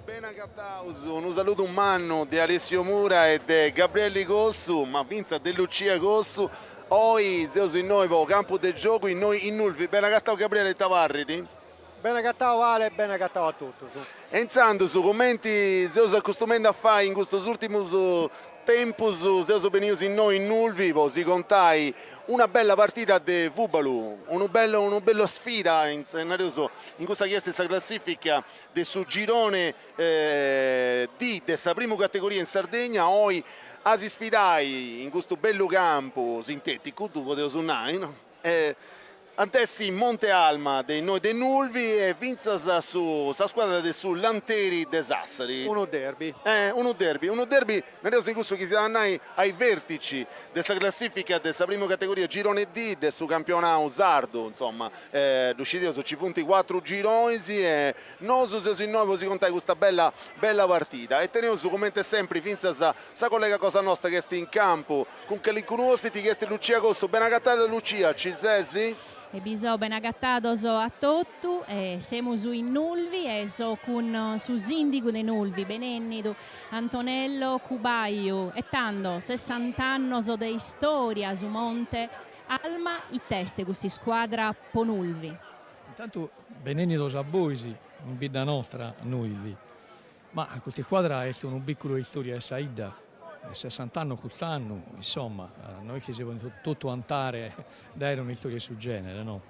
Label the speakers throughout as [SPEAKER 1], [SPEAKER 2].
[SPEAKER 1] Bene agataus, unu saludu mannu de Alessio Mura e de Gabrielli Cossu, ma fintzas de Lucia Cossu. Oi seus innoi po Campu de Giogu innoi in Nulvi. Bene agatau Gabriele, ita parrit?
[SPEAKER 2] Bene agatau Ale e bene agatau a totus.
[SPEAKER 1] E intzandus, cumenti seus acostumendi a fai in custus ùrtimus tempus, seus benius innoi in Nulvi po si contai una bella partida de fùbalu, unu bellu una bella sfida, nareus, in cussa chi est sa classifica de su girone D de sa primu categoria in Sardegna, oi a si sfidai in custu bellu campu sinteticu, ddu podeus nai, no? Ant essi Monte Alma de innoi de Nulvi e fintzas su sa scuadra de su Lanteri de Sassari.
[SPEAKER 2] Unu derby.
[SPEAKER 1] Unu derby, unu derby nareus in cussu chi si at a nai ai vertici de sa classifica de sa primu categoria girone D de su campionau sardu, insoma, ddu scideus ci funt cuatru gironis e nosu seus innoi po si contai custa bella bella partida e teneus cumenti sempri fintzas Sa collega cosa nosta chi est in campu cun calincunu ospiti chi est Lucia Cossu. Bene agatada Lucia, ci ses?
[SPEAKER 3] E bi so, bene agatados a totu, e semus in Nulvi e so cun su sìndigu de Nulvi, benennidu Antonello Cubaiu. E tando, sessant'annos de istòria su Monte Alma, it'est custa iscuadra po Nulvi?
[SPEAKER 4] Intantu benennidos a bois in bidda nostra, Nulvi. Ma custa iscuadra est unu bicculu 'e istoria 'e sa 'idda, sessant'annos cust'annu, insomma, no est chi si podent totu 'antare de aere un'istoria 'e su genere, no.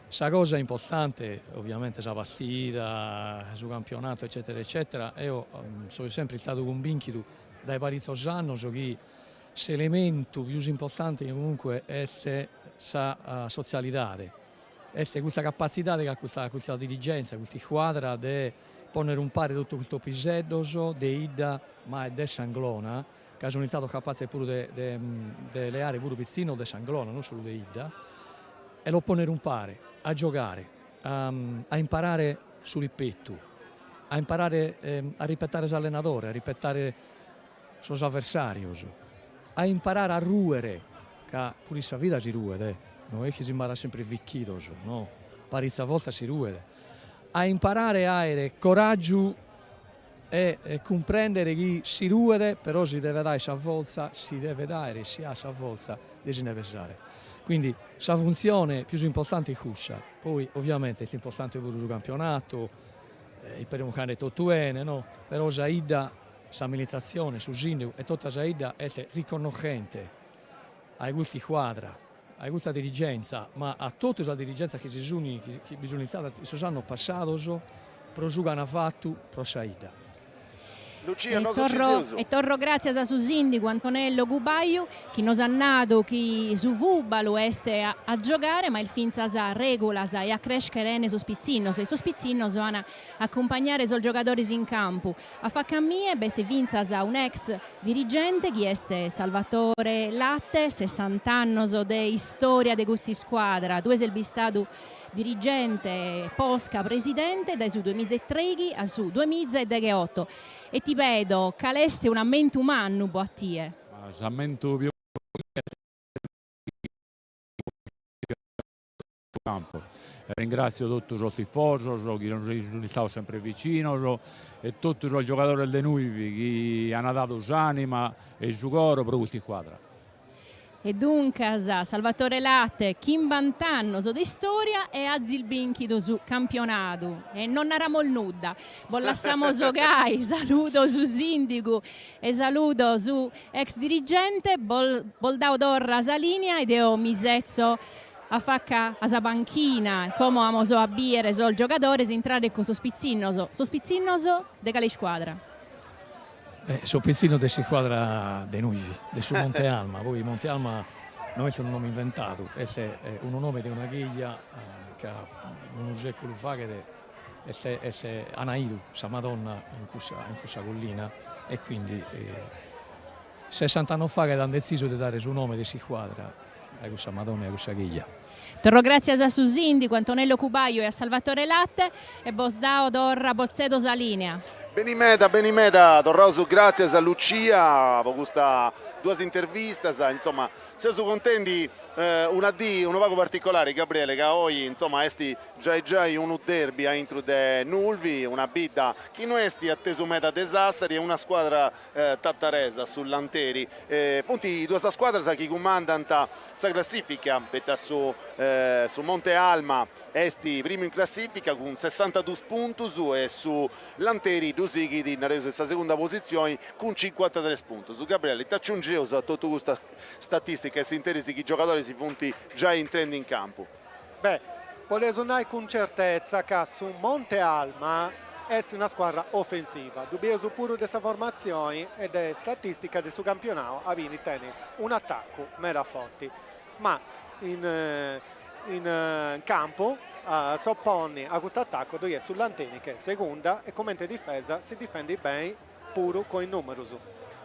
[SPEAKER 4] Sa cosa importante, ovviamente sa partida, su campionato eccetera eccetera, eo so sempre istadu cumbinchidu dae paritzos annos chi s'elementu pius importante comunque est sa sotzialidade, est custa capatzidade chi at custa custa dirigenza, custa iscuadra de ponnere umpare totu custos piseddos de 'idda ma de s'Anglona, ca sun istados capatzes puru de de de leare puru pitzinnos de s'Anglona, non solu de 'idda, e los ponnere umpare a giogare, a a imparare su ripetu, a imparare a ripetare s'allenadore, a ripetare sos avversarios, a imparare a ruere, ca puru in sa vida si ruet eh, no est chi s'imbarat sempre ficchidos, no, paritzas bortas si ruet, a imparare a aere coraggiu e cumprendere chi si ruet però si devet aere sa fortza, si devet aere e si at sa fortza de si nde pesare. Quindi sa funtzione pius importante est cussa, poi ovviamente est importante puru su campionatu, isperemus chi andet totu 'ene no, però sa 'idda S'amministratzione, su sìndigu e tota sa 'idda est riconnoschente a custa iscuadra, a custa dirigenza, ma a totu sas dirigenzas chi si sun, chi bi sun istadas in sos annos passados pro su chi an fatu pro sa 'idda.
[SPEAKER 1] Lucia, nosu ci seus.
[SPEAKER 3] E torro gràtzias a su sìndigu Antonello Cubaiu chi nos at nadu chi su fùbalu est a giogare ma est fintzas règulas e a crèschere 'ene sos pitzinnos e sos pitzinnos an a acumpagnare sos giogadores in campu. A faca a mie b'est fintzas un'ex dirigente chi est Salvatore Latte, sessant'annos de istòria de cust'iscuadra, tue ses bistadu dirigente posca presidente dae su duemiza e trèighi a su duemiza e degheoto e ti pedo cal'est un'ammentu mannu po a tie.
[SPEAKER 5] S'ammentu pius Campu. Ringrazio totu sos tifosos chi nos sun istados sempre vicinos e totu sos giogadores de Nulvi chi an dadu s'anima e su coro pro custa iscuadra.
[SPEAKER 3] E duncas, Salvatore Latte, chimbant'annos de istoria e azis binchidu su campionadu. E non naramos nudda, bos lassamos gai, saludo su sindigu e saludo su ex dirigente, bos bos dao torra sa linea e deo mi setzo A faca a sa panchina, como amos a bìere sos giogadores intrare cun sos pitzinnos. Sos pitzinnos de cale iscuadra?
[SPEAKER 4] Sos pitzinnos de s'iscuadra de Nulvi, de su Monte Alma, poi Monte Alma no est unu nome inventadu, est unu nome de una cheja ca unu seculu faghet est est an 'idu sa Madonna in cussa in cussa collina e quindi sessant'annos faghet an detzisu de dare su nome de s'iscuadra a cussa Madonna e a cussa cheja.
[SPEAKER 3] Torro gràtzias a su sìndigu Antonello Cubaiu e a Salvatore Latte e bos dao torra, bos tzedo sa lìnea.
[SPEAKER 1] Beni meda, beni meda, torraus gràtzias a Lucia po custas duas intervistas, insoma, seus contendi una dì unu pagu particolari, Gabriele, ca oi, insoma, est giai giai unu derby aintru de Nulvi, una bidda chi no est atesu meda de Sassari e una scuadra tataresa, su Lanteri. Funt duas scuadras chi cumandant sa classifica, poita su su Monte Alma est primu in classifica cun sessantadus puntus e su Lanteri ddu sighit, nareus, in sa segunda positzioni cun cincuantatres puntus. Gabriele, ita aciungeus a totu custa statistica in s'interis chi is giogadoris funt giai intrendi in campu?
[SPEAKER 2] Beh, podeus nai cun certezza ca su Monte Alma est una scuadra ofensiva, ddu bieus puru de sa formatzioni e de statistica de su campionau abini tenit un'atacu meda forti, ma in in campu a s'oponni a custu atacu ddoi est su Lanteri che segunda e cumenti difesa si difendit beni puru cun is numerus.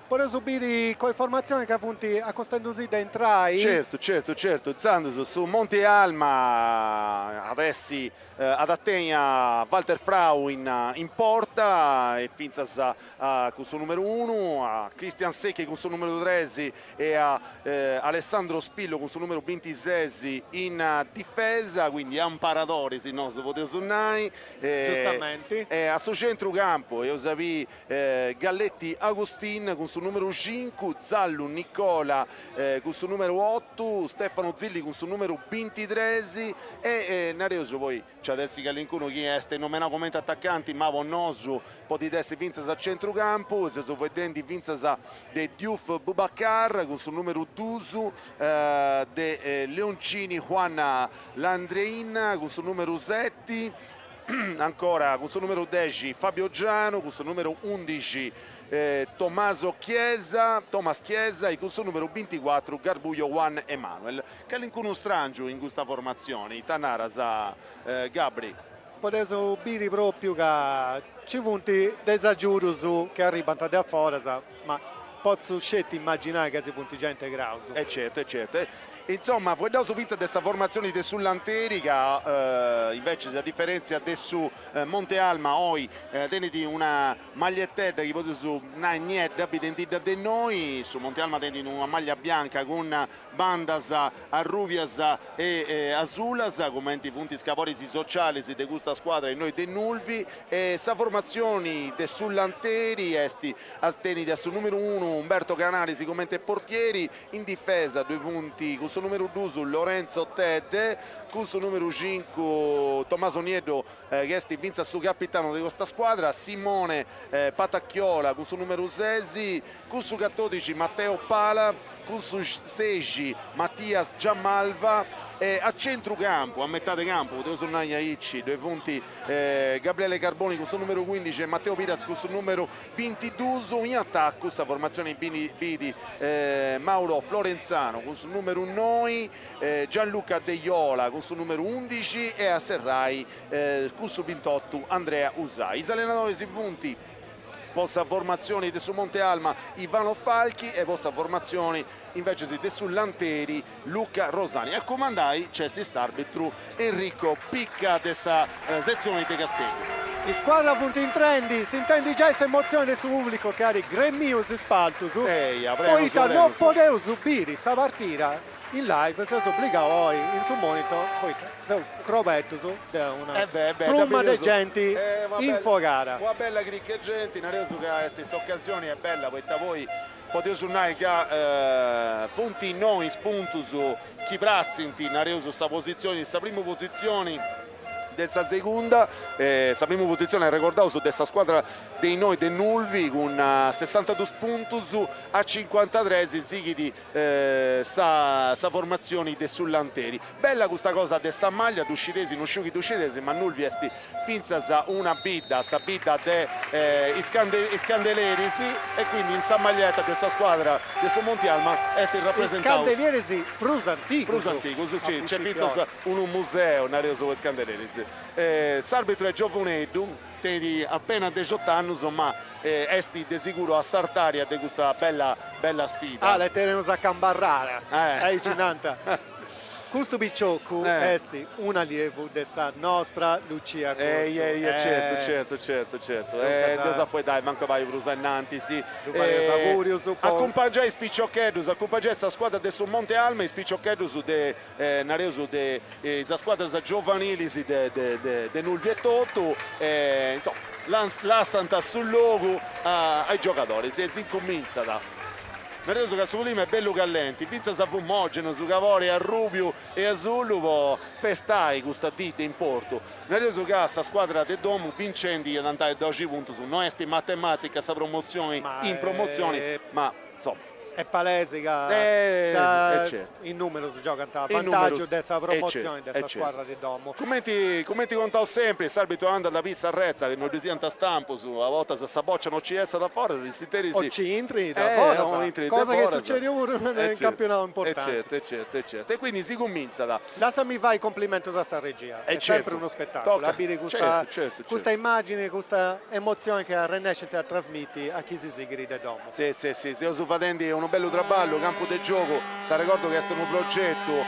[SPEAKER 2] Podeus biri cun is formatzionis ca funt acostendusì de intrai.
[SPEAKER 1] Certu, certu, certu. Intzandus su Monte Alma at essi, at a tenni a Walter Frau in in porta e fintzas a cun su numeru unu, a Cristian Secchi cun su numeru tres e a Alessandro Spillo cun su numeru bintises in difesa, quindi amparadoris nosu podeus nai.
[SPEAKER 2] Giustamenti.
[SPEAKER 1] E a su centru campu eus a biri Galletti Agustin cun su numeru cincu, Zallu Nicola cun su numeru otu, Stefano Zilli cun su numeru bintitres e nareus poi nci at essi calincunu chi est nomenau cumenti atacanti ma po nosu podit essi fintzas a centrucampu, seus fueddendi fintzas de Diouf Boubacar cun su numeru dus, de Leoncini Juan Landrein cun su numeru seti, ancora cun su numeru dexi Fabio Giano, cun su numeru undixi Tommaso Chiesa, Thomas Chiesa e cun su numeru binticuatru Garbuio Juan Emanuel. Calincunu strangiu in custa formatzioni, ita naras Gabri?
[SPEAKER 2] Podeus biri propriu ca nci funt de is agiudus chi arribant de a foras, ma potzu sceti immaginai ca si funt giai integraus.
[SPEAKER 1] E certu, e certu. Insoma, fueddaus fintzas de sa formatzioni de su Lanteri ca invecias a diferentzia de su Monte Alma oi tenit una magliettedda chi podeus nai niedda, bidendidda de innoi, su Monte Alma tenit una maglia bianca cun bandas arrubias e asulas, cumenti funt is coloris socialis de custa scuadra innoi de Nulvi, e sa formatzioni de su Lanteri est tenit a su numeru unu Umberto Canalis cumenti portieri, In difesa ddoi funt cun su numeru dus Lorenzo Tedde, cun su numeru cincu Tommaso Nieddu chi est fintzas su capitanu de custa scuadra, Simone Patacchiola cun su numeru ses, cun su catodixi Matteo Pala, cun su sexi Mattias Giammalva e a centru campu, a metade campu, podeus nai aici, ddoi funt Gabriele Carboni cun su numeru cuindixi e Matteo Piras cun su numeru Bintidus in atacu sa formatzioni bidi Mauro Florenzano cun su numeru noi, Gianluca Deiola cun su numeru undixi e a serrai cun su bintotu Andrea Usai. Is allenadoris funt po sa formatzioni de su Monte Alma Ivano Falchi e po sa formatzioni invecis de su Lanteri Luca Rosani. A cumandai nc'est s'arbitru Enrico Picca de sa setzioni de Casteddu.
[SPEAKER 2] Is scuadras funt intrendi, s'intendit giai s'emotzioni de su pubblicu chi at gremiu is spaltus, poita no podeus biri sa partida in live, seus obligau oi in su monitor, poita seus crobetus de una truma de genti infogada.
[SPEAKER 1] Una bella cricca 'e genti, nareus ca est s'ocasioni est bella poita poi Podeus nai ca funt innoi is puntus chi pratzint, nareus, sa positzioni, sa primu positzioni de sa segunda, sa primu positzioni, arregordaus, de sa scuadra de innoi de Nulvi cun sessantadus puntus, a cincuantatres sighit sa sa formatzioni de su Lanteri. Bella custa cosa de sa maglia, ddu scideis, no sciu chi ddu scideis, ma Nulvi est fintzas una bidda, sa bidda de is is candeleris e quindi in sa maglietta de sa scuadra de su Monti Alma est rapresentau.
[SPEAKER 2] Is candelieris prus antigus.
[SPEAKER 1] Prus antigus, si, nc'est fintzas unu museu, nareus, po is candeleris. S'arbitru est giovuneddu, tenit apena dexot'annus ma est de siguru a s'artària de custa bella bella sfida.
[SPEAKER 2] Ah, le teneus a cambarrara, aici nant. Custu picioccu est un'allievu de sa nostra Lucia Cossu.
[SPEAKER 1] Ehi ehi certu certu certu certu e nd'eus a fueddai mancu pagu prus ainnantis.
[SPEAKER 2] Ddu fadeus augurius po.
[SPEAKER 1] Acumpangiai is piciocheddus, acumpangiai sa scuadra de su Monte Alma e is piciocheddus de nareus de is scuadras giovanilis de de de Nulvi etotu e insoma lassant su logu a is giogadoris e si incumintzat. Nareus ca su clima est bellu callenti, fintzas fumògenus, cabori arrùbiu e asullu po festai custa dì de importu. Nareus ca sa scuadra de domu bincendi iat andai a doxi puntus, no est matematica sa promotzioni in promotzioni, ma insoma.
[SPEAKER 2] Est palesi ca is numerus giogant a vantàgiu de sa promotzioni de sa scuadra de domu.
[SPEAKER 1] Cumenti cumenti contaus sempri, s'arbitru andat a pissa arretza chi no ddu siant stampus, a bortas sa bòcia no nci essat a foras, in s'interis.
[SPEAKER 2] O nci intrit a foras, cosa chi est sucediu puru in campionau importanti.
[SPEAKER 1] E certu, e certu, e certu. E quindi si cumintzat.
[SPEAKER 2] Lassami fai complimentus a sa regia, est sempri unu spetaculu a biri custa custa immagini, custa emotzioni chi arrennescint a trasmiti a chi si sighit de domu.
[SPEAKER 1] Si, si, si, seus fadendi unu bellu traballu, Campu de Giogu, s'arregordu chi est unu progetu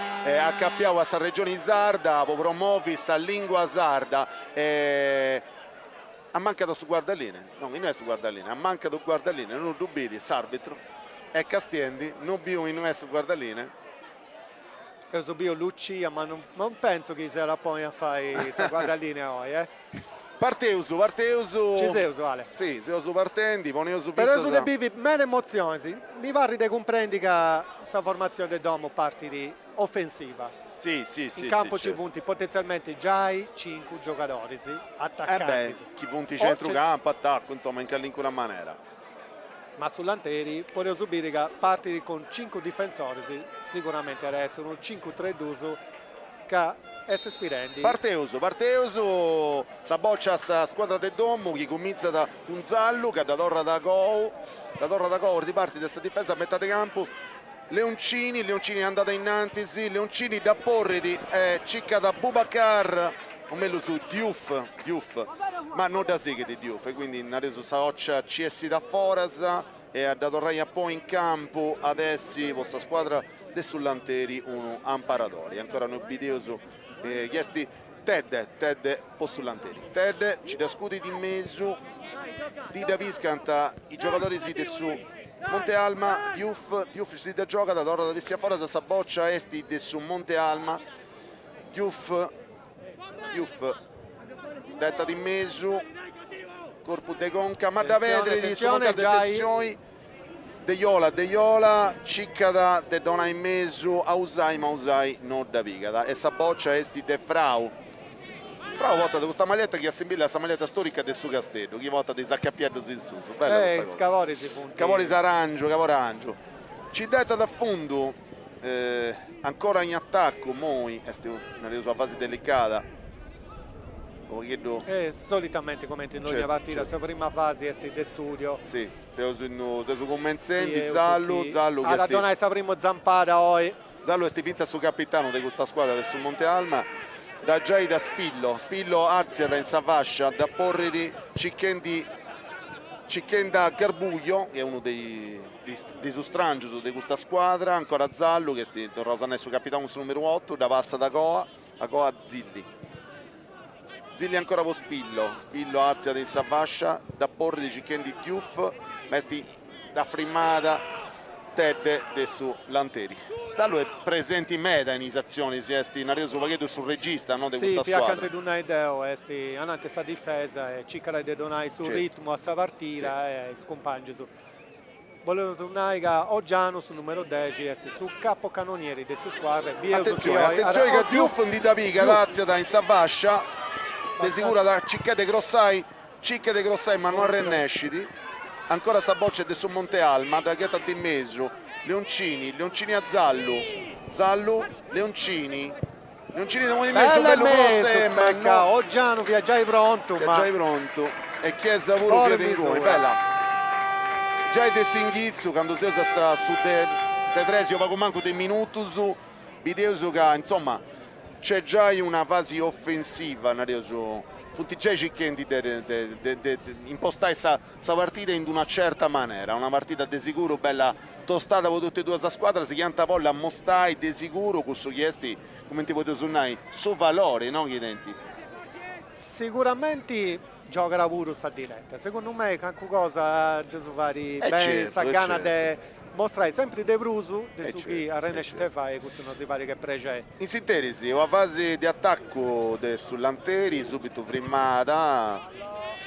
[SPEAKER 1] acapiau a sa Regioni Sarda po promovi sa lingua sarda e ammancat su guardalinee, no, innui est su guardalinee, ammancat su guardalinee, no ddu bidi s'arbitru, est castiendi, no biu innui est su guardalinee.
[SPEAKER 2] Eus biu Lucia, ma non pentzu chi s'at a ponni a fai sa guardalinea oi, eh.
[SPEAKER 1] Parteus, parteus.
[SPEAKER 2] Ci seus, Ale.
[SPEAKER 1] Si, seus partendi, poneus
[SPEAKER 2] fintzas. Spereus de bivi meda emotzionis, mi parrit de cumprendi ca sa formatzioni de domu partit ofensiva.
[SPEAKER 1] Si, si, si.
[SPEAKER 2] In campu ci funt potentzialmenti giai cincu giogadoris atacantis.
[SPEAKER 1] Eh beh, chi funt centrucampu, atacu, insoma, in calincuna manera.
[SPEAKER 2] Ma su Lanteri podeus biri ca partit cun cincu difensoris, siguramenti at a essi unu cincu tre dus ca est sfidendi.
[SPEAKER 1] Parteus, parteus, sa bòcia a sa scuadra de domu chi cumintzat cun Zallu ca dda torrat a cou, dda torrat a cou, ripartit de sa difesa a metade campu, Leoncini, Leoncini andat ainnantis, Leoncini dda porrit e circat Boubacar, o mellus Diouf, Diouf, ma no dda sighit Diouf e quindi nareus sa 'ocia ci essit a foras e a dda torrai a poi in campu at essi po sa scuadra de su Lanteri unu amparadori. Ancora no bideus chi est Tedde, Tedde po su Lanteri. Tedde ci dda scudit in mesu, ndi dda piscant is giogadoris de su Monte Alma, Diouf, Diouf si dda giogat, torrat a bessiri a foras, sa bòcia est de su Monte Alma, Diouf, Diouf dd'etat in mesu, corpu de conca, ma dda perdit su Monte Alma, atentzioni, Deiola, Deiola circat de donai in mesu a Usai ma Usai no dda pigat e sa bòcia est de Frau. Frau portat custa maglietta chi assimbillat a sa maglietta storica de su Casteddu chi portat is acapieddus in susu, bella custa cosa.
[SPEAKER 2] Is coloris funt.
[SPEAKER 1] Coloris arangiu, colori arangiu. Ci dd'etat a fundu, ancora in atacu immoi est nareus una fasi delicada. Unu pagheddu.
[SPEAKER 2] E solitamenti cumenti in dogna partida sa prima fasi est de studio.
[SPEAKER 1] Si, seus seus cumentzendi, Zallu, Zallu
[SPEAKER 2] chi est. At a donai sa primu zampada oi.
[SPEAKER 1] Zallu est fintzas su capitanu de custa scuadra de su Monte Alma, dda giait a Spillo, Spillo artziat in sa fascia, dda porrit circhendi circhendi a Garbuio, chi est unu de de is strangius de custa scuadra, ancora Zallu chi est, torraus a nai, su capitanu cun su numeru otu, dda passat a coa, a coa a Zilli. Zilli ancora po Spillo, Spillo artziat in sa fascia, dda porrit circhendi Diouf, ma est dda frimat Tedde de su Lanteri. Zallu est presenti meda in is atzionis, est nareus unu pagheddu su regista no de custa
[SPEAKER 2] scuadra. Si, fiat cantu ddu nai deu, est ananti 'e sa difesa e circat de donai su ritmu a sa partida e a is cumpangius. Boleus nai ca Oggiano, su numeru dexi, est su capocannonieri de s'iscuadra e bieus chi
[SPEAKER 1] Atentzioni, oi at atentzioni ca Diouf ndi dda pigat, artziat in sa fascia, de seguru at a circai de crossai, circat de crossai ma no arrennescit, ancora sa bòcia est de su Monte Alma, dda ghetant in mesu, Leoncini, Leoncini a Zallu, Zallu, Leoncini, Leoncini de in mesu,
[SPEAKER 2] bellu cross, ma no. Oggiano fiat giai prontu,
[SPEAKER 1] ma. Fiat giai prontu e Chiesa puru fiat inguni, bella. Giai de s'inghitzu, candu seus a sa su de de tresi o pagu mancu de minutus, bideus ca, insoma, nc'est giai una fasi ofensiva, nareus. Funt giai circhendi de de de impostai sa sa partida in d'una certa manera, una partida de siguru bella tostada po totu e duas sas scuadras chi ant a bolli ammostai de siguru cussu chi est, cumenti podeus nai, su valori, no, chi tenint.
[SPEAKER 2] Siguramenti giogat puru sa direta, segundu mei cancu cosa ddus fait beni sa gana de mostrai sempri de prus de su chi arrennescint a fai e custu nosi parit che prexeri.
[SPEAKER 1] In s'interis una fasi de atacu de su Lanteri subitu frimada.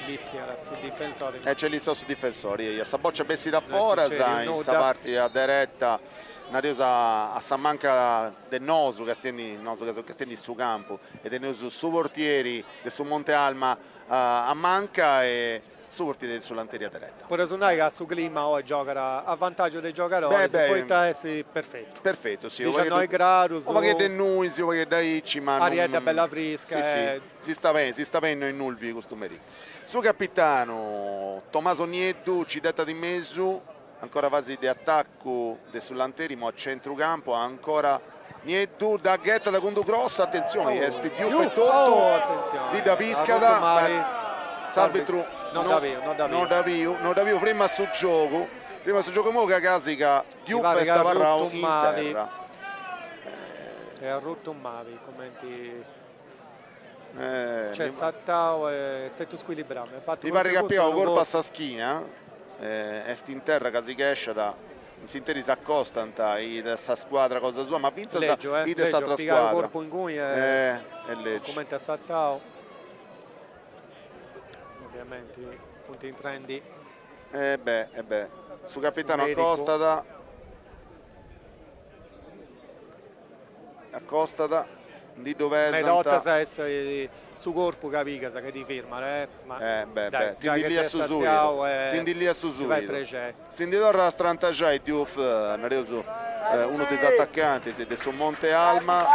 [SPEAKER 2] Lissiat su difensori.
[SPEAKER 1] E nc'est lissiau su difensori, eia, sa bòcia bessit a foras in sa parti a dereta, nareus a sa manca de nosu, castiendi nosu ca seus castiendi su campu, e teneus su portieri de su Monte Alma a manca e su portieri de su Lanteri a dereta.
[SPEAKER 2] Podeus nai ca su clima oi giogat a vantàgiu de is giogadoris poita est perfetu.
[SPEAKER 1] Perfetu, si.
[SPEAKER 2] Diciannoi gradus.
[SPEAKER 1] Unu pagheddu 'e nuis, unu pagheddu aici, ma.
[SPEAKER 2] Ariedda bella frisca.
[SPEAKER 1] Si si, si sta beni, si sta beni in Nulvi custu merì. Su capitanu Tommaso Nieddu ci dd'etat in mesu, ancora fasi de atacu de su Lanteri, imoi a centrucampu ancora Nieddu dda ghetat cun d'u cross, atentzioni, est Diouf etotu, ndi dda piscat, ma s'arbitru no dd'at biu, no dd'at biu, frimat su giogu, frimat su giogu imoi ca casi ca Diouf est abarrau in terra.
[SPEAKER 2] Est arrutu mali, cumenti nc'est sartau e est stetiu scuilibrau.
[SPEAKER 1] Mi parit ca at pigau unu corpu a sa schina, est in terra ca si chesciat In s'interis s'acostant is de sa scuadra cosa sua, ma fintzas is de s'atra scuadra.
[SPEAKER 2] Corpu inguni e cumenti at sartau. Ovviamenti funt intrendi.
[SPEAKER 1] E beh, e beh, su capitanu acostat. Acostat, ndi ddu pesant.
[SPEAKER 2] Meda 'ortas est su corpu ca pigas ca ti firmat, eh, ma
[SPEAKER 1] Eh beh,
[SPEAKER 2] dai,
[SPEAKER 1] beh, ti
[SPEAKER 2] giai
[SPEAKER 1] ndi
[SPEAKER 2] chi
[SPEAKER 1] liat
[SPEAKER 2] s'est
[SPEAKER 1] su suidu,
[SPEAKER 2] artziau e
[SPEAKER 1] ti ndi liat su
[SPEAKER 2] si fait
[SPEAKER 1] suidu.
[SPEAKER 2] prexeri.
[SPEAKER 1] Si ndi torrat a strantaxai Diouf, nareus, unu de is atacantis de su Monte Alma,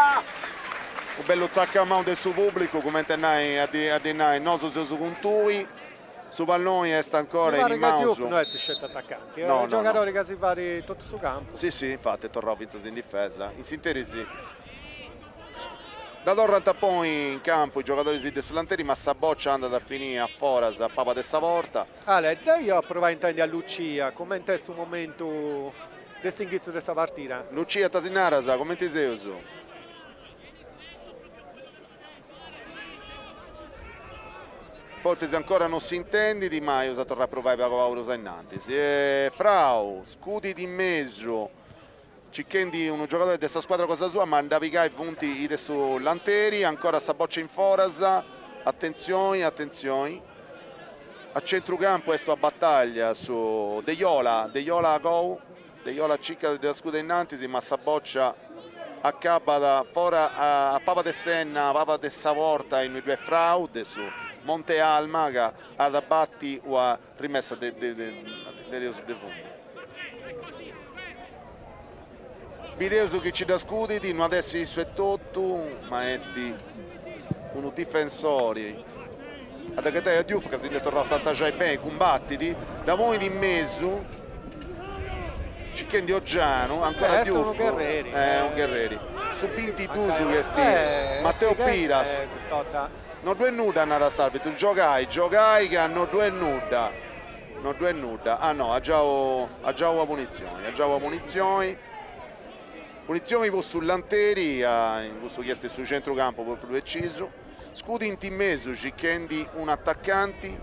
[SPEAKER 1] unu bellu tzacamau de su pubblicu, cumenti a nai, a ddi nai, nosu seus cun tui. Su palloni est ancora
[SPEAKER 2] in
[SPEAKER 1] is maus.
[SPEAKER 2] Mi parit ca Diouf no est sceti atacanti, est unu giogadori ca si fait totu su campu.
[SPEAKER 1] Si si, infati est torrau fintzas in difesa. In s'interis dda torrant a ponni in campu is giogadoris de su Lanteri, ma sa bòcia andat a finì a foras a paba de sa porta.
[SPEAKER 2] Ale, deu ia a provai a intendi a Lucia, cumenti est su momentu de s'inghitzu de sa partida.
[SPEAKER 1] Lucia, ita si naras, cumenti seus? Fortzis ancora non s'intendit, ma eus a torrai a provai pagu pagu prus a innantis. E Frau scudit in mesu, circhendi unu giogadori de sa scuadra cosa sua, ma a nda pigai funt is de su Lanteri, ancora sa boccia in foras, atentzioni, atentzioni, a centrucampu est una bataglia su Deiola, Deiola gou Deiola circat de dda scudi a innantis ma sa bòcia acabat fora a paba de s'enna, a paba de sa porta innui ddu est Frau de su Monte Alma ca at a bati una rimessa de de fundu. Bideus chi ci dda scudit, no at essi issu etotu ma est unu difensori a dda ghetai a Diouf ca si nd'est torrau a strantaxai beni, cumbatit, dda ponit in mesu circhendi Oggianu, ancora Diouf, est unu gherreri, su bintidus chi est Matteo Piras, no ddu est nudda narat s'arbitru, giogai, giogai ca no ddu est nudda, no ddu est nudda, ah no, at giau at giau una punitzioni, at giau una punitzioni Punitzioni po su Lanteri, in cussu chi est su centrucampu po prus precisu. Scudint in mesu circhendi un'atacanti,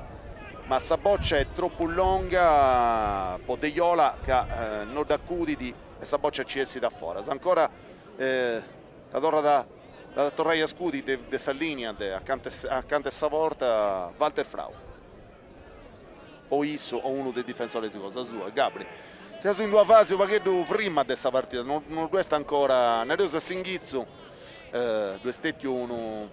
[SPEAKER 1] ma sa bòcia est tropu longa po Deiola ca no dd'acudit e sa bòcia ci essit a foras. Ancora dda torrat a dd'at a torrai a scudi de sa linia de acanta 'e sa porta Walter Frau. O issu o unu de is difensoris cosa sua. Gabri, seus in d'una fasi unu pagheddu frima de sa partida, no no ddu est ancora, nareus a s'inghitzu ddu est stetiu unu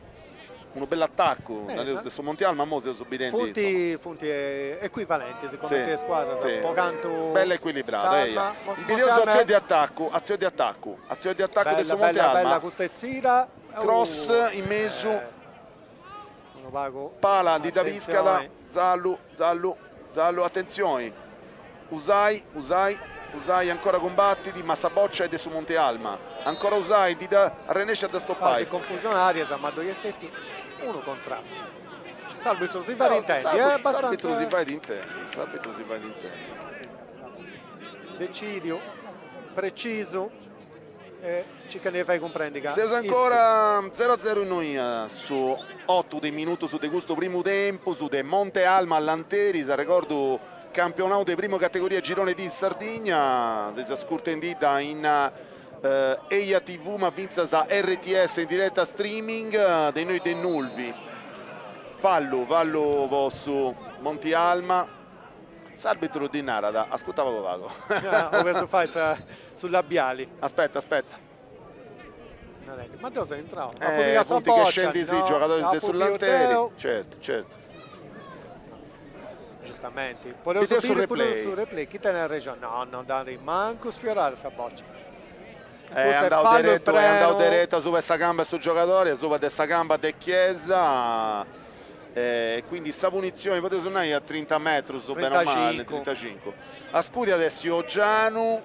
[SPEAKER 1] unu bellu atacu, nareus de su Monte Alma, imoi seus bidendi,
[SPEAKER 2] insoma. Funt ecuivalentis cumenti scuadras, po cantu
[SPEAKER 1] Bella ecuilibrada, eia. Bideus atzioni de atacu, atzioni de atacu, atzioni de atacu de su Monte Alma.
[SPEAKER 2] Bella bella custa essida.
[SPEAKER 1] Cross in mesu. Pala ndi dda piscat, Zallu, Zallu, Zallu, atentzioni, Usai, Usai, Usai ancora cumbatit, ma sa bòcia est de su Monte Alma, ancora Usai ndi dda arrennescit a dda stopai.
[SPEAKER 2] Fasi confusionàrias, ma ddoi est stetiu unu contrastu. S'arbitru si fait intendi, eh, abbastanza.
[SPEAKER 1] S'arbitru si fait intendi, s'arbitru si fait intendi.
[SPEAKER 2] Decidiu, precisu e circhendi de fai cumprendi ca.
[SPEAKER 1] Seus ancora zero a zero innoi a su otu de minutus de custu primu tempus de Monte Alma Lanteri, s'arregordu campionau de primu categoria girone D in Sardigna, seis ascurtendidda in Eja TV ma fintzas RTS in diretta streaming de innoi de Nulvi. Fallu, fallu po su Monti Alma, s'arbitru ddi narat, ascurta pagu pagu.
[SPEAKER 2] Obesu fai su labiali.
[SPEAKER 1] Aspetta, aspetta.
[SPEAKER 2] Ma deu seu intrau.
[SPEAKER 1] Funt chescendisì is giogadoris de su Lanteri, certu, certu.
[SPEAKER 2] Giustamenti. Podeus biri puru su replay, chi tenit arrexoni? No, non dd'at mancu sfiorada sa bòcia.
[SPEAKER 1] Est andau deretu, est andau deretu asuba 'e sa camba 'e su giogadori, asuba de sa camba de Chiesa e quindi sa punitzioni, podeus nai a trinta metrus, bene o male, trintacincu. A scudi at essi Oggianu,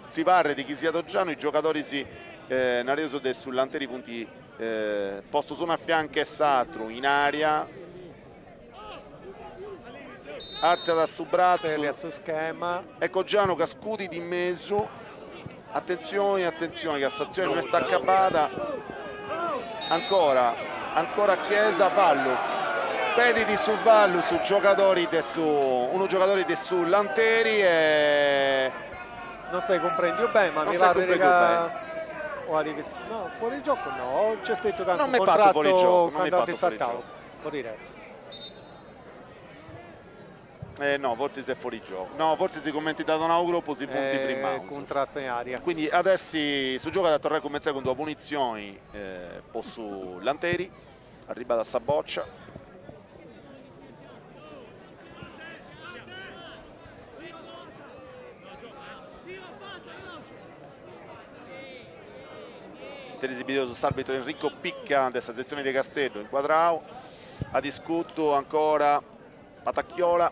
[SPEAKER 1] si parrit chi siat Oggianu, is giogadoris nareus de su Lanteri funt postus unu a fiancu 'e s'atru in area. Artziat su bratzu.
[SPEAKER 2] Tzerriat su schema.
[SPEAKER 1] Ecco Oggianu ca scudit in mesu. Atentzioni, atentzioni ca s'atzioni no est acabada. Ancora, ancora Chiesa, fallu. Pedit su fallu su giogadori de su, unu giogadori de su Lanteri e.
[SPEAKER 2] Non s'est cumprendiu beni, ma mi parrit ca no, fuori gioco no, nc'est stetiu cancu contrastu candu at sartau. Podit essi.
[SPEAKER 1] Eh no, fortzis est fuori gioco. No, fortzis cumenti dd'at donau cropu si funt frimaus.
[SPEAKER 2] Cuntrastu in aria.
[SPEAKER 1] Quindi at essi, su giogu at a torrai a cumentzai cun d'una punitzioni po su Lanteri, arribat sa bòcia. S'interis bideus s'arbitru Enrico Picca de sa setzioni de Casteddu incuadrau, at iscutu ancora Patacchiola,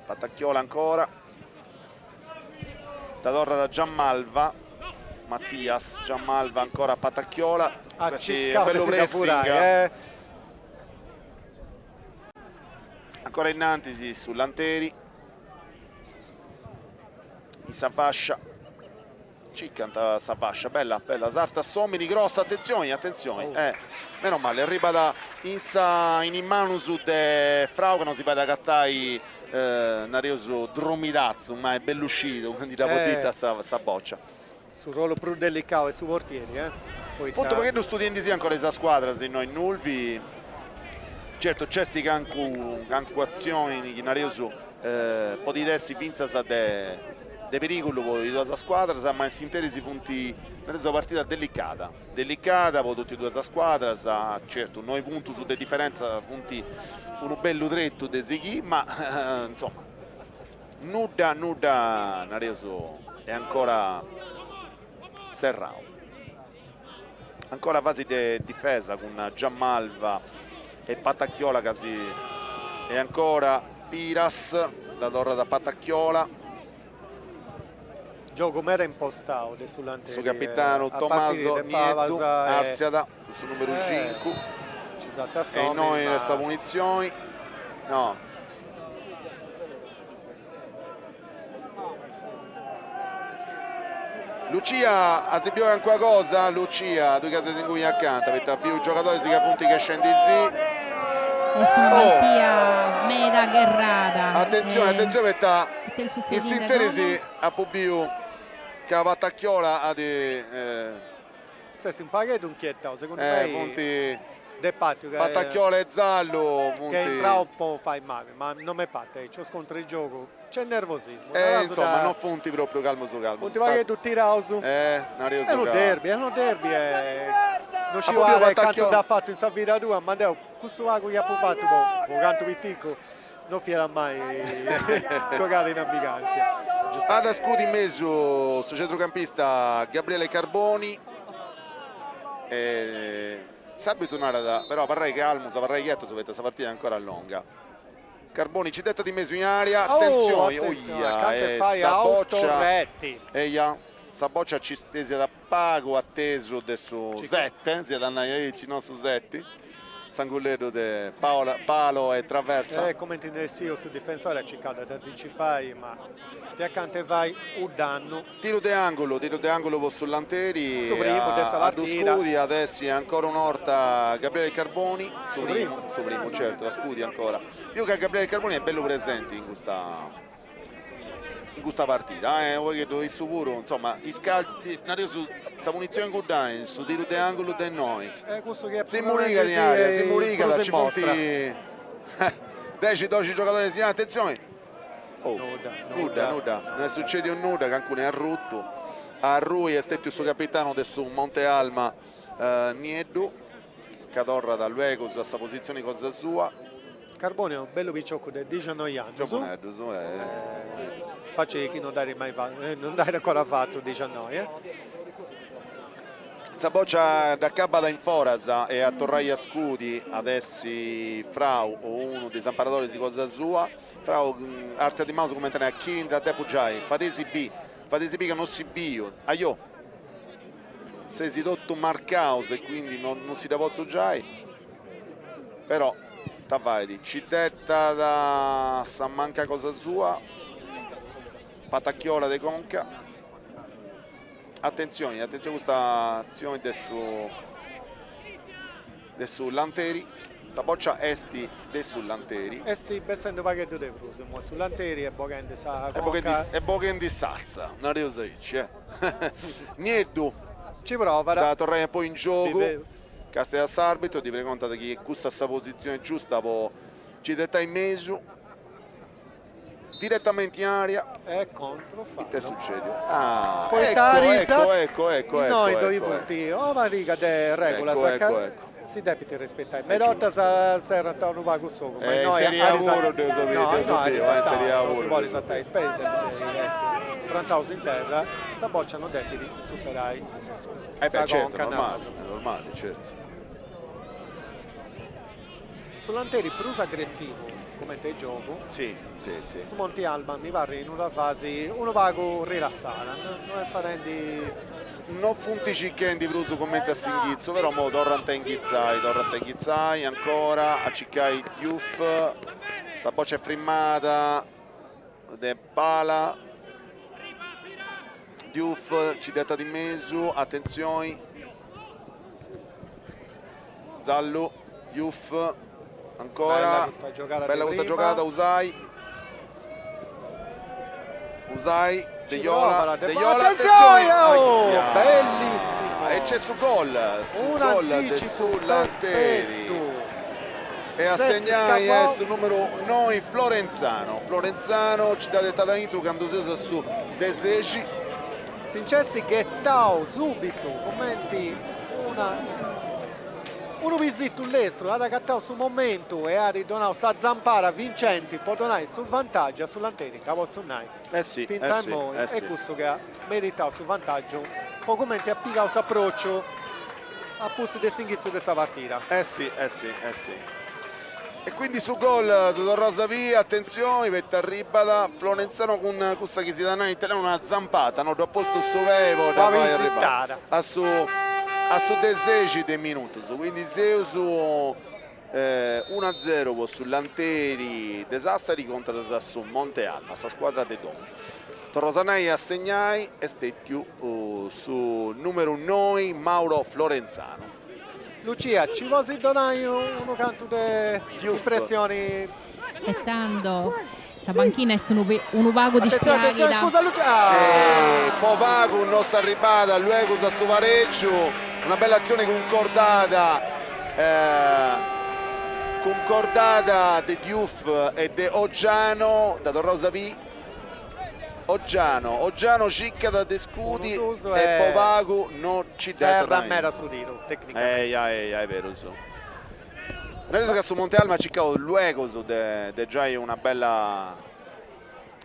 [SPEAKER 1] Patacchiola ancora, dda torrat a Giammalva, Mattias, Giammalva ancora Patacchiola,
[SPEAKER 2] at circau de si dda furai eh.
[SPEAKER 1] Ancora innantis su Lanteri, in sa fascia Circant sa fascia, bella, bella, sartat s'omini, cross, atentzioni, atentzioni, eh, meno male, arribat in sa, in is manus de Frau ca non si fait agatai, nareus, dromidatzu, ma est bellu scidu, cumenti dda podit sa sa bòcia.
[SPEAKER 2] Su ruolu prus delicau est su portieri, eh,
[SPEAKER 1] poita. Funt u' pagheddu studiendisì ancora is scuadras innoi in Nulvi, certu nc'est cancu cancu atzioni chi nareus podit essi fintzas de de perigulu po is duas scuadras, ma in s'interis funt nareus una partida delicada, delicada po totu is duas scuadras, certu noi puntus de diferentza funt unu bellu tretu de sighì, ma insoma nudda nudda nareus est ancora serrau. Ancora fasi de difesa cun Giammalva e Patacchiola ca si e ancora Piras, dda torrat a Patacchiola.
[SPEAKER 2] Giogu meda impostau de su Lanteri.
[SPEAKER 1] Su capitanu Tommaso Nieddu artziat cun su numeru cincu. E innoi est sa punitzioni. No. Lucia, as biu calincuna cosa? Lucia, tui ca ses inguni acanta, poita biu giogadoris ca funt chescendisì.
[SPEAKER 3] Est una partida meda gherrada.
[SPEAKER 1] Atentzioni, atentzioni poita in s'interis apu biu ca Patacchiola at
[SPEAKER 2] S'est un pagheddu inchietau, segundu mei
[SPEAKER 1] funt
[SPEAKER 2] de patiu
[SPEAKER 1] ca Patacchiola e Zallu funt
[SPEAKER 2] Ch'est intrau po fai mali, ma non m'est partu aici, o scontru 'e giogu, nc'est nervosismu.
[SPEAKER 1] Eh insoma non funt propriu calmus calmus.
[SPEAKER 2] Funt u' pagheddu tiraus.
[SPEAKER 1] Nareus
[SPEAKER 2] ca. Est unu derby, est unu derby e non sciu cantu nd'at fatu in sa vida tua, ma deu cussu pagu chi apu fatu po cantu piticu non fiat mai giogare in amigantzia.
[SPEAKER 1] At a scudi in mesu su centrucampista Gabriele Carboni e s'arbitru narat però abarrai calmus, abarrai chietus poita sa partida est ancora longa. Carboni ci dd'etat in mesu in area, atentzioni, oia e sa boccia, eia, sa boccia ci stesiat pagu atesu de su sete, si iat a nai aici, no su seti. S'angulleddu de Paola, palo e traversa.
[SPEAKER 2] E comenti nd'est essiu su difensori at circau de anticipai ma fiat acanta 'e fai u dannu.
[SPEAKER 1] Tiru de angulu, tiru de angulu po su Lanteri.
[SPEAKER 2] Su primu de sa partida.
[SPEAKER 1] A ddu scudi at essi ancora un'orta Gabriele Carboni. Su primu, su primu, certu, a scudi ancora. Biu ca Gabriele Carboni est bellu presenti in custa in custa partida e oi chi issu puru insomma is nareus sa punizioni inguddai su tiru de angulu de innoi si murigat in area si murigat nci funt dexi doxi giogadoris in area atentzioni oh nudda nudda no est sucediu nudda cancunu est arrutu a arrui est stetiu su capitanu de su Monte Alma Nieddu ca torrat luegus a sa positzioni cosa sua.
[SPEAKER 2] Carboni est unu bellu picioccu de dixannoi annus.
[SPEAKER 1] Giovuneddus, eh.
[SPEAKER 2] Facili chi non dd'at mai fatu, non dd'at ancora fatu dixannoi, eh.
[SPEAKER 1] Sa bòcia dd'acabat in foras e a torrai a scudi at essi Frau o unu de is amparadoris cosa sua. Frau artziat is manus cumenti a nai a chini dda depu giai, fadesi bì, fadesi bì ca non si biu, ajò. Seis totu marcaus e quindi non si dda potzu giai, però ita fait, ci dd'etat sa manca cosa sua, Patacchiola de conca, atentzioni, atentzioni custa atzioni de su de su Lanteri, sa bòcia est de su Lanteri.
[SPEAKER 2] Est bessendi u' pagheddu de prus imoi su Lanteri e boghendi sa conca.
[SPEAKER 1] E boghendi s'atza, nareus aici, eh. Nieddu.
[SPEAKER 2] Ci provat.
[SPEAKER 1] Da torrai a poi in giogu. Castiat a s'arbitru, ddi pregontat chi est cussa sa positzioni giusta po ci dd'etai in mesu. Diretamenti in area.
[SPEAKER 2] E controfallo.
[SPEAKER 1] Ita est sucediu? Ah,
[SPEAKER 2] Poita
[SPEAKER 1] ecco, ecco, ecco, ecco,
[SPEAKER 2] Innoi ddoi
[SPEAKER 1] ecco,
[SPEAKER 2] funt una pariga de regulas
[SPEAKER 1] ecco, ecco, ecco.
[SPEAKER 2] si depint rispetai. Meda 'ortas serrant unu pagu s'ogu, ma
[SPEAKER 1] Eh, in
[SPEAKER 2] innoi
[SPEAKER 1] Serie A puru deu so biu,
[SPEAKER 2] no,
[SPEAKER 1] deu so
[SPEAKER 2] innoi
[SPEAKER 1] biu, eh, in Serie A
[SPEAKER 2] non si
[SPEAKER 1] puru
[SPEAKER 2] podit
[SPEAKER 1] deu so
[SPEAKER 2] sartai, is peis depint essi prantaus in terra e sa bòcia non depit superai
[SPEAKER 1] Eh
[SPEAKER 2] sa
[SPEAKER 1] beh, certo,
[SPEAKER 2] conca,
[SPEAKER 1] normali,
[SPEAKER 2] naus.
[SPEAKER 1] normali, certo.
[SPEAKER 2] Su Lanteri prus agressivu cumenti giogu.
[SPEAKER 1] Si, si, si.
[SPEAKER 2] Su Monti Alma mi parrit in una fasi unu pagu rilassada, no est fadendi.
[SPEAKER 1] No funt circhendi prus cumenti a s'inghitzu, però imoi torrant a inghitzai, torrant a inghitzai ancora a circai Diouf, sa bòcia est frimmada de Pala, Diouf ci dd'etat in mesu, atentzioni. Zallu, Diouf, ancora.
[SPEAKER 2] Bella custa giogada
[SPEAKER 1] Bella custa giogada, Usai. Usai, Deiola, Deiola,
[SPEAKER 2] attenzione! Oh, bellissimo!
[SPEAKER 1] E c'è su gol, su
[SPEAKER 2] Un
[SPEAKER 1] gol de
[SPEAKER 2] anticipo
[SPEAKER 1] su Lanteri.
[SPEAKER 2] perfetto.
[SPEAKER 1] E a
[SPEAKER 2] S'est
[SPEAKER 1] segnai
[SPEAKER 2] scappau.
[SPEAKER 1] est su numero 9 Florenzano. Florenzano ci dd'at etadu aintru candu seus a su de sexi.
[SPEAKER 2] Si nc'est ghetau subitu cumenti una unu pisitu lestru, at agatau su momentu e at donau sa zampara vincenti po donai su vantàgiu a su Lanteri, dda potzu nai,
[SPEAKER 1] Eh si,
[SPEAKER 2] fintzas
[SPEAKER 1] eh si,
[SPEAKER 2] immoi,
[SPEAKER 1] eh
[SPEAKER 2] est
[SPEAKER 1] si.
[SPEAKER 2] cussu chi at meritau su vantàgiu po cumenti at pigau s'aprociu a pustis de s'inghitzu de sa partida.
[SPEAKER 1] Eh si, eh si, eh si. E quindi su gol ddu torraus a biri, atentzioni, poita arribat Florenzano cun cussa chi si iat a nai in italianu una zampata, no, ddu at postu su pei po dda fai arribai a su a su de sexi de minutus, quindi seus unu a zero po su Lanteri de Sassari contras a su Monte Alma, sa scuadra de domu. Torraus a nai a segnai est stetiu su numeru noi Mauro Florenzano.
[SPEAKER 2] Lucia, ci podis donai unu cantu de impressioni?
[SPEAKER 3] E tando sa panchina est unu unu pagu
[SPEAKER 2] Attenzione, attenzione,
[SPEAKER 3] dispiaghida.
[SPEAKER 2] scusa Lucia!
[SPEAKER 1] E po pagu no s'arribbada luegus a su pareggiu, una bella atzione cuncordada cuncordada de Diouf e de Oggiano, dda torraus a biri Oggiano, Oggiano circat de scudi e po pagu no ci dd'etat
[SPEAKER 2] Serrat meda su tiru, tecnicamenti.
[SPEAKER 1] Eia, eia, est berus. Nareus ca su Monte Alma at circau luegus de de giai una bella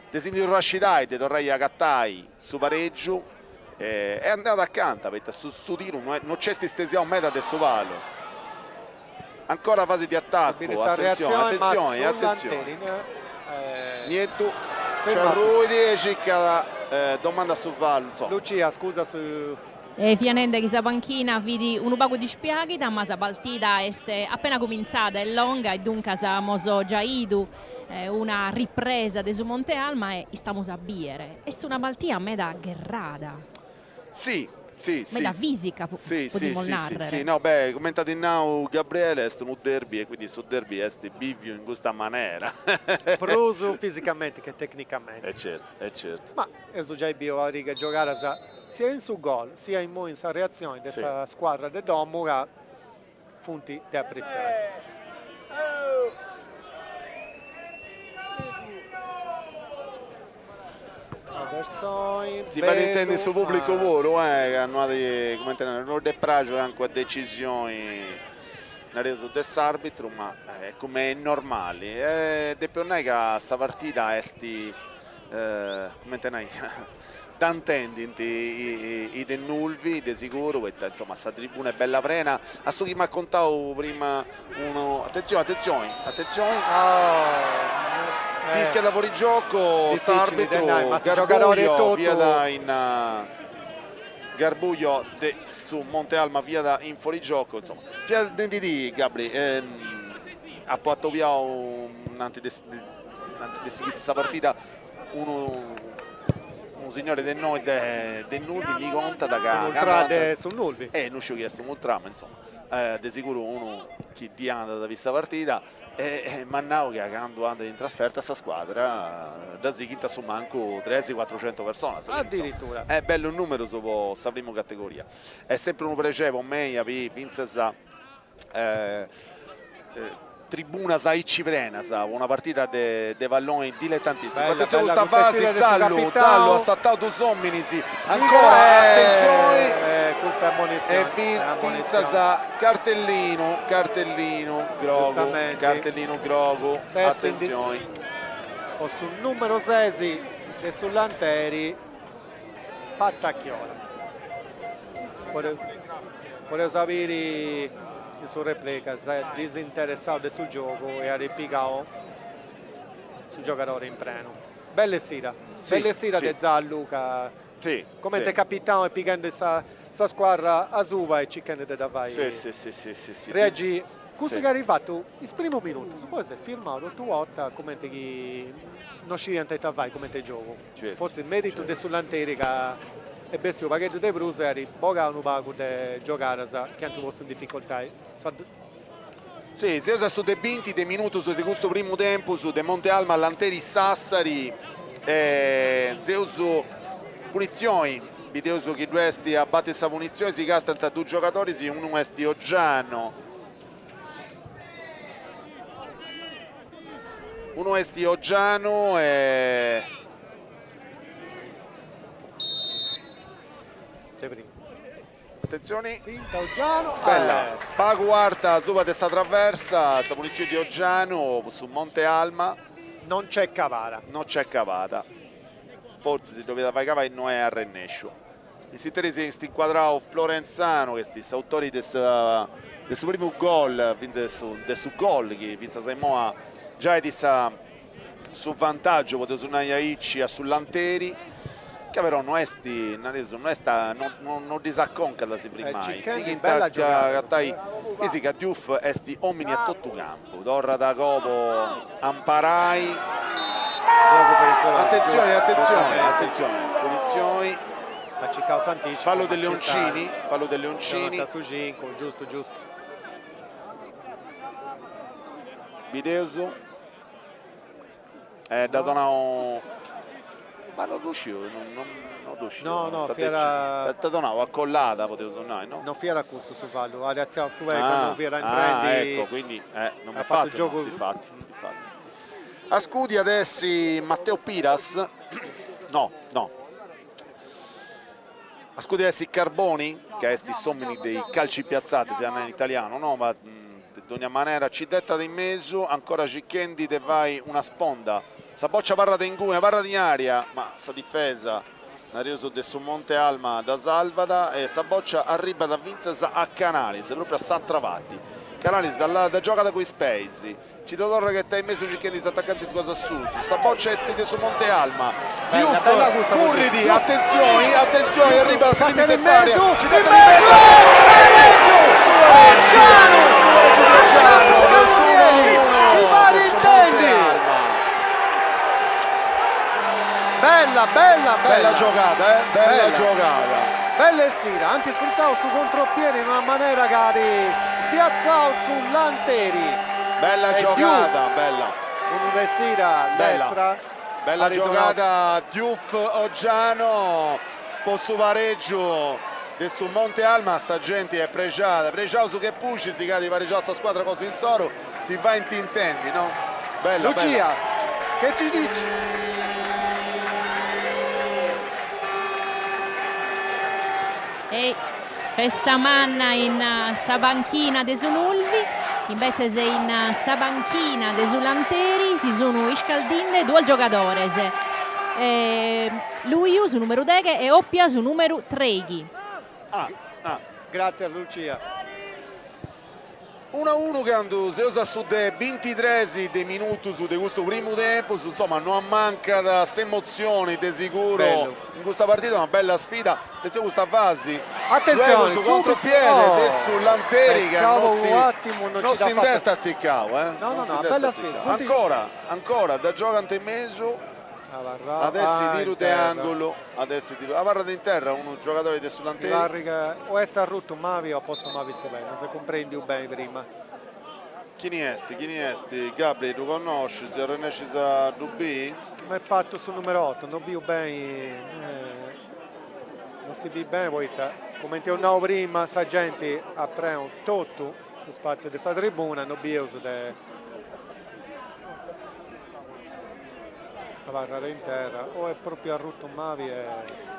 [SPEAKER 1] de si ndi torrai a scidai, de torrai a agatai su pareggiu e est andada acanta poita su su tiru no no nc'est stesiau meda de su palu. Ancora fasi di attaccu, attenzione, attenzione, attenzione. Nieddu, nc'arruit e circat, domanda su fallu, insoma.
[SPEAKER 2] Lucia, scusa su...
[SPEAKER 3] E fia nende chi sa panchina fit unu pagu dispiaghida, ma sa partida est appena cumintzada e longa e duncas amus giai 'idu una ripresa de su Monte Alma e istamus a bìere. Est una partida meda gherrada.
[SPEAKER 1] Si, si, si.
[SPEAKER 3] Meda fisica, podimus
[SPEAKER 1] narrer. Si, si, no, beh, comente at nau Gabriele est unu derby e quindi su derby est biviu in custa manera.
[SPEAKER 2] Prus fisicamente che tecnicamente.
[SPEAKER 1] E certu, e certu.
[SPEAKER 2] Ma eus giai biu pariga giogadas sia in su gol sia immoi in sa reatzioni de sa scuadra de domu ca funt de apretziai. Traversoni,
[SPEAKER 1] Si fait intendi su pubblicu puru, eh, ca no at, cumenti nai, no dd'est praxu calincuna decisioni, nareus, de s'arbitru, ma est come est normali. E depiu nai ca sa partida est, cumenti nai, dda intendint is de Nulvi, de siguru, poita insoma sa tribuna est bella prena, a su chi m'at contau prima unu, atentzioni atentzioni atentzioni, fischiat fuorigioco s'arbitru, Garbuio fiat in Garbuio de su Monte Alma fiat in fuorigioco, insoma fiat nendi Gabri, apu atobiau innanti de de sighiri sa partida unu unu signore de innoi de de Nulvi mi contat ca
[SPEAKER 2] Unu ultra de su Nulvi.
[SPEAKER 1] Eh no sciu chi est un'ultra ma insoma de siguru unu chi ddi andat po sa partida e m'at nau ca candu andat in trasferta sa scuadra dda sighint a su mancu tres cuatrucentus personas.
[SPEAKER 2] Addirittura.
[SPEAKER 1] Est bellu numerus po sa primu categoria. Est sempri unu prexeri po mei a biri fintzas tribunas aici prenas po una partida de palloni diletantisticu. Atentzioni custa fasi, Zallu, Zallu at sartau dus ominis, ancora atentzioni, e fintzas cartellinu, cartellinu grogu, cartellinu grogu, atentzioni.
[SPEAKER 2] Po su numeru ses de su Lanteri Patacchiola. Podeus biri in su replay ca s'est disinteressau de su giogu e at pigau su giogadori in prenu. Bella essida, bella essida de Zallu ca comente capitanu est pighendi sa scuadra asuba e circhendi de dda fai reagiri. Cussu chi at fatu is primus minutus, poi s'est firmau totu 'orta cumenti chi no scidiant ita fai cumenti giogu. Fortzis meritu de su Lanteri ca est bessiu u' pagheddu de prus e at bogau unu pagu de giogadas chi ant postu in dificoltai sa.
[SPEAKER 1] Si, seus a su de binti de minutus de custu primu tempus de Monte Alma Lanteri Sassari e seus punitzioni, bideus chi ddu est a bati sa punitzioni, si castant dus giogadoris, unu est Oggiano Unu est Oggiano e Atentzioni.
[SPEAKER 2] Finta Oggiano.
[SPEAKER 1] Bella. Pagu arta asuba de sa traversa, sa punitzioni de Oggiano su Monte Alma.
[SPEAKER 2] Non nc'est cavada.
[SPEAKER 1] Non nc'est cavada. Fortzis ddu 'oliat fai cavai no est arrennesciu. In s'interis est incuadrau Florenzano, chi est s'autori de sa de su primu gol, de su gol chi fintzas a immoa giait sa su vantàgiu, podeus nai aici, a su Lanteri, ca però no est, nareus, no est no no ddis aconcat a si frimai, sighint a agatai, is ca Diouf est omini a totu campu, torrat a goa po amparai, atentzioni atentzioni atentzioni, punitzioni, fallu de Leoncini, fallu de Leoncini,
[SPEAKER 2] su cincu, giustu giustu.
[SPEAKER 1] Bideus, e dd'at donau, ma no ddu sciu, no ddu sciu,
[SPEAKER 2] No, no, fiat.
[SPEAKER 1] Dd'at donau a collada, podeus nai, no?
[SPEAKER 2] No fiat custu su fallu, at artziau su pei candu fiat intrendi.
[SPEAKER 1] Ah, ecco, quindi non m'est fatu, giogu... difati, difati. A scudi at essi Matteo Piras, no, no, a scudi at essi Carboni, ca est s'omini de i calci piazzati, si nai in italianu, no, ma de dogna manera ci dd'etat in mesu, ancora circhendi de fai una sponda, sa boccia abarrat inguni, abarrat in aria, ma sa difesa, nareus, de su Monte Alma dda salvat e sa boccia arribat fintzas a Canalis, propriu a s'atra parti. Canalis dda giogat cun is peis, Nci dda torrat a ghetai in mesu circhendi is atacantis cosa suus, sa boccia est de su Monte Alma, Diouf currit, atentzioni, atentzioni, arribat a su limite de s'area, nci dda ghetat in mesu, paregiu, su paregiu, su paregiu de Oggiano, de s'unu a unu de su Monte Alma.
[SPEAKER 2] Bella, bella, bella.
[SPEAKER 1] Bella giogada, eh, bella giogada.
[SPEAKER 2] Bella essida, ant sfrutau su contropiede in una manera ca at spiatzau su Lanteri.
[SPEAKER 1] Bella giogada, bella.
[SPEAKER 2] Una bessida lestra.
[SPEAKER 1] Bella giogada Diouf Oggiano po su paregiu de su Monte Alma, sa genti est prexada, prexaus che puxis ca at paregiau sa scuadra cosa insoru, si faint intendi, no? Bella,
[SPEAKER 2] Lucia, che ci dici?
[SPEAKER 3] E festa manna in sa panchina de su Nulvi, imbetzes in sa panchina de su Lanteri si sunu iscaldinde duos giogadores, Luiu su numeru deghe e Oppia su numeru treighi.
[SPEAKER 1] Ah, ah.
[SPEAKER 2] Gratzias Lucia.
[SPEAKER 1] Unu a unu candu seus a su de bintitres de minutus de custu primu tempus, insoma no ammancat s'emotzioni de siguru in custa partida, una bella sfida, atentzioni custa fasi, luego su contropiede de su Lanteri ca no si no si nd'est atzicau, no si nd'est atzicau, ancora, ancora, dda giogant in mesu, at essi tiru de angulu, at essi tiru, abarrat in terra unu giogadori de su Lanteri.
[SPEAKER 2] Mi parrit ca o est arrutu mabi o at postu mabi su pei, non s'est cumprendiu beni prima.
[SPEAKER 1] Chini est, chini est, Gabri ddu connoscis, arrennescis a ddu biri?
[SPEAKER 2] M'est partu su numeru otu, non biu beni, non si bit beni poita, cumenti eus nau prima, sa genti at prenu totu su spaziu de sa tribuna, non bieus de Abarrare in terra o est propriu arrutu mabi e.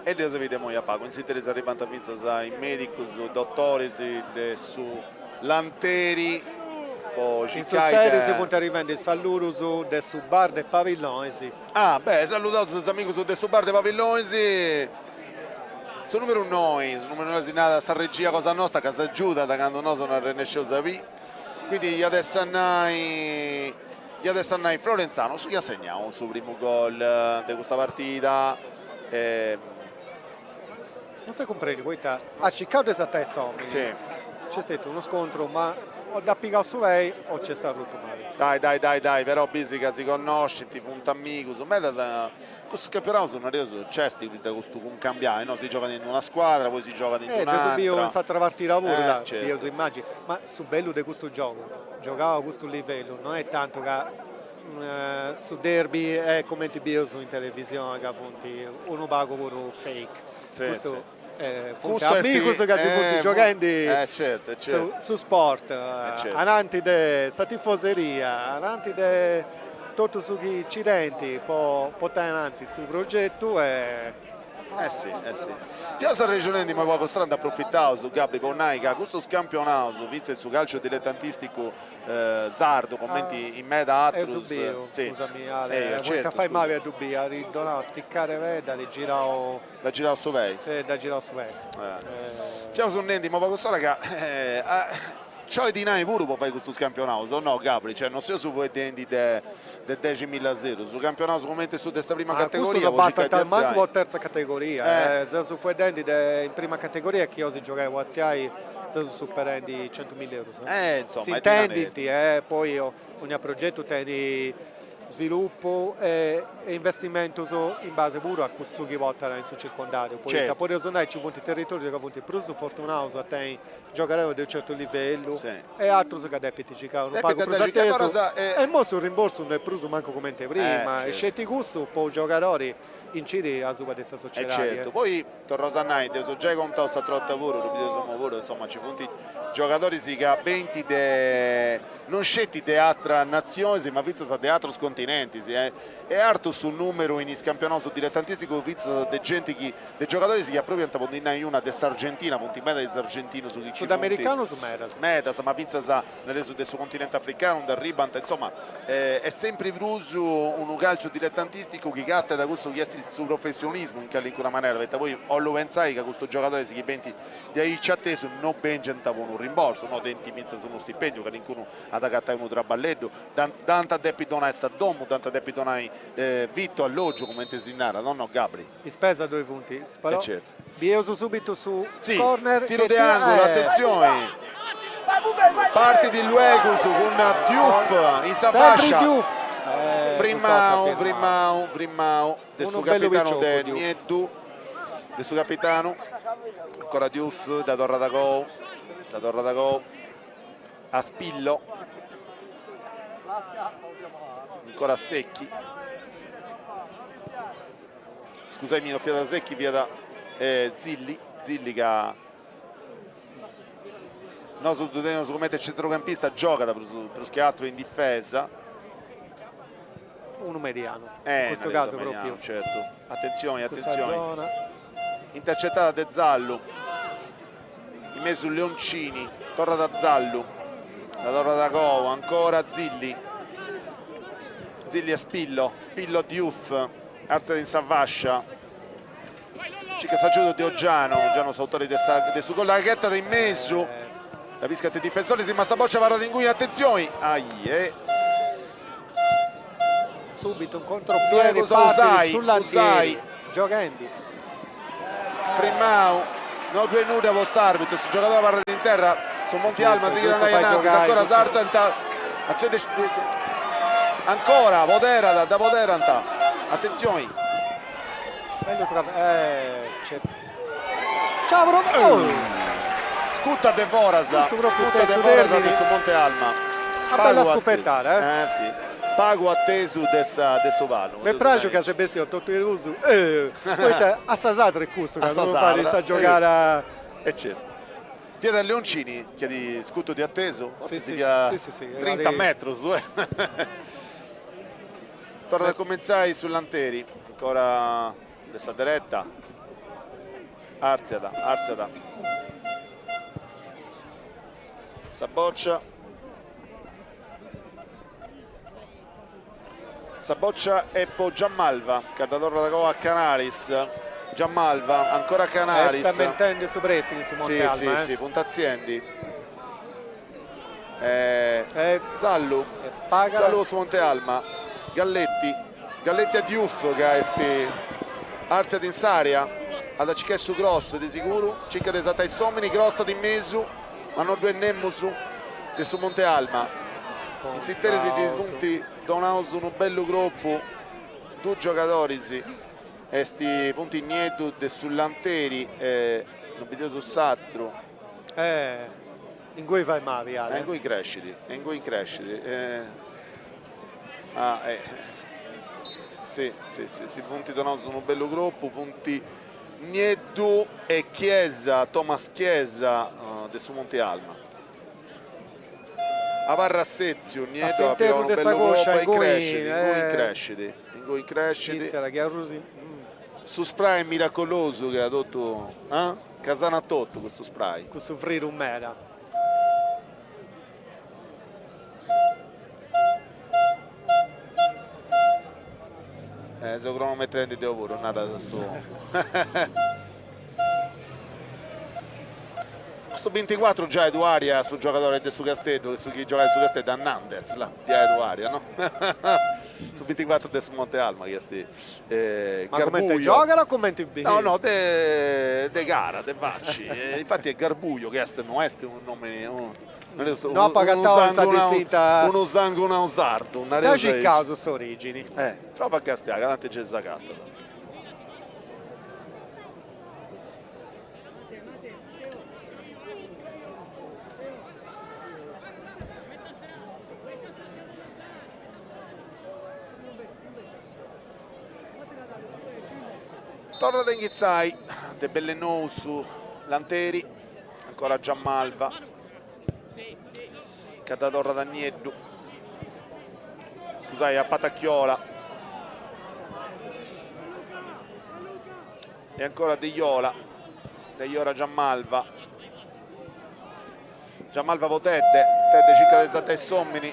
[SPEAKER 1] E dda si bit immoi a pagu, in s'interis arribant fintzas is medicus, dotoris de su Lanteri po
[SPEAKER 2] circai de. In s'interis funt arrivendi is sallurus de su bar de Pabillonis.
[SPEAKER 1] Ah, beh, saludaus is amigus de su bar de Pabillonis, su numeru noi, su numeru noi si narat sa regia cosa nosta ca s'agiudat candu nosu no arrennesceus a biri, quindi iat essi a nai Iat essi a nai Florenzano, su chi at segnau su primu gol de custa partida.
[SPEAKER 2] Non si cumprendit poita at circau de sartai s'omini, nc'est stetiu unu scontru ma o dd'at pigau su pei o nc'est arrutu mali.
[SPEAKER 1] Dai dai dai dai, però bisi ca si connoscint, funt amigus, medas Custus campionaus nareus nc'est custu cuncambiai, no? Si giogat in una scuadra, poi si giogat in
[SPEAKER 2] un'atra. Dd'eus biu in s'atra partida puru, là, bieus immagini. Ma su bellu de custu giogu, giogau a custu livellu, non est tantu ca su derby est cumenti bieus in televisioni ca funt unu pagu puru fake. Custu funt amigus ca si funt gioghendi su sport ananti de sa tifoseria, ananti de totu su chi ci tenint po portai ananti su progetu e
[SPEAKER 1] Eh si, eh si. Fiaus arrexonendi immoi pagu a nd'aprofitaus, Gabri, po nai ca custus campionaus, fintzas su calciu diletantisticu sardu, cumenti in meda atrus.
[SPEAKER 2] Eus biu, scusami Ale, poita fait mabi a ddu biri, at donau sticada 'e pei, dd'at girau
[SPEAKER 1] Dd'at girau su pei.
[SPEAKER 2] Dd'at girau su pei.
[SPEAKER 1] Fiaus nendi immoi pagu s'ora ca nci 'olit dinai puru po fai custus campionaus, o no Gabri? Cioè non seus fueddendi de deximilla eurus, campionaus cumenti su de sa prima categoria
[SPEAKER 2] po circai de atziai. Custus no bastant mancu po terza categoria, seus fueddendi de in prima categoria chi 'olis giogai po atziai seus superendi centumilla eurus.
[SPEAKER 1] Insomma,
[SPEAKER 2] s'intendint, poi ogna progetu tenit sviluppu e investimentus in base puru a cussu chi portat in su circondariu, poita podeus nai ci funt territorius ca funt prus fortunaus a tenni giogadoris de unu certu livellu e atrus ca depint circai unu pagu prus atesu e immoi su rimborsu no est prus mancu cumenti prima e sceti cussu po unu giogadori incidit asuba de sa sociedadi.
[SPEAKER 1] E certu, poi torraus a nai, dd'eus giai contau s'atra 'orta puru, ddu bideus imoi puru, insoma nci funt giogadoris ca benint de non sceti de atras natzionis ma fintzas de atrus continentis. continentis, Est artu su numeru in is campionaus diletantisticus fintzas de genti chi, de giogadoris chi aprobiant po ndi nai una de s'Argentina, funt meda is argentinus chi nci funt.
[SPEAKER 2] Sudamericanus medas.
[SPEAKER 1] Medas, ma fintzas nareus de su continenti africanu nd'arribant, insoma est sempri prus unu calciu diletantisticu chi castiat cussu chi est su professionismu in calincuna manera, poita poi 'ollu pentzai ca custus giogadoris chi benint de aici atesu no bengiant po unu rimborsu, no tenint fintzas unu stipendiu, calincunu at agatai unu traballeddu, Dd'ant a depi donai sa domu, dd'ant a depi donai vitu, allògiu, cumenti si narat, o no Gabri?
[SPEAKER 2] Is spesas ddoi funt, però bieus subitu su corner.
[SPEAKER 1] Tiru de angulu, atentzioni, partit luegus cun Diouf in sa fascia, frimmau, frimmau, frimmau de su capitanu de Nieddu, de su capitanu, ancora Diouf, dda torrat a gou, dda torrat a gou. A Spillo, ancora Secchi, scusaimi no fiat Secchi fiat Zilli, Zilli ca nosu ddu teneus cumenti centrucampista giogat prus prus che atru in difesa.
[SPEAKER 2] Unu medianu, in custu casu propriu.
[SPEAKER 1] Certu, atentzioni atentzioni, intercetada de Zallu. In mesu Leoncini, torrat a Zallu, la torrat a gou, ancora Zilli, Zilli a Spillo, Spillo a Diouf, artziat in sa fascia, circat s'agiudu de Oggiano, Oggiano s'autori de sa de su gol, la ghetat in mesu, la piscant is difensoris, ma sa boccia abarrat inguni, atentzioni, ahi
[SPEAKER 2] Subitu un contropiede partit su Lantieri gioghendi.
[SPEAKER 1] Frimmau, no ddu est nudda po s'arbitru, su giogadori abarrat in terra, su Monti Alma sighit a andai innantis, ancora sartant, atzioni de, ancora poderat, dda poderant, atentzioni.
[SPEAKER 2] Bellu tra, eh, Ciao oh!
[SPEAKER 1] Scuta de foras, scuta de foras de su Monte Alma.
[SPEAKER 2] Una bella scupetada,
[SPEAKER 1] eh? Eh, sì. Pagu atesu de sa de su palu.
[SPEAKER 2] M'est praxiu ca s'est bessiu totu in rusu, eh, poita a sa sarda est cussu ca non fait sa giogada.
[SPEAKER 1] E certu. Fiat Leoncini chi at scutu de atesu, fortzis fiat trinta metrus. Torrat a cumentzai su Lanteri, ancora De sa dereta, artziat, artziat sa boccia, sa boccia est po Giammalva, ca dda torrat agoa a Canalis, Giammalva, ancora Canalis.
[SPEAKER 2] Est aumentendi su pressing in su Monte Alma.
[SPEAKER 1] Si, si, si, funt artziendi. Zallu, Zallu po su Monte Alma, Galletti, Galletti a Diouf ca est artziat in s'area, at a circai su cross de siguru, circat de sartai s'omini, crossat in mesu, ma no ddu est nemus de su Monte Alma. In s'interis ddis funt donaus unu bellu cropu dus giogadoris, est funt Nieddu de su Lanteri e no bideus s'atru.
[SPEAKER 2] Ingui fait mabi, Ale.
[SPEAKER 1] E ingui crescit, e ingui crescit. Ah, eh. Si, si, si, si funt donaus unu bellu cropu, funt Nieddu e Chiesa, Thomas Chiesa de su Monte Alma. Abarrat setziu, Nieddu at pigau unu bellu cropu e crescit, ingui crescit, ingui crescit. Su spray miracolosu chi at totu, ah? Ca sanat totu custu spray.
[SPEAKER 2] Cussu fridu meda.
[SPEAKER 1] Eh, seu cronometrendi deu puru, narat su. Custu binticuatru giai ddu aria su giogadori de su Casteddu, su chi giogat in su Casteddu, Hernandez, là, giai ddu aria, no? Su binticuatru de su Monte Alma chi est
[SPEAKER 2] Ma comente giogat o comente
[SPEAKER 1] biit? No, no, de de cara, de faci. Infati est Garbuio chi est, no est unu nomini,
[SPEAKER 2] No apo agatau in sa distinta.
[SPEAKER 1] Unu sangunau sardu,
[SPEAKER 2] nareus aici. Deu circaus s'origini.
[SPEAKER 1] Eh, prova a castiai, ca tanti gei s'agatat. Torrat a inghitzai de bell'e nou su Lanteri, ancora Giammalva, ca dda torrat a Nieddu. Scusai, a Patacchiola. E ancora Deiola. Deiola Giammalva. Giammalva po Tedde. Tedde circat de sartai s'omini.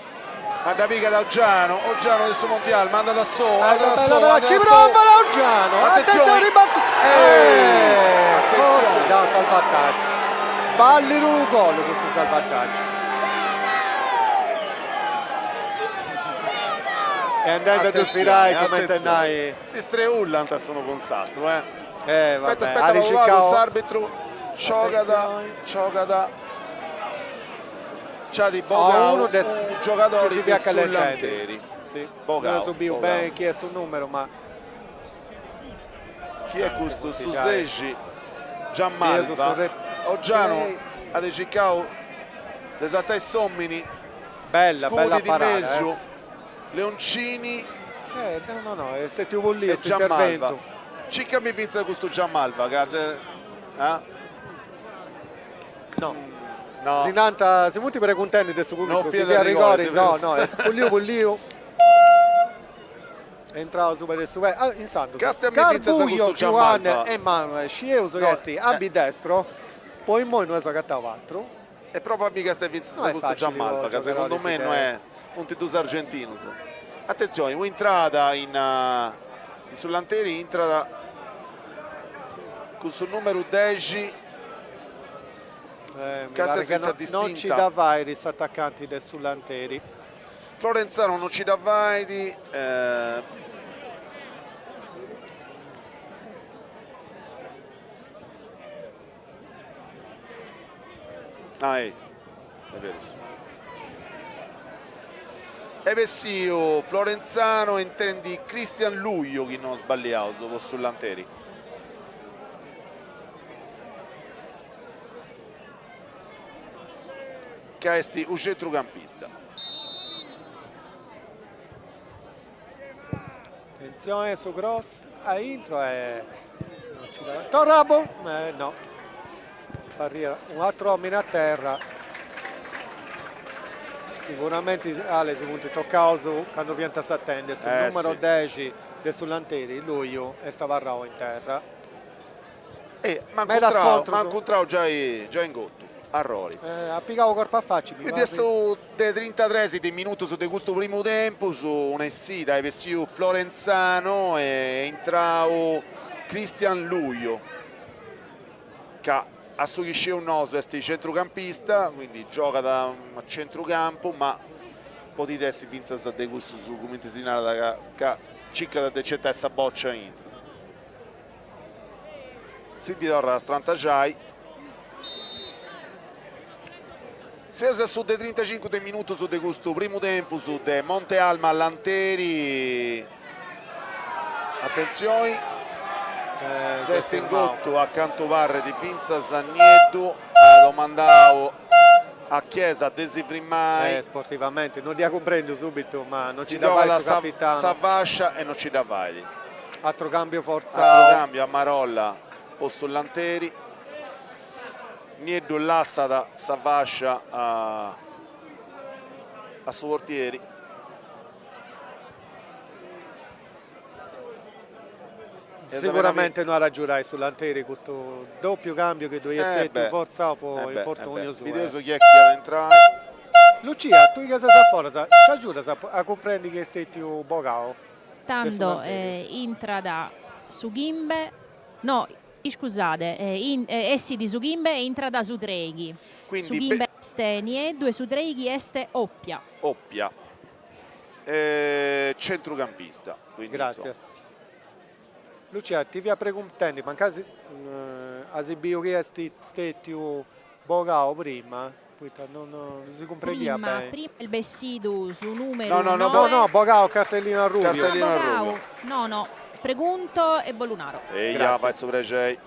[SPEAKER 1] Ma dda pigat Oggiano. Oggiano de su Monti Alma, andat a sou, andat a sou, andat a
[SPEAKER 2] Ci
[SPEAKER 1] sou.
[SPEAKER 2] prova Oggiano.
[SPEAKER 1] Attenzione.
[SPEAKER 2] Attenzione, ribattuta.
[SPEAKER 1] Eh, attenzione.
[SPEAKER 2] Forse da salvataggio. Ballit unu gol questo salvataggio. E andando a sfidare come nai.
[SPEAKER 1] Si streullant s'unu cun s'atru, eh.
[SPEAKER 2] Eh,
[SPEAKER 1] Aspetta,
[SPEAKER 2] vabbè,
[SPEAKER 1] aspetta,
[SPEAKER 2] ha
[SPEAKER 1] pagu pagu,
[SPEAKER 2] ricercato
[SPEAKER 1] s'arbitru sciogat,
[SPEAKER 2] Attenzione.
[SPEAKER 1] sciogat. C'at
[SPEAKER 2] a
[SPEAKER 1] bogau
[SPEAKER 2] uno des
[SPEAKER 1] unu
[SPEAKER 2] chi
[SPEAKER 1] giogadori
[SPEAKER 2] si
[SPEAKER 1] de
[SPEAKER 2] fiat
[SPEAKER 1] su
[SPEAKER 2] callentende.
[SPEAKER 1] Lanteri.
[SPEAKER 2] Sì,
[SPEAKER 1] Bogau,
[SPEAKER 2] non so più
[SPEAKER 1] bogau.
[SPEAKER 2] bene chi è su numero, ma
[SPEAKER 1] Chi est
[SPEAKER 2] Ah,
[SPEAKER 1] custu?
[SPEAKER 2] si
[SPEAKER 1] Su
[SPEAKER 2] può giai.
[SPEAKER 1] sexi Giammalva.
[SPEAKER 2] Biesu su re-
[SPEAKER 1] Oggiano
[SPEAKER 2] Play.
[SPEAKER 1] at circau de sartai s'omini.
[SPEAKER 2] Bella, bella
[SPEAKER 1] Scudi di
[SPEAKER 2] parata.
[SPEAKER 1] mesu.
[SPEAKER 2] Eh.
[SPEAKER 1] Leoncini
[SPEAKER 2] No, no, no, è stato un lì
[SPEAKER 1] e
[SPEAKER 2] questo
[SPEAKER 1] Giammalva.
[SPEAKER 2] intervento.
[SPEAKER 1] Circami finzas custu Giammalva, ca eh?
[SPEAKER 2] No.
[SPEAKER 1] No.
[SPEAKER 2] Si nanta, si funt preguntendi de su pubblicu
[SPEAKER 1] Non
[SPEAKER 2] chi
[SPEAKER 1] fiat
[SPEAKER 2] fiat
[SPEAKER 1] rigore,
[SPEAKER 2] rigori,
[SPEAKER 1] si
[SPEAKER 2] no, no, è pulliu pulliu. È entrato super de su ah, inzandus.
[SPEAKER 1] Castiami finzas a
[SPEAKER 2] Garbuio,
[SPEAKER 1] custu
[SPEAKER 2] Giuanne
[SPEAKER 1] Giammalva.
[SPEAKER 2] e Manuel, scieus
[SPEAKER 1] No,
[SPEAKER 2] chi est
[SPEAKER 1] eh.
[SPEAKER 2] ambidestro, po immoi no eus agatau atru.
[SPEAKER 1] E proprio mica stai finzas
[SPEAKER 2] No è
[SPEAKER 1] custu
[SPEAKER 2] facile
[SPEAKER 1] Giammalva, ca
[SPEAKER 2] giocare
[SPEAKER 1] secondo me
[SPEAKER 2] si
[SPEAKER 1] no è funt dus argentinus. Attenzione, un'intrada in, in su Lanteri, intrat cun su numeru dexi.
[SPEAKER 2] Mi
[SPEAKER 1] Castia
[SPEAKER 2] pare
[SPEAKER 1] si
[SPEAKER 2] che
[SPEAKER 1] sta
[SPEAKER 2] no, non ci
[SPEAKER 1] distinta.
[SPEAKER 2] dda fait s'attacanti de su Lanteri.
[SPEAKER 1] Florenzano non ci dda fait. Ah, è vero. Est bessiu Florenzano intrendi Cristian Luglio chi non sballiaus po su Lanteri. Ca est u centrucampista.
[SPEAKER 2] Attenzione su cross a intro e non ci dà. Torrabo! No. Barriera, un altro uomo a terra. Sicuramente Ale si funt tocaus candu fiant sartendi su numero
[SPEAKER 1] sì.
[SPEAKER 2] 10 de su Lanteri, Luiu, est abarrau in terra.
[SPEAKER 1] E
[SPEAKER 2] Meda
[SPEAKER 1] m'at
[SPEAKER 2] scontrus.
[SPEAKER 1] incontrau giai, giai ingottu, arrori.
[SPEAKER 2] At pigau corpu a facci, mi
[SPEAKER 1] Quindi
[SPEAKER 2] parrit.
[SPEAKER 1] su de trintatres de minutus de custu primu tempus, una essida, est bessiu Florenzano e est intrau Cristian Luio, ca a su chi scieus nosu est centrucampista, quindi giogat a centrucampu, ma podit essi fintzas de cussus, cumenti si narat, ca ca circat de nci 'etai sa boccia aintru. Si ndi torrat a strantaxai. Seus a su de trintacincu de minutus de custu primu tempus de Monte Alma Lanteri. Atentzioni, s'est ingottu a cantu parrit fintzas Nieddu, at domandau a Chiesa de si frimmai.
[SPEAKER 2] Sportivamenti, non dd'ia cumprendiu subitu, ma non ci
[SPEAKER 1] Si
[SPEAKER 2] dda fait
[SPEAKER 1] giogat
[SPEAKER 2] su capitanu.
[SPEAKER 1] sa fascia e non ci dda fait.
[SPEAKER 2] Atru cambiu
[SPEAKER 1] Atru
[SPEAKER 2] forzau.
[SPEAKER 1] cambiu a marolla po su Lanteri. Nieddu lassat sa fascia a a su portieri.
[SPEAKER 2] Sicuramente no at a agiudai su Lanteri custu doppiu cambiu chi ddoi est stetiu forzau po infortunius.
[SPEAKER 1] Bideus chi est chi at a intrai.
[SPEAKER 2] Lucia, tui chi ses a foras, ci agiudas a cumprendi chi est stetiu bogau de su
[SPEAKER 3] Tando
[SPEAKER 2] Lanteri?
[SPEAKER 3] intrat su chimbe, no, iscusade, essit su chimbe e intrat su treighi. Su
[SPEAKER 1] Quindi
[SPEAKER 3] chimbe est Nieddu e su treighi est Oppia.
[SPEAKER 1] Oppia, centrucampista. Quindi,
[SPEAKER 2] Gràtzias. Lucia, ti fia preguntendi, mancai as biu chi est stetiu bogau prima, poita non si cumprendiat
[SPEAKER 3] Prima,
[SPEAKER 2] beni.
[SPEAKER 3] prima est bessidu su numeru
[SPEAKER 1] No, no, no,
[SPEAKER 2] No, no, bogau cartellino arrubiu.
[SPEAKER 1] Cartellino
[SPEAKER 3] Bogau,
[SPEAKER 1] arrubiu.
[SPEAKER 3] no, no, pregunto e bollu naro.
[SPEAKER 1] Eia,
[SPEAKER 2] Gràtzias.
[SPEAKER 1] fait su prexei.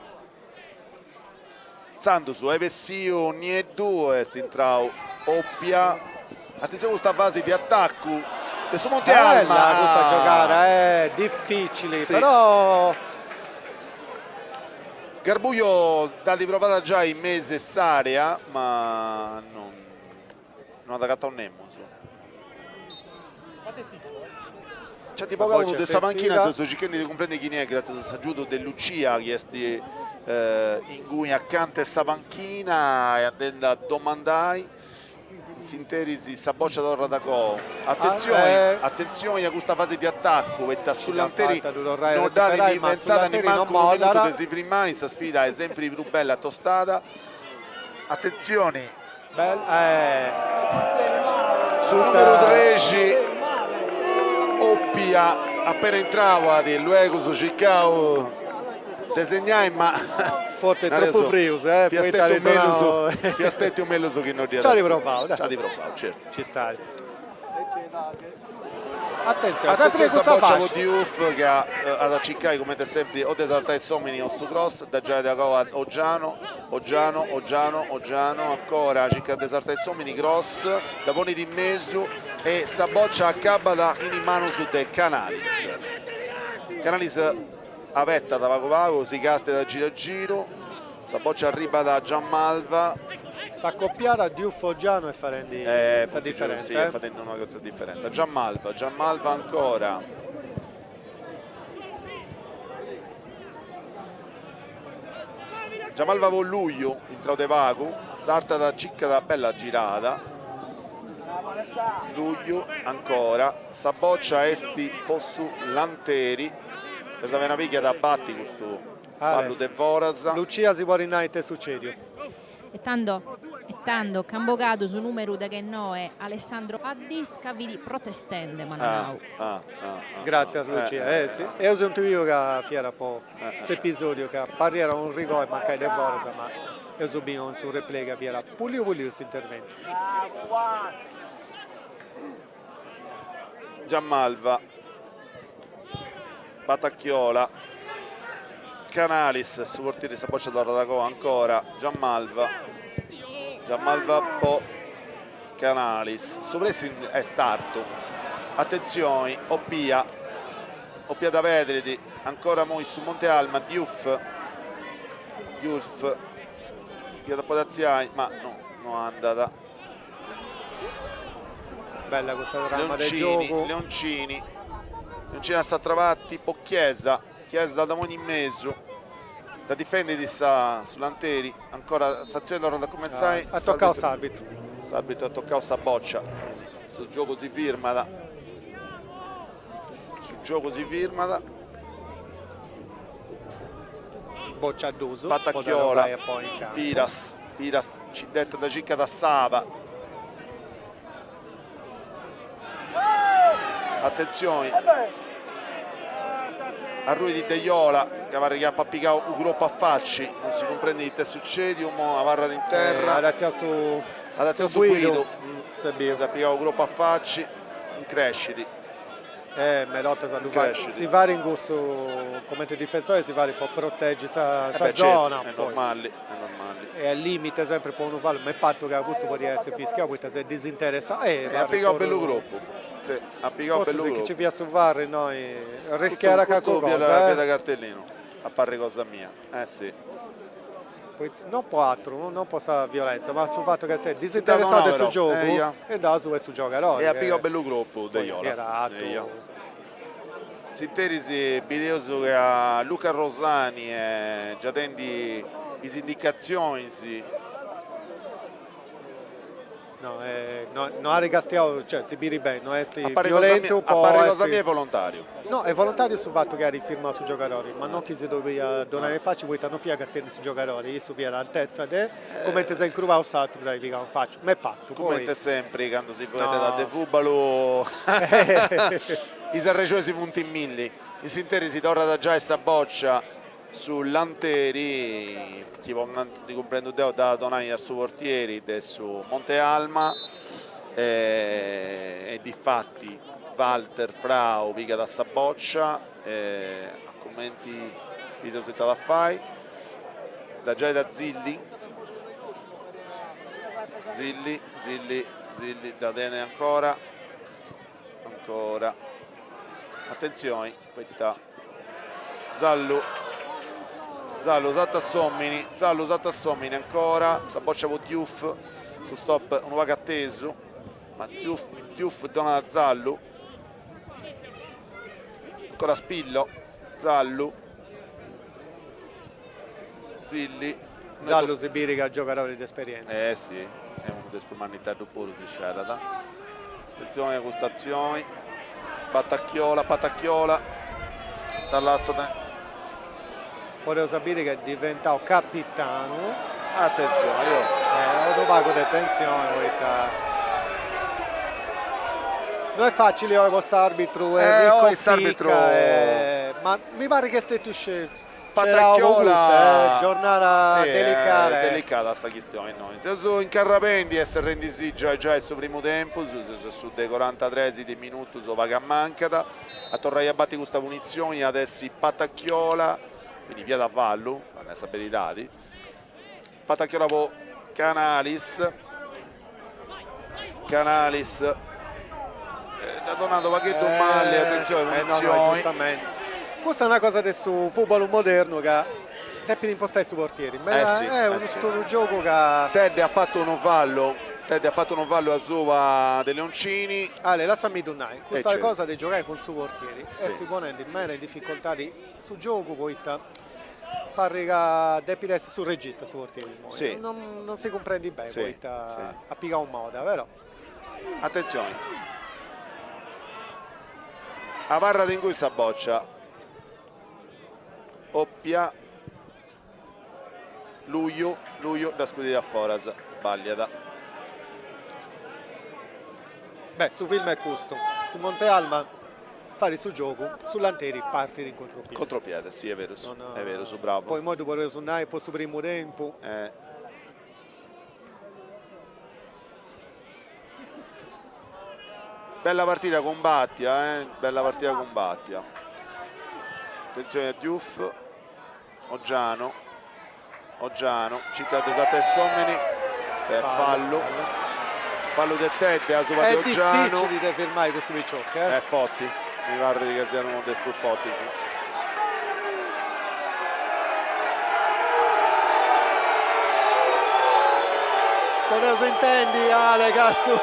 [SPEAKER 1] Intzandus est bessiu Nieddu, est intrau Oppia. Atentzioni custa fasi de atacu de su Monte Alma.
[SPEAKER 2] Bella custa giogada, è difficili,
[SPEAKER 1] Sì.
[SPEAKER 2] però
[SPEAKER 1] Garbuio dd'at provada giai in mesu 'e s'area, ma non, non at agatau nemus. Nci ant bogau unu de sa panchina, seus circhendi de cumprendi chini est gràtzias a s'agiudu de Lucia chi est inguni acanta 'e sa panchina e andendi a domandai. In s'interis sa bòcia torrat a goa. Atentzioni, atentzioni a custa fasi de atacu, poita su Lanteri no dd'at pensada nimancu unu minutu de si frimai, sa sfida est sempri prus bella tostada. Atentzioni. Su numeru trexi, Oppia, appena intrau at luegus circau de segnai ma
[SPEAKER 2] Forse tropu frius, eh,
[SPEAKER 1] fiat stetiu mellus, fiat stetiu mellus chi no dd'iat
[SPEAKER 2] Ci at provau,
[SPEAKER 1] dai. Ci at provau, certu.
[SPEAKER 2] Ci stai. Attenzione, sempre cussa
[SPEAKER 1] fascia. Po Diouf che at a circai cumenti sempri o de sartai s'omini o su cross, da giai de goa Oggiano, Oggiano, Oggiano, Oggiano, ancora circat de sartai s'omini, cross, dda ponit in mesu e sa boccia acabat in is manus de Canalis. Canalis abetat pagu pagu, si castiat giru giru, sa boccia arribat a Giammalva.
[SPEAKER 2] S'accoppiada Diouf-Oggiano est fadendi sa differenza.
[SPEAKER 1] Si, est fadendi una grossa differenza. Giammalva, Giammalva ancora. Giammalva po Luiu, intrau de pagu, sartat, circat, bella girada. Luiu ancora, sa boccia est po su Lanteri. Est una biga da batti custu fallu de foras.
[SPEAKER 2] Lucia si podit nai ite est sucediu.
[SPEAKER 3] E tando e tando ch'an bogadu su numeru deghennoe Alessandro Addis ca fit protestende m'an nau.
[SPEAKER 2] Gratzias Lucia, eh si, eus intuiu ca fiat po s'episodiu ca parriat unu rigore mancai de foras ma eus biu in su replay ca fiat puliu puliu s'interventu.
[SPEAKER 1] Giammalva. Patacchiola, Canalis, su portieri sa boccia torrat a coa ancora, Giammalva, Giammalva po Canalis, su pressing est artu, atentzioni, Oppia, Oppia dda perdit, ancora immoi su Monte Alma, Diouf, Diouf, iat a podi artziai, ma no, no andat.
[SPEAKER 2] Bella custa trama de giogu.
[SPEAKER 1] Leoncini, Leoncini a s'atra parti po Chiesa, Chiesa dda ponit in mesu, dda difendit sa su Lanteri, ancora s'atzioni torrat a cumentzai.
[SPEAKER 2] At tocau s'arbitru.
[SPEAKER 1] S'arbitru at tocau sa boccia, quindi su giogu si firmat, su giogu si firmat.
[SPEAKER 2] Boccia a duus,
[SPEAKER 1] Patacchiola, Piras. Piras ci dd'etat circat a Saba. Atentzioni. Arruit Deiola, ca parit chi apat pigau unu cropu a faci, non si cumprendit ita est sucediu, imoi abarrat in terra.
[SPEAKER 2] At artziau su
[SPEAKER 1] At artziau su guidu. S'est biu. At pigau unu cropu a faci, increscit.
[SPEAKER 2] Eh, meda 'ortas ddu fait, si fait in cussu, comente difensore si fait po proteggi sa sa zona,
[SPEAKER 1] est normali, est normali.
[SPEAKER 2] E al limite sempre po unu fallu, m'est partu ca custu podiat essi fischiau poita s'est disinteressau
[SPEAKER 1] e at pigau bellu cropu, si, at pigau bellu
[SPEAKER 2] cropu. Fortzis chi nci fiat su VAR innoi rischiat calincuna cosa,
[SPEAKER 1] Custu fiat cartellinu, a parri cosa mia, eh si.
[SPEAKER 2] Poita, non po atru, non po sa violenza, ma su fatu ca s'est disinteressau de su giogu e da su 'e su giogadori.
[SPEAKER 1] E at pigau bellu cropu Deiola. S'interis bideus ca Luca Rosani est giai dendi is indicatzionis.
[SPEAKER 2] No, no, no at castiau, cioè si biri beni, no est violentu
[SPEAKER 1] po A parri cosa mia est volontariu.
[SPEAKER 2] No, est volontariu su fatu chi at firmau su giogadori, ma non chi si ddobiat donai in faci poita non fiat castiendi su giogadori, issu fiat a altezza de cumenti s'est incrubau s'atru dd'at pigau in faci, m'est partu,
[SPEAKER 1] poi. Cumenti sempri candu si fueddat de fubalu is arrexonis funt milli. In s'interis si torrat giai sa bòcia Su Lanteri, chi po cantu ndi cumprendu deu dd'at a donai a su portieri de su Monte Alma e difati Walter Frau pigat sa bòcia e a cumenti bideus ita at a fai, dda giait a Zilli, Zilli, Zilli, Zilli, dda tenit ancora, ancora, atentzioni Poita Zallu, Zallu sartat s'omini, Zallu sartat s'omini ancora, sa boccia po Diouf, su stop unu pagu atesu, ma Diouf, Diouf donat a Zallu. Ancora Spillo, Zallu, Zilli.
[SPEAKER 2] Zallu si biri ca giogadori de esperienza.
[SPEAKER 1] Eh si, est unu de is prus manniteddu puru si scedat. Atentzioni a custa atzioni. Patacchiola, Patacchiola, dda lassat.
[SPEAKER 2] Podeus a biri ca est diventau capitanu.
[SPEAKER 1] Atentzioni, oh.
[SPEAKER 2] Eh, unu pagu de tensioni poita no est facili oi po s'arbitru Enrico Pica, ma mi parit chi est stetiu scerau po custu, eh, giornada delicada.
[SPEAKER 1] Est delicada sa chistioni innoi. Seus incarrapendi e serrendisì giai giai su primu tempus, seus a su de corantatres de minutus o pagu ammancat. A torrai a bati custa punitzioni at essi Patacchiola, quindi fiat fallu, a nai sa beridadi, Patacchiola po Canalis, Canalis dd'at donadu unu pagheddu mali, atentzioni, punitzioni.
[SPEAKER 2] Giustamenti. Custa est una cosa de su fubalu modernu ca depit impostai su portieri, ma est unu giogu ca.
[SPEAKER 1] Tedde at fatu unu fallu, Tedde at fatu unu fallu asuba de Leoncini.
[SPEAKER 2] Ale, lassami ddu nai, custa cosa de giogai cun su portieri est ponendi meda in dificoltadi su giogu poita parrit ca depit essi su regista su portieri immoi, non si cumprendit beni poita at pigau moda, però.
[SPEAKER 1] Atentzioni, abarrat ingui sa bòcia, Oppia. Luiu, Luiu dda scudit a foras, sballiat.
[SPEAKER 2] Beh, su film est custu, su Monte Alma fait su giogu, su Lanteri partit in contropiede.
[SPEAKER 1] Contropiede, si, est berus, est berus, bravu.
[SPEAKER 2] Po immoi ddu podeus nai po su primu tempu.
[SPEAKER 1] Bella partida cumbattia, eh, bella partida cumbattia. Attenzione a Diouf. Oggiano, Oggiano, circat de sartai s'omini, e fallu, fallu de Tedde asuba de Oggiano.
[SPEAKER 2] Est dificili de firmai custu piciocu, eh.
[SPEAKER 1] Est forti, mi parrit ca siat unu de is prus fortis.
[SPEAKER 2] Podeus intendi, Ale, ca su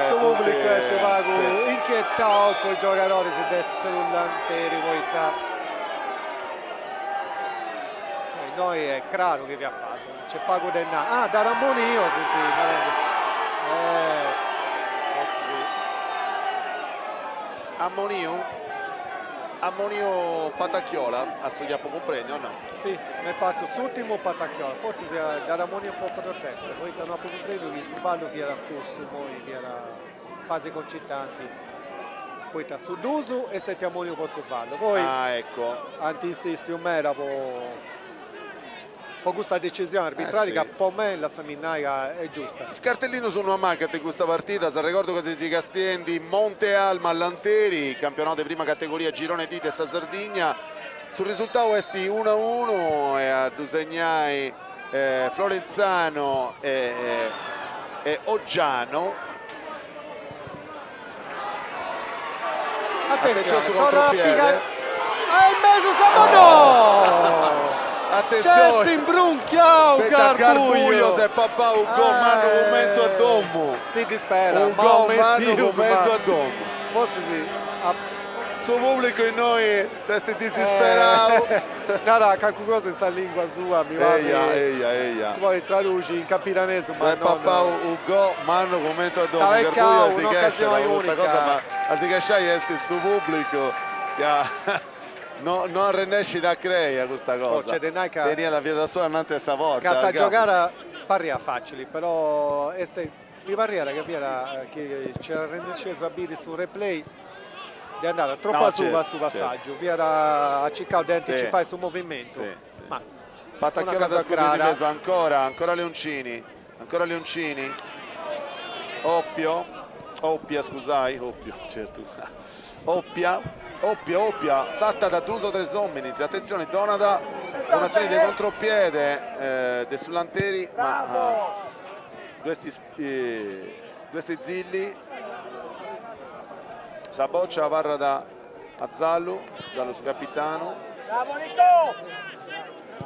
[SPEAKER 2] su pubblicu est pagu inchietau po is giogadoris de su Lanteri, poita Cioè innoi est craru chi fiat fallu, nc'est pagu de nai. Ah, dd'at ammoniu funt narendi. Eh, fortzis.
[SPEAKER 1] Ammoniu? Ammoniu Patacchiola, a su chi apu cumprendiu o no?
[SPEAKER 2] Si, m'est partu s'urtimu Patacchiola, fortzis dd'at ammoniu po protesta, poita no apu cumprendiu chi su fallu fiat cussu, immoi fiat fasi concitanti, poita su dus est stetiu ammoniu po su fallu, poi
[SPEAKER 1] ah, ecco.
[SPEAKER 2] ant insistiu meda po po custa decisioni arbitrali eh, sì. ca po me, lassami nai, ca est giusta.
[SPEAKER 1] Is cartellinus no ammancant in custa partida, s'arregordu ca seis castiendi Monte Alma Lanteri, campionau de prima categoria Girone D de sa Sardigna, su risultau est unu a unu e a ddu segnai Florenzano e Oggiano.
[SPEAKER 2] Attenzione su contropiede. E in mesu sa mano!
[SPEAKER 1] Attenzione!
[SPEAKER 2] Nc'est imbrunchiau
[SPEAKER 1] Garbuio! Garbuio s'est papau u gol mannu cumenti a domu.
[SPEAKER 2] Si dispera,
[SPEAKER 1] U gol mannu cumenti a domu.
[SPEAKER 2] Forsis
[SPEAKER 1] Su pubblicu innoi s'est disisperau.
[SPEAKER 2] Narat calincuna cosa in sa lingua sua, mi parrit.
[SPEAKER 1] Eia, eia, eia.
[SPEAKER 2] Si podit traduxi in campidanesu, ma
[SPEAKER 1] non. S'est papau u gol mannu cumenti a domu.
[SPEAKER 2] Garbuio si chesciat
[SPEAKER 1] po custa cosa, ma a si chesciai est su pubblicu ca no no arrennescit a crei a custa cosa.
[SPEAKER 2] Oh, nc'est de nai ca.
[SPEAKER 1] Teniat fiat a solu ananti 'e sa porta.
[SPEAKER 2] Ca sa giogada parriat facili, però est Mi parriat ca fiat chi nci arrennesceus a biri su replay de andai tropu asuba a su passaggiu, fiat circau de anticipai su movimentu, ma una cosa crara.
[SPEAKER 1] Ancora, ancora Leoncini, ancora Leoncini, Oppio, Oppia scusai, Oppio, certu, Oppia, Oppia, Oppia, sartat dus o tres ominis, atentzioni, donat un'atzioni de contropiede de su Lanteri, ma Ddu est Zilli, sa bòcia abarrat a Zallu, Zallu su capitanu,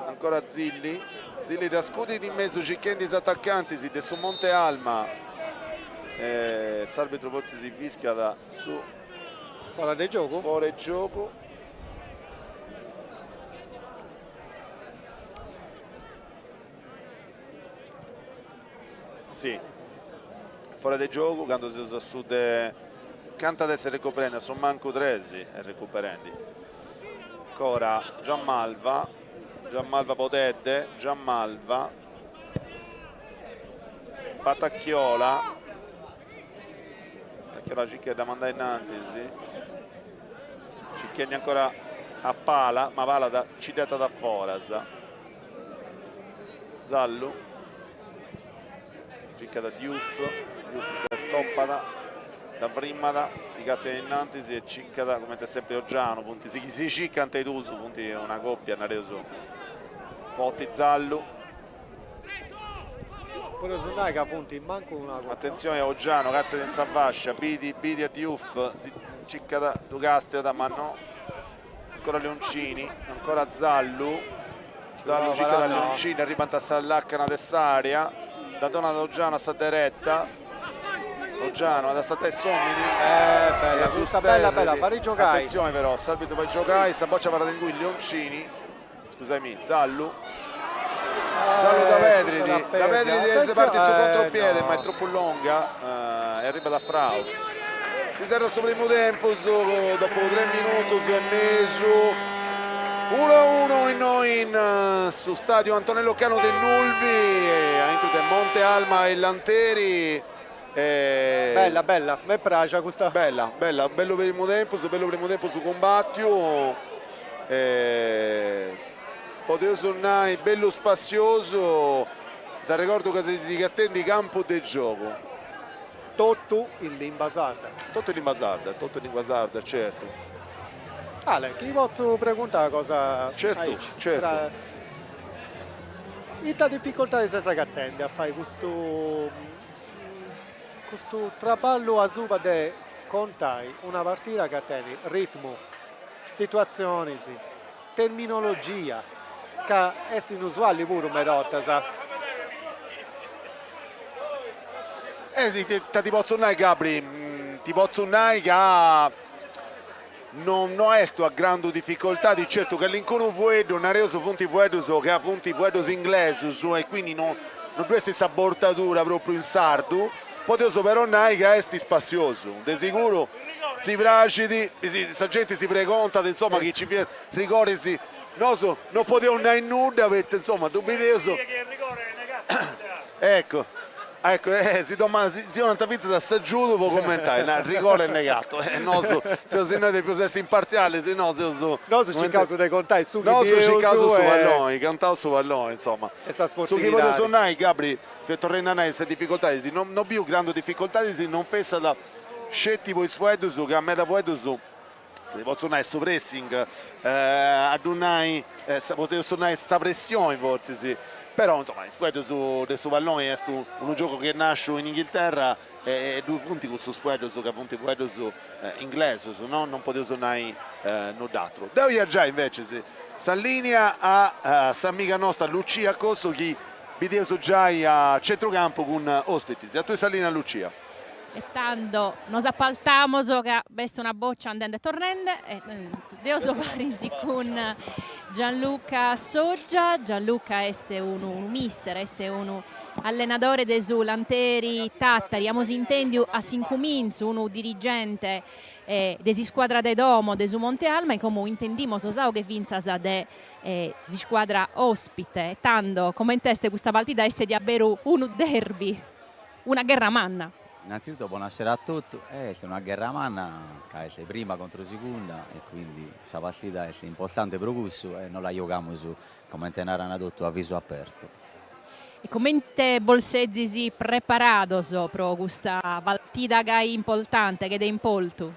[SPEAKER 1] ancora Zilli, Zilli dda scudit in mesu circhendi is atacantis de su Monte Alma, s'arbitru fortzis fischiat su.
[SPEAKER 2] Fora de giogu.
[SPEAKER 1] Fora 'e giogu. Si, fora de giogu candu seus a su de cantu at essi recuperendi a su mancu tres est recuperendi ancora Giammalva, Giammalva po Tedde, Giammalva, Patacchiola, Patacchiola circat de dda mandai innantis, circhendi ancora a Pala, ma Pala dda nci dd'etat a foras. Zallu, circat Diouf, Diouf dda stopat, dda frimat, si castiat innantis e circat, cumenti sempri Oggiano, funt si chi si circant is duus, funt una coppia, nareus, forti Zallu.
[SPEAKER 2] Podeus nai ca funt mancu una coppia.
[SPEAKER 1] Atentzioni a Oggiano, cartziat in sa fascia, bidi bidi a Diouf, si circat, ddu castiat, ma no Ancora Leoncini, ancora Zallu, Zallu circat a Leoncini, arribant a sa lacana de s'area, dda donat Oggiano a sa dereta, Oggiano at a sartai s'omini.
[SPEAKER 2] Eh, bella, custa bella, bella, fait giogai.
[SPEAKER 1] Atentzioni però, s'arbitru fait giogai, sa boccia abarrat inguni, Leoncini, scusaimì, Zallu, Zallu dda perdit, dda perdit e partit su contropiede, ma est tropu longa e arribat a Frau. Si serrat su primu tempus dopu tres minutus e mesu, unu a unu innoi in su stadiu Antonello Canu de Nulvi, aintru de Monte Alma e Lanteri.
[SPEAKER 2] Bella bella, m'est praxia custa.
[SPEAKER 1] Bella, bella, bellu primu tempus, bellu primu tempus cumbattiu. Podeus nai bellu spassiosu, s'arregordu ca seis castiendi Campu de Giogu.
[SPEAKER 2] Totu in limba sarda.
[SPEAKER 1] Totu in limba sarda, totu in lingua sarda, certu.
[SPEAKER 2] Ale, chi potzu preguntai una cosa
[SPEAKER 1] Certu,
[SPEAKER 2] aici?
[SPEAKER 1] certu.
[SPEAKER 2] Ita dificoltadi ses agatendi a fai custu Custu traballu asuba de contai una partida ca tenit ritmu, situatzionis, terminologia, ca est inusuali puru meda 'ortas.
[SPEAKER 1] E ita ti potzu nai Gabri, ti potzu nai ca no no est una grandu dificoltadi, certu calincunu fueddu, nareus, funt fueddus ca funt fueddus inglesus e quindi no no ddu est sa bortadura propriu in sardu, podeus però nai ca est spassiosu, de siguru si praxit, sa genti si pregontat insoma chi ci fiat rigoris, nosu no podeus nai nudda poita insoma ddu bideus, ecco Ecco, eh, si domanda, si, si 'onant fintzas a s'agiudu po commentai, na, rigore negato, e nosu seus innoi depius essi impartzialis, no seus
[SPEAKER 2] Nosu circaus de contai su chi
[SPEAKER 1] Nosu
[SPEAKER 2] bieus
[SPEAKER 1] circaus su
[SPEAKER 2] e
[SPEAKER 1] palloni, contaus su palloni, insoma.
[SPEAKER 2] e sa
[SPEAKER 1] Su chi
[SPEAKER 2] sportividadi.
[SPEAKER 1] podeus nai, Gabri, fia torrendi a nai sa dificoltadis, no no biu grandu dificoltadis, non fessat sceti po is fueddus, ca meda fueddus, ti potzu nai su pressing, a ddu nai, podeus nai sa pressioni fortzis, però insoma is fueddus de su palloni est unu giogu chi est nasciu in Inghilterra e ddui funt cussus fueddus ca funt fueddus inglesus, no, non podeus nai nudd'aturu. Deu ia giai invecis sa linea a s'amiga nosta Lucia Cossu chi bideus giai a centrucampu cun ospitis, a tui sa linea Lucia.
[SPEAKER 3] E tando nos apaltamos ca b'est una boccia andende e torrende e deo so paris cun Gianluca Soggia. Gianluca est unu mister, est unu allenadore de su Lanteri Tattari, amus intendiu a s'incumintzu unu dirigente de s'iscuadra de domo de su Monte Alma e como intendimos sa 'oghe fintzas de s'iscuadra ospite. E tando comente est custa partida est diaberu unu derby. Una gherra manna.
[SPEAKER 6] Innanzitutto bonasera a totu, est una gherra manna ca est prima contro segunda e quindi sa partida est importante pro cussu e nos la giogamus, comente naran totu, a visu apertu.
[SPEAKER 3] E comente bos sezis preparados pro custa partida gai importante, gai de importu?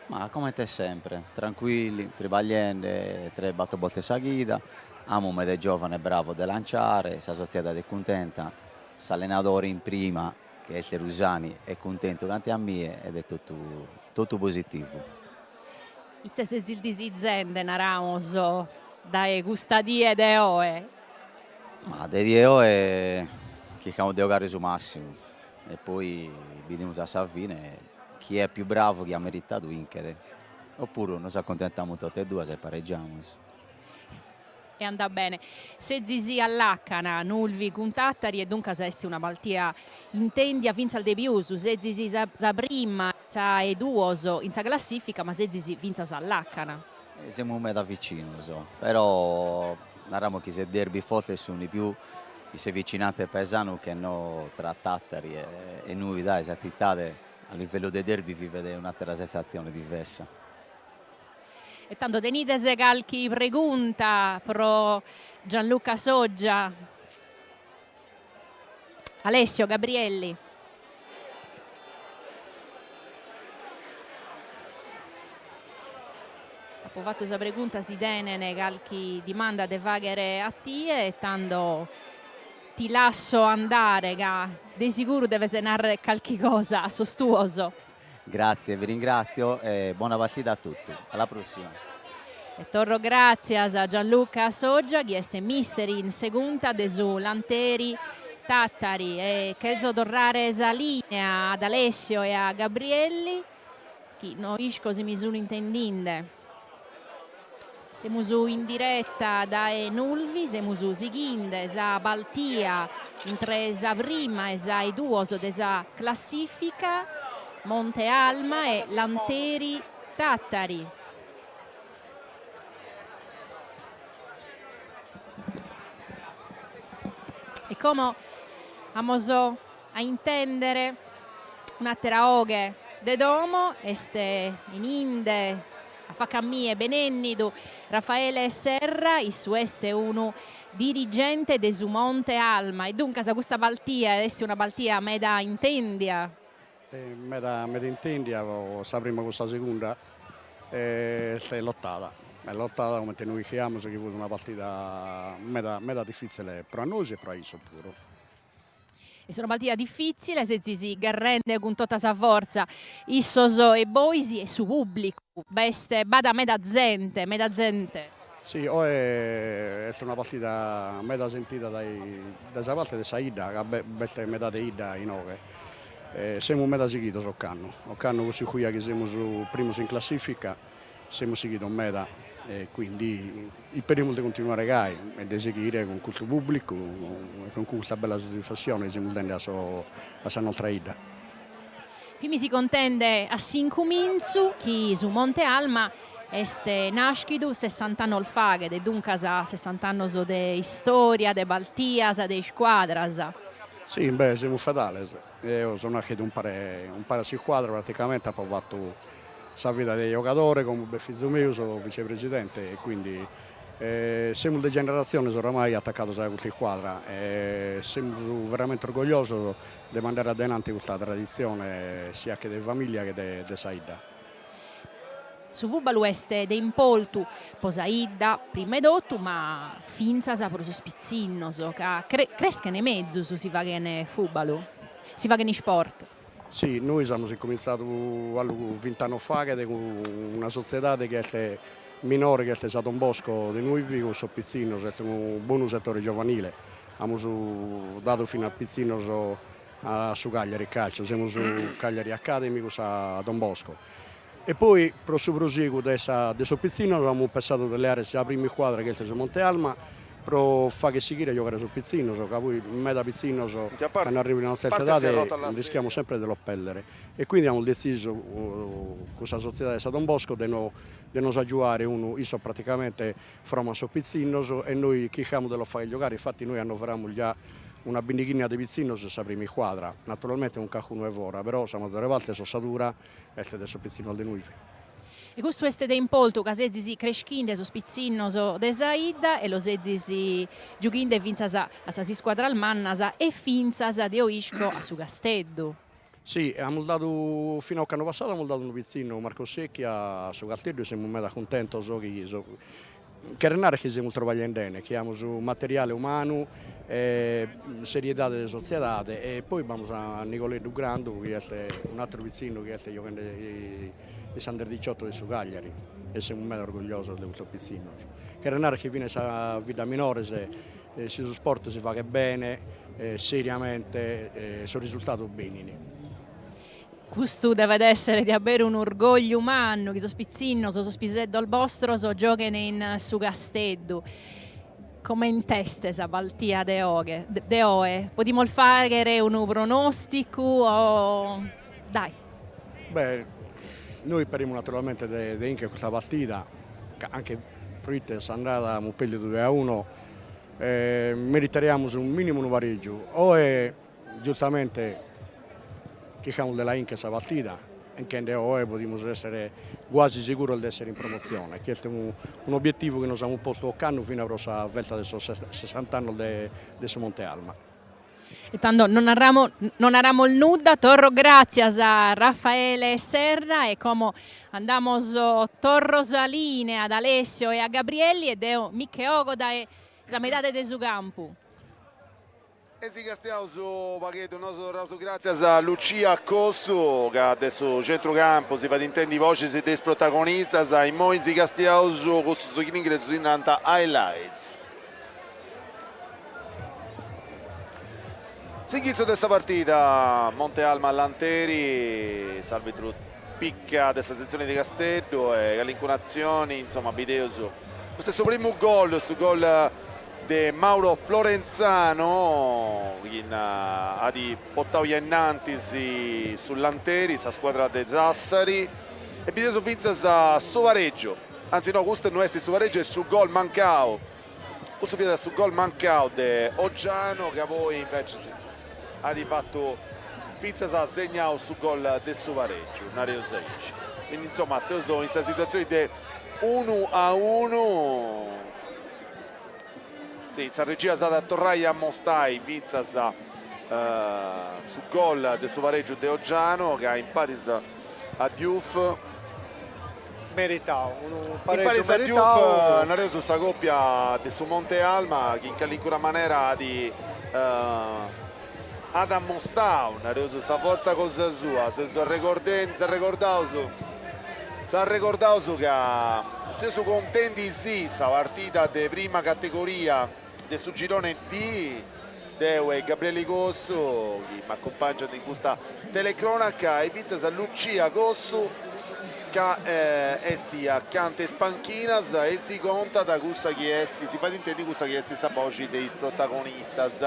[SPEAKER 6] Ma comente sempre, tranquilli, tribagliende tres battor boltas sa chida, amus meda giovanos bravos de lanciare, sa sotziedade est cuntenta, S'allenadore in prima, chi est Rusani, est cuntentu cante a mie ed est totu totu positivu.
[SPEAKER 3] Ite sezis disizende, naramos, dae custa die de oe?
[SPEAKER 6] Ma de die oe chircamus de 'ogare su massimu e poi bidimus a sa fine chie est pius bravu, chie at meritadu 'inchet. Oppuru nos accontentamus totu e duas e pareggiamus.
[SPEAKER 3] E andat bene. Sezis a làcana, Nulvi cun Tàtari e duncas est una partia intèndia fintzas de pius, sezis sa prima e sa 'e duos in sa classifica ma sezis fintzas a làcana.
[SPEAKER 6] Semus meda vicinos, però naramus chi sos derby fortes sunt pius in sa vicinanza 'e Paesanu che no tra Tàtari e Nulvi, dai sa tzitade a livellu de derby vivet un'àtera sensatzione divessa.
[SPEAKER 3] E tando tenides calchi pregunta pro Gianluca Soggia? Alessio Gabrielli. Apo fatu sa pregunta si tenen calchi dimanda de faghere a tie e tando ti lasso andare ca de siguru deves narrer calchi cosa a sos tuos.
[SPEAKER 6] Grazie, vi ringrazio e bona partida a totu. Alla prossima.
[SPEAKER 3] E torro gràtzias a Gianluca Soggia chi est mister in segunda de su Lanteri Tàtari e chelzo torrare sa lìnea ad Alessio e a Gabrielli chi no isco si mi sun intendinde. Semus in diretta dae Nulvi, semus sighinde sa partia intre sa prima e sa 'e duos de sa classifica, Monte Alma e Lanteri Tàtari. E como amos a intèndere un'àtera 'oghe de domo, est 'eninde a faca a mie, benènnidu Raffaele Serra, issu est unu dirigente de su Monte Alma e duncas custa partia est una partia meda intèndia.
[SPEAKER 7] Meda meda intèndia po sa prima cun sa segunda est lotada, est lotada comente nois ischiamus chi fut una partida meda meda difitzile pro a nois e pro a issos puru.
[SPEAKER 3] Est una partida difitzile, sezis gherrende cun tota sa fortza, issos e bois e su pùblicu, b'est, b'at meda zente, meda zente.
[SPEAKER 7] Si, oe est una partida meda sentida dae dae sa parte de sa 'idda, ca b'est metade 'idda inoghe. Semus meda sighidos ocannu, ocannu cun s'iscuja chi semus primos in classifica Semus sighidos meda e quindi isperimus de continuare gai e de sighire cun custu pubblicu e cun custa bella soddisfassione chi semus dende a a sa nostra 'idda.
[SPEAKER 3] Fimis contende a s'incumintzu chi su Monte Alma est nàschidu sessant'annos faghet, duncas sessant'annos de istòria, de partias, de iscuadras.
[SPEAKER 7] Si, beh, semus fedales. Eo so nàschidu umpare umpare a s'iscuadra, praticamente apo fatu sa vida de giogadore, como b'est fizu meu, so vicepresidente e quindi semus de generatziones oramai atacados a custa iscuadra e semus veramente orgogliosos de mandare a denanti custa traditzione siat che de familia che de sa 'idda.
[SPEAKER 3] Su fùbalu est de importu po sa 'idda prima 'e totu ma fintzas pro sos pitzinnos ca creschen mezus si faghen fùbalu, si faghen isport.
[SPEAKER 7] Si, nois amus incumintzadu allu vint'annos faghet cun una sotziedade chi est minore chi est sa Don Bosco de Nulvi cun sos pitzinnos, est unu bonu setore giovanile, amus dadu finas pitzinnos a su Cagliari Calcio, semus Cagliari Academy cun sa Don Bosco. E poi pro su prosiegu de sa de sos pitzinnos amus pensadu de leare sa prima iscuadra chi est su Monte Alma pro fagher sighire a giogare sos pitzinnos, ca poi meda pitzinnos cando arrivin a una tzerta edade rischiamus sempre de los perdere e quindi amus detzisu cun sa sotziedade de sa Don Bosco de no de nos agiuare unu, issos praticamente froman sos pitzinnos e nois chircamus de los fagher giogare, infatti nois annoveramus già una bindighina de pitzinnos in sa prima iscuadra, naturalmente cun calcunu 'e fora, però sa mazore parte s'ossadura est de sos pitzinnos de Nulvi.
[SPEAKER 3] E custu est de importu ca sezis creschinde sos pitzinnos de sa 'idda e los sezis giughinde fintzas a sas iscuadras mannas e fintzas, deo isco, a su Casteddu.
[SPEAKER 7] Si, amus dadu, fina a ocannu passadu amus dadu unu pitzinnu, Marco Secchi, a su Casteddu e semus meda cuntentos chi Cheret narrer chi semus trabagliende 'ene, chi amus materiale umanu e seriedade de sotziedade e poi b'amus a Nigoleddu Grandu chi est un'ateru pitzinnu chi est gioghende in s'Under diciotto de su Cagliari e semus meda orgogliosos de custos pitzinnos. Cheret narrer chi finas in sas biddas minores si su sport si faghet bene, seriamente, sos risultados benin.
[SPEAKER 3] Custu devet èssere diaberu un'orgògliu mannu chi sos pitzinnos, sos piseddos bostros gioghen in su Casteddu. Coment'est sa partida de oe? De oe? Podimus fàghere unu pronòsticu o dai.
[SPEAKER 7] Beh, nois isperimus naturalmente de de 'inchere custa partida, ca anche proite s'andada amus perdidu due a uno, meritariamus minimu unu parègiu. Oe Giustamente chircamus de la 'inchere sa partida, 'inchende oe podimus èssere guasi seguros de èssere in promotzione, chi est un'obietivu chi nos amus postu ocannu finas pro sa festa de sos sessant'annos de de su Monte Alma.
[SPEAKER 3] E tando non naramos non naramos nudda, torro gràtzias a Raffaele Serra e como andamos torro sa lìnea ad Alessio e a Gabrielli e deo mi che 'ogo dae sa medade de su campu.
[SPEAKER 1] E si castiaus u' pagheddu, nosu torraus gràtzias a Lucia Cossu ca de su centrucampu si fait intendi boxis de is protagonistas, immoi si castiaus cussus chi in ingresu si nant highlights. S'inghitzu de sa partida, Monte Alma Lanteri, s'arbitru Picca de sa setzioni de Casteddu e calincuna atzioni, insoma bideus, custu est su primu gol, su gol de Mauro Florenzano chi at portau a innantis su Lanteri, sa scuadra de Sassari e bideus fintzas su paregiu, anzi no custu no est su paregiu est su gol mancau, custu fiat su gol mancau de Oggiano ca poi invecias at fatu fintzas segnau su gol de su paregiu, nareus aici. Quindi insoma seus in sa situatzioni de unu a unu. Si, sa regia s'at a torrai a amostai fintzas su gol de su paregiu de Oggiano ca imparis a Diouf
[SPEAKER 2] Meritau, unu paregiu meritau. Imparis a
[SPEAKER 1] Diouf nareus sa coppia de su Monte Alma chi in calincuna manera at at amostau, nareus, sa fortza cosa sua, seus arregordendi, s'arregordaus, s'arregordaus ca seus contendi·sì sa partida de prima categoria de su girone D, deu e Gabrieli Cossu, chi m'acumpangiat in custa telecronaca, e fintzas Lucia Cossu, ca est acanta 'e is panchinas e si contat cussa chi est, si fait intendi cussa chi est sa boxi de is protagonistas.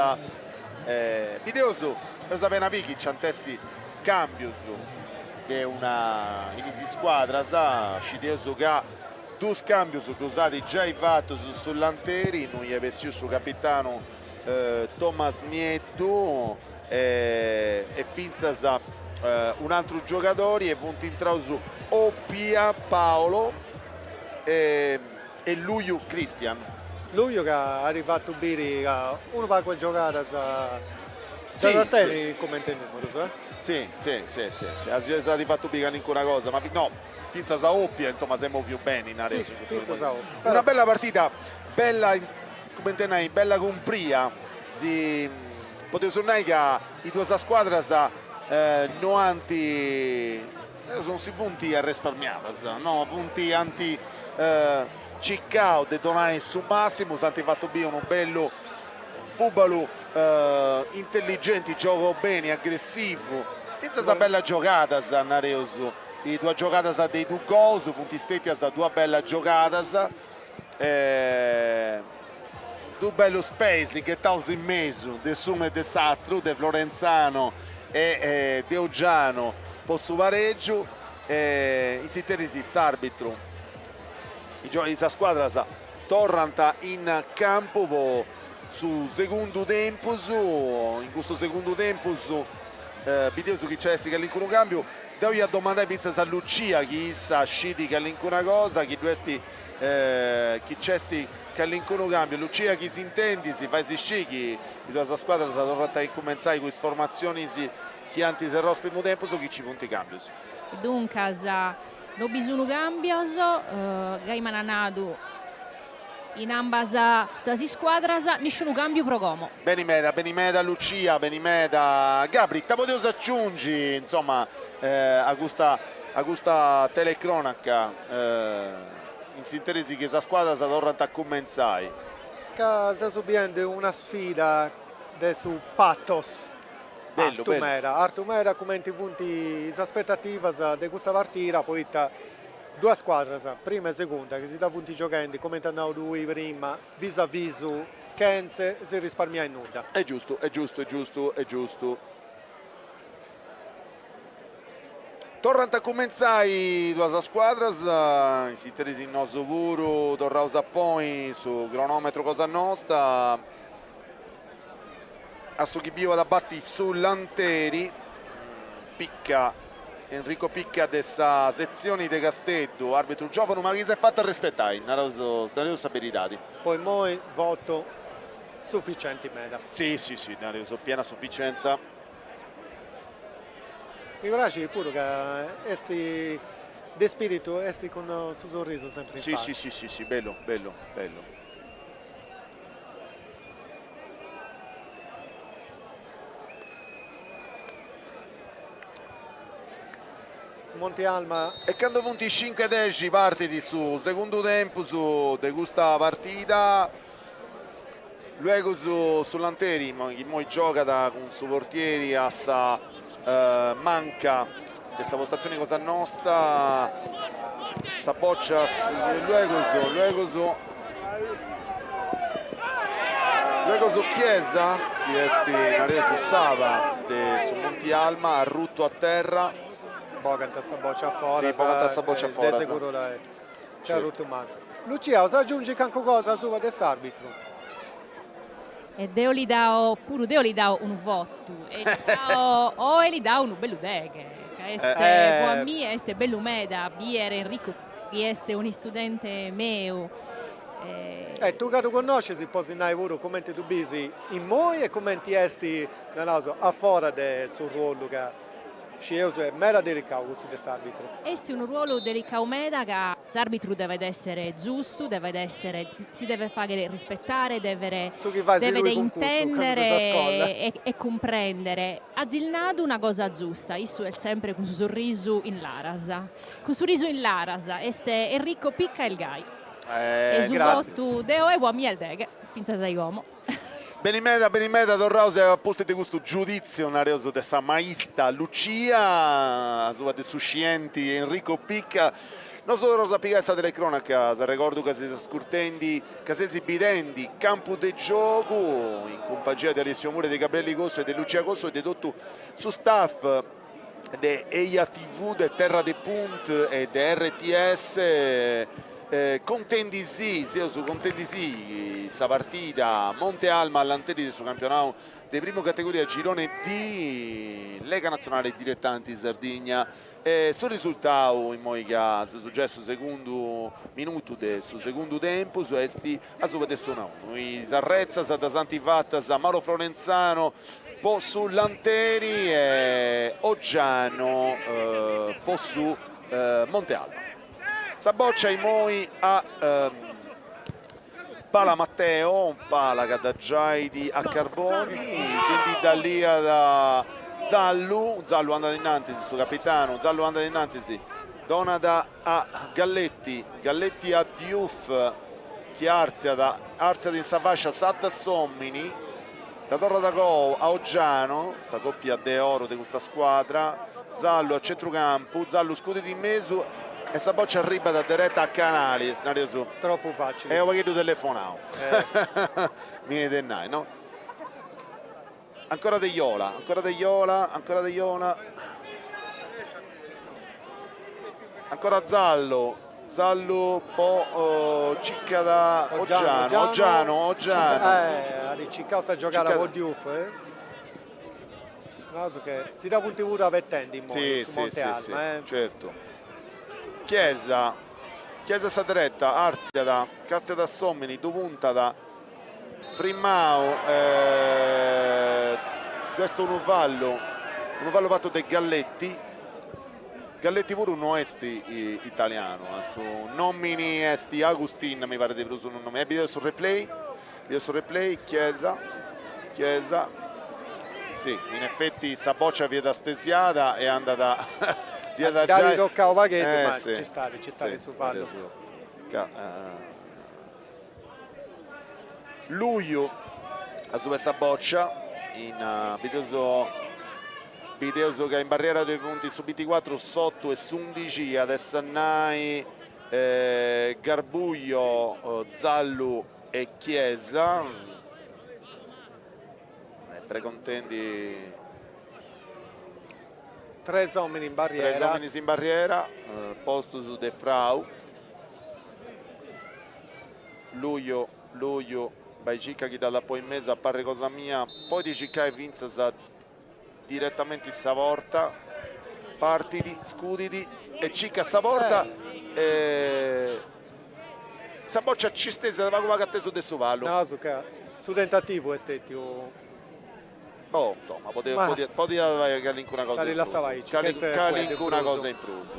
[SPEAKER 1] Bideus eus apena biri chi nci ant essi cambius de una in is scuadras, scideus ca dus cambius ddus at giai fatus su Lanteri, innui est bessiu su capitanu Thomas Nieddu e fintzas un'antru giogadori e funt intraus Opia Paolo e Luiu Cristian.
[SPEAKER 2] Luiu ca at fatu biri ca unu pagu 'e giogadas ddas tenit cumenti numerus eh.
[SPEAKER 1] Si, si, si, si, si, at fatu biri calincuna cosa, ma no, fintzas a Opia, insoma, s'est moviu beni, nareus. Si,
[SPEAKER 2] fintzas a
[SPEAKER 1] Opia. Una bella partida, bella, cumenti nai, bella cumpria, si podeus nai ca is duas scuadras no ant non si funt arresparmiadas, no, funt ant circau de donai su massimu, s'ant fatu biri unu bellu fubalu intelligenti, giogu beni, aggressivu, fintzas bellas giogadas, nareus, is duas giogadas de is dus gols funt stetias duas bellas giogadas, dus bellus peis ghetaus in mesu de s'unu e de s'atru, de Florenzano e de Oggiano po su paregiu, e in s'interis s'arbitru, is scuadras torrant in campu po su segundu tempus, in custu segundu tempus bideus chi nc'at essi calincunu cambiu, deu ia domandai fintzas a Lucia chi issa scit calincuna cosa, chi ddu est chi nc'est calincunu cambiu. Lucia chi s'intendis, fais scì chi is duas scuadras torrant a incumentzai cun is formatzionis chi ant serrau su primu tempus o chi nci funt cambius.
[SPEAKER 3] Duncas no bi sun cambios, gai m'an nadu in ambas sas iscuadras, nisciunu cambiu pro como.
[SPEAKER 1] Beni meda, beni meda Lucia, beni meda Gabri, ita podeus aciungi, insoma, a custa a custa telecronaca in s'interis chi sas scuadras torrant a cumentzai.
[SPEAKER 2] Ca seus biendi una sfida de su pathos.
[SPEAKER 1] Bellu,
[SPEAKER 2] Artu
[SPEAKER 1] bellu.
[SPEAKER 2] meda, artu meda cumenti funt is aspetativas de custa partida, poita duas scuadras, prima e segunda, chi si dda funt gioghendi, cumenti as nau tui prima, visu a visu, chentze si risparmiai nudda.
[SPEAKER 1] Est giustu, est giustu, est giustu, est giustu. Torrant a cumentzai duas scuadras, in s'interis nosu puru torraus a ponni su cronometru cosa nosta, a su chi biu at a bati su Lanteri, Picca, Enrico Picca de sa setzioni de Casteddu, arbitru giovanu ma chi s'est fatu arrespetai, naraus nareus sa beridadi.
[SPEAKER 2] Po immoi votu suficienti meda.
[SPEAKER 1] Si si si, nareus piena sufficienza.
[SPEAKER 2] Mi praxit puru ca est de spiritu, est cun su sorrisu sempri in
[SPEAKER 1] faci. Si si si si, bellu bellu bellu.
[SPEAKER 2] Su Monti Alma.
[SPEAKER 1] E candu funt is cincu e dexi partit su segundu tempus de custa partida. Luegus su Lanteri chi immoi giogat cun su portieri a sa manca de sa postatzioni cosa nosta, sa bòcia luegus luegus luegus Chiesa chi est nareus s'ala de su Monti Alma arrutu a terra.
[SPEAKER 2] Bogant sa bòcia a foras,
[SPEAKER 1] si bogant sa bòcia a foras,
[SPEAKER 2] de seguru Nc'est arrutu mali. Lucia, 'ois agiungi cancu cosa asuba de s'arbitru?
[SPEAKER 3] E deo li dao, puru deo li dao unu votu, e li dao, oe li dao unu bellu deghe, ca est, po a mie est bellu meda a biere Enrico chi est un'istudente meu.
[SPEAKER 2] E tui ca ddu connoscis podis nai puru cumenti ddu bis immoi e cumenti est, naraus, a fora de su ruolu ca Scieus est meda delicau cussu de s'arbitru.
[SPEAKER 3] Est unu ruolu delicau meda ca s'arbitru devet essere giustu, devet essere, si devet faghere rispetare, devet
[SPEAKER 2] Su chi fais
[SPEAKER 3] devet
[SPEAKER 2] tui cun cussu, candu ses a scola.
[SPEAKER 3] intendere e cumprendere. Azis nadu una cosa giusta, issu est sempre cun su sorrisu in laras, cun su risu in laras, est Enrico Picca est gai. E su votu de oe po a mie est deghe, fintzas a como.
[SPEAKER 1] Beni meda, beni meda, torraus a pustis de custu giuditziu, nareus, de sa maista Lucia, asuba de su scienti Enrico Picca. Nosu torraus a pigai sa telecronaca, s'arregordu ca seis ascurtendi, ca seis bidendi Campu de Giogu, in cumpangia de Alessio Mura, de Gabrielli Cossu e de Lucia Cossu e de totu su staff de Eja TV, de Terra de Punt e de RTS, contendisì, seus contendisì sa partida Monte Alma Lanteri de su campionau de primu categoria Girone D, Lega Natzionale Diletanti Sardigna. E su risultau, immoi ca seus giai a su segundu minutu de su segundu tempus, est asuba de s'unu a unu. Is arretzas ddas ant fatas Mauro Florenzano po su Lanteri e Oggiano po su Monte Alma. Sa bòcia immoi a Pala Matteo, Pala ca dda giait a Carboni, si ndi dda liat Zallu, Zallu andat innantis, su capitanu, Zallu andat innantis, donat a Galletti, Galletti a Diouf chi artziat, artziat in sa fascia Satta s'omini, dda torrat agoa a Oggiano, sa coppia de oro de custa scuadra, Zallu a centrucampu, Zallu scudit in mesu e sa boccia arribat dereta a Canalis, nareus.
[SPEAKER 2] Tropu facili.
[SPEAKER 1] Est u' pagheddu telefonau, mi 'enit de nai, no? Ancora Deiola, ancora Deiola, ancora Deiola. Ancora Zallu, Zallu po circat Oggiano, Oggiano, Oggiano.
[SPEAKER 2] Eh, at circau sa giogada po Diouf, eh. Naraus che si dda funt puru abetendi immoi su Monte Alma, eh.
[SPEAKER 1] Certu. Chiesa, Chiesa a sa dereta, artziat, castiat a s'omini, ddu puntat. Frimmau, est unu fallu, unu fallu fatu de Galletti, Galletti puru no est italianu, su nomini est Agustin, mi parit prus unu nomini, bideus su replay, bideus su replay, Chiesa, Chiesa, si, in effetti sa bòcia fiat stesiada e andat,
[SPEAKER 2] Dd'at tocau u' pagheddu, ma nci stat, nci stat su fallu.
[SPEAKER 1] Luiu asuba 'e sa bòcia in bideus. Bideus ca in barriera ddoi funt su binticuatru, s'otu e s'undixi, at essi a nai Garbuio, Zallu e Chiesa. Pregontendi.
[SPEAKER 2] Tres ominis in barriera.
[SPEAKER 1] Tres ominis in barriera, postus de Frau. Luiu, Luiu, bai circa chi dd'at a ponni in mesu a parri cosa mia, podit circai fintzas diretamenti sa porta, partit, scudit e circat sa porta e sa bòcia nci stesiat pagu pagu atesu de su palu.
[SPEAKER 2] Nasu ca su tentativu est stetiu.
[SPEAKER 1] Boh, insoma, podiat fai calincuna cosa in prus, calincuna cosa in prus.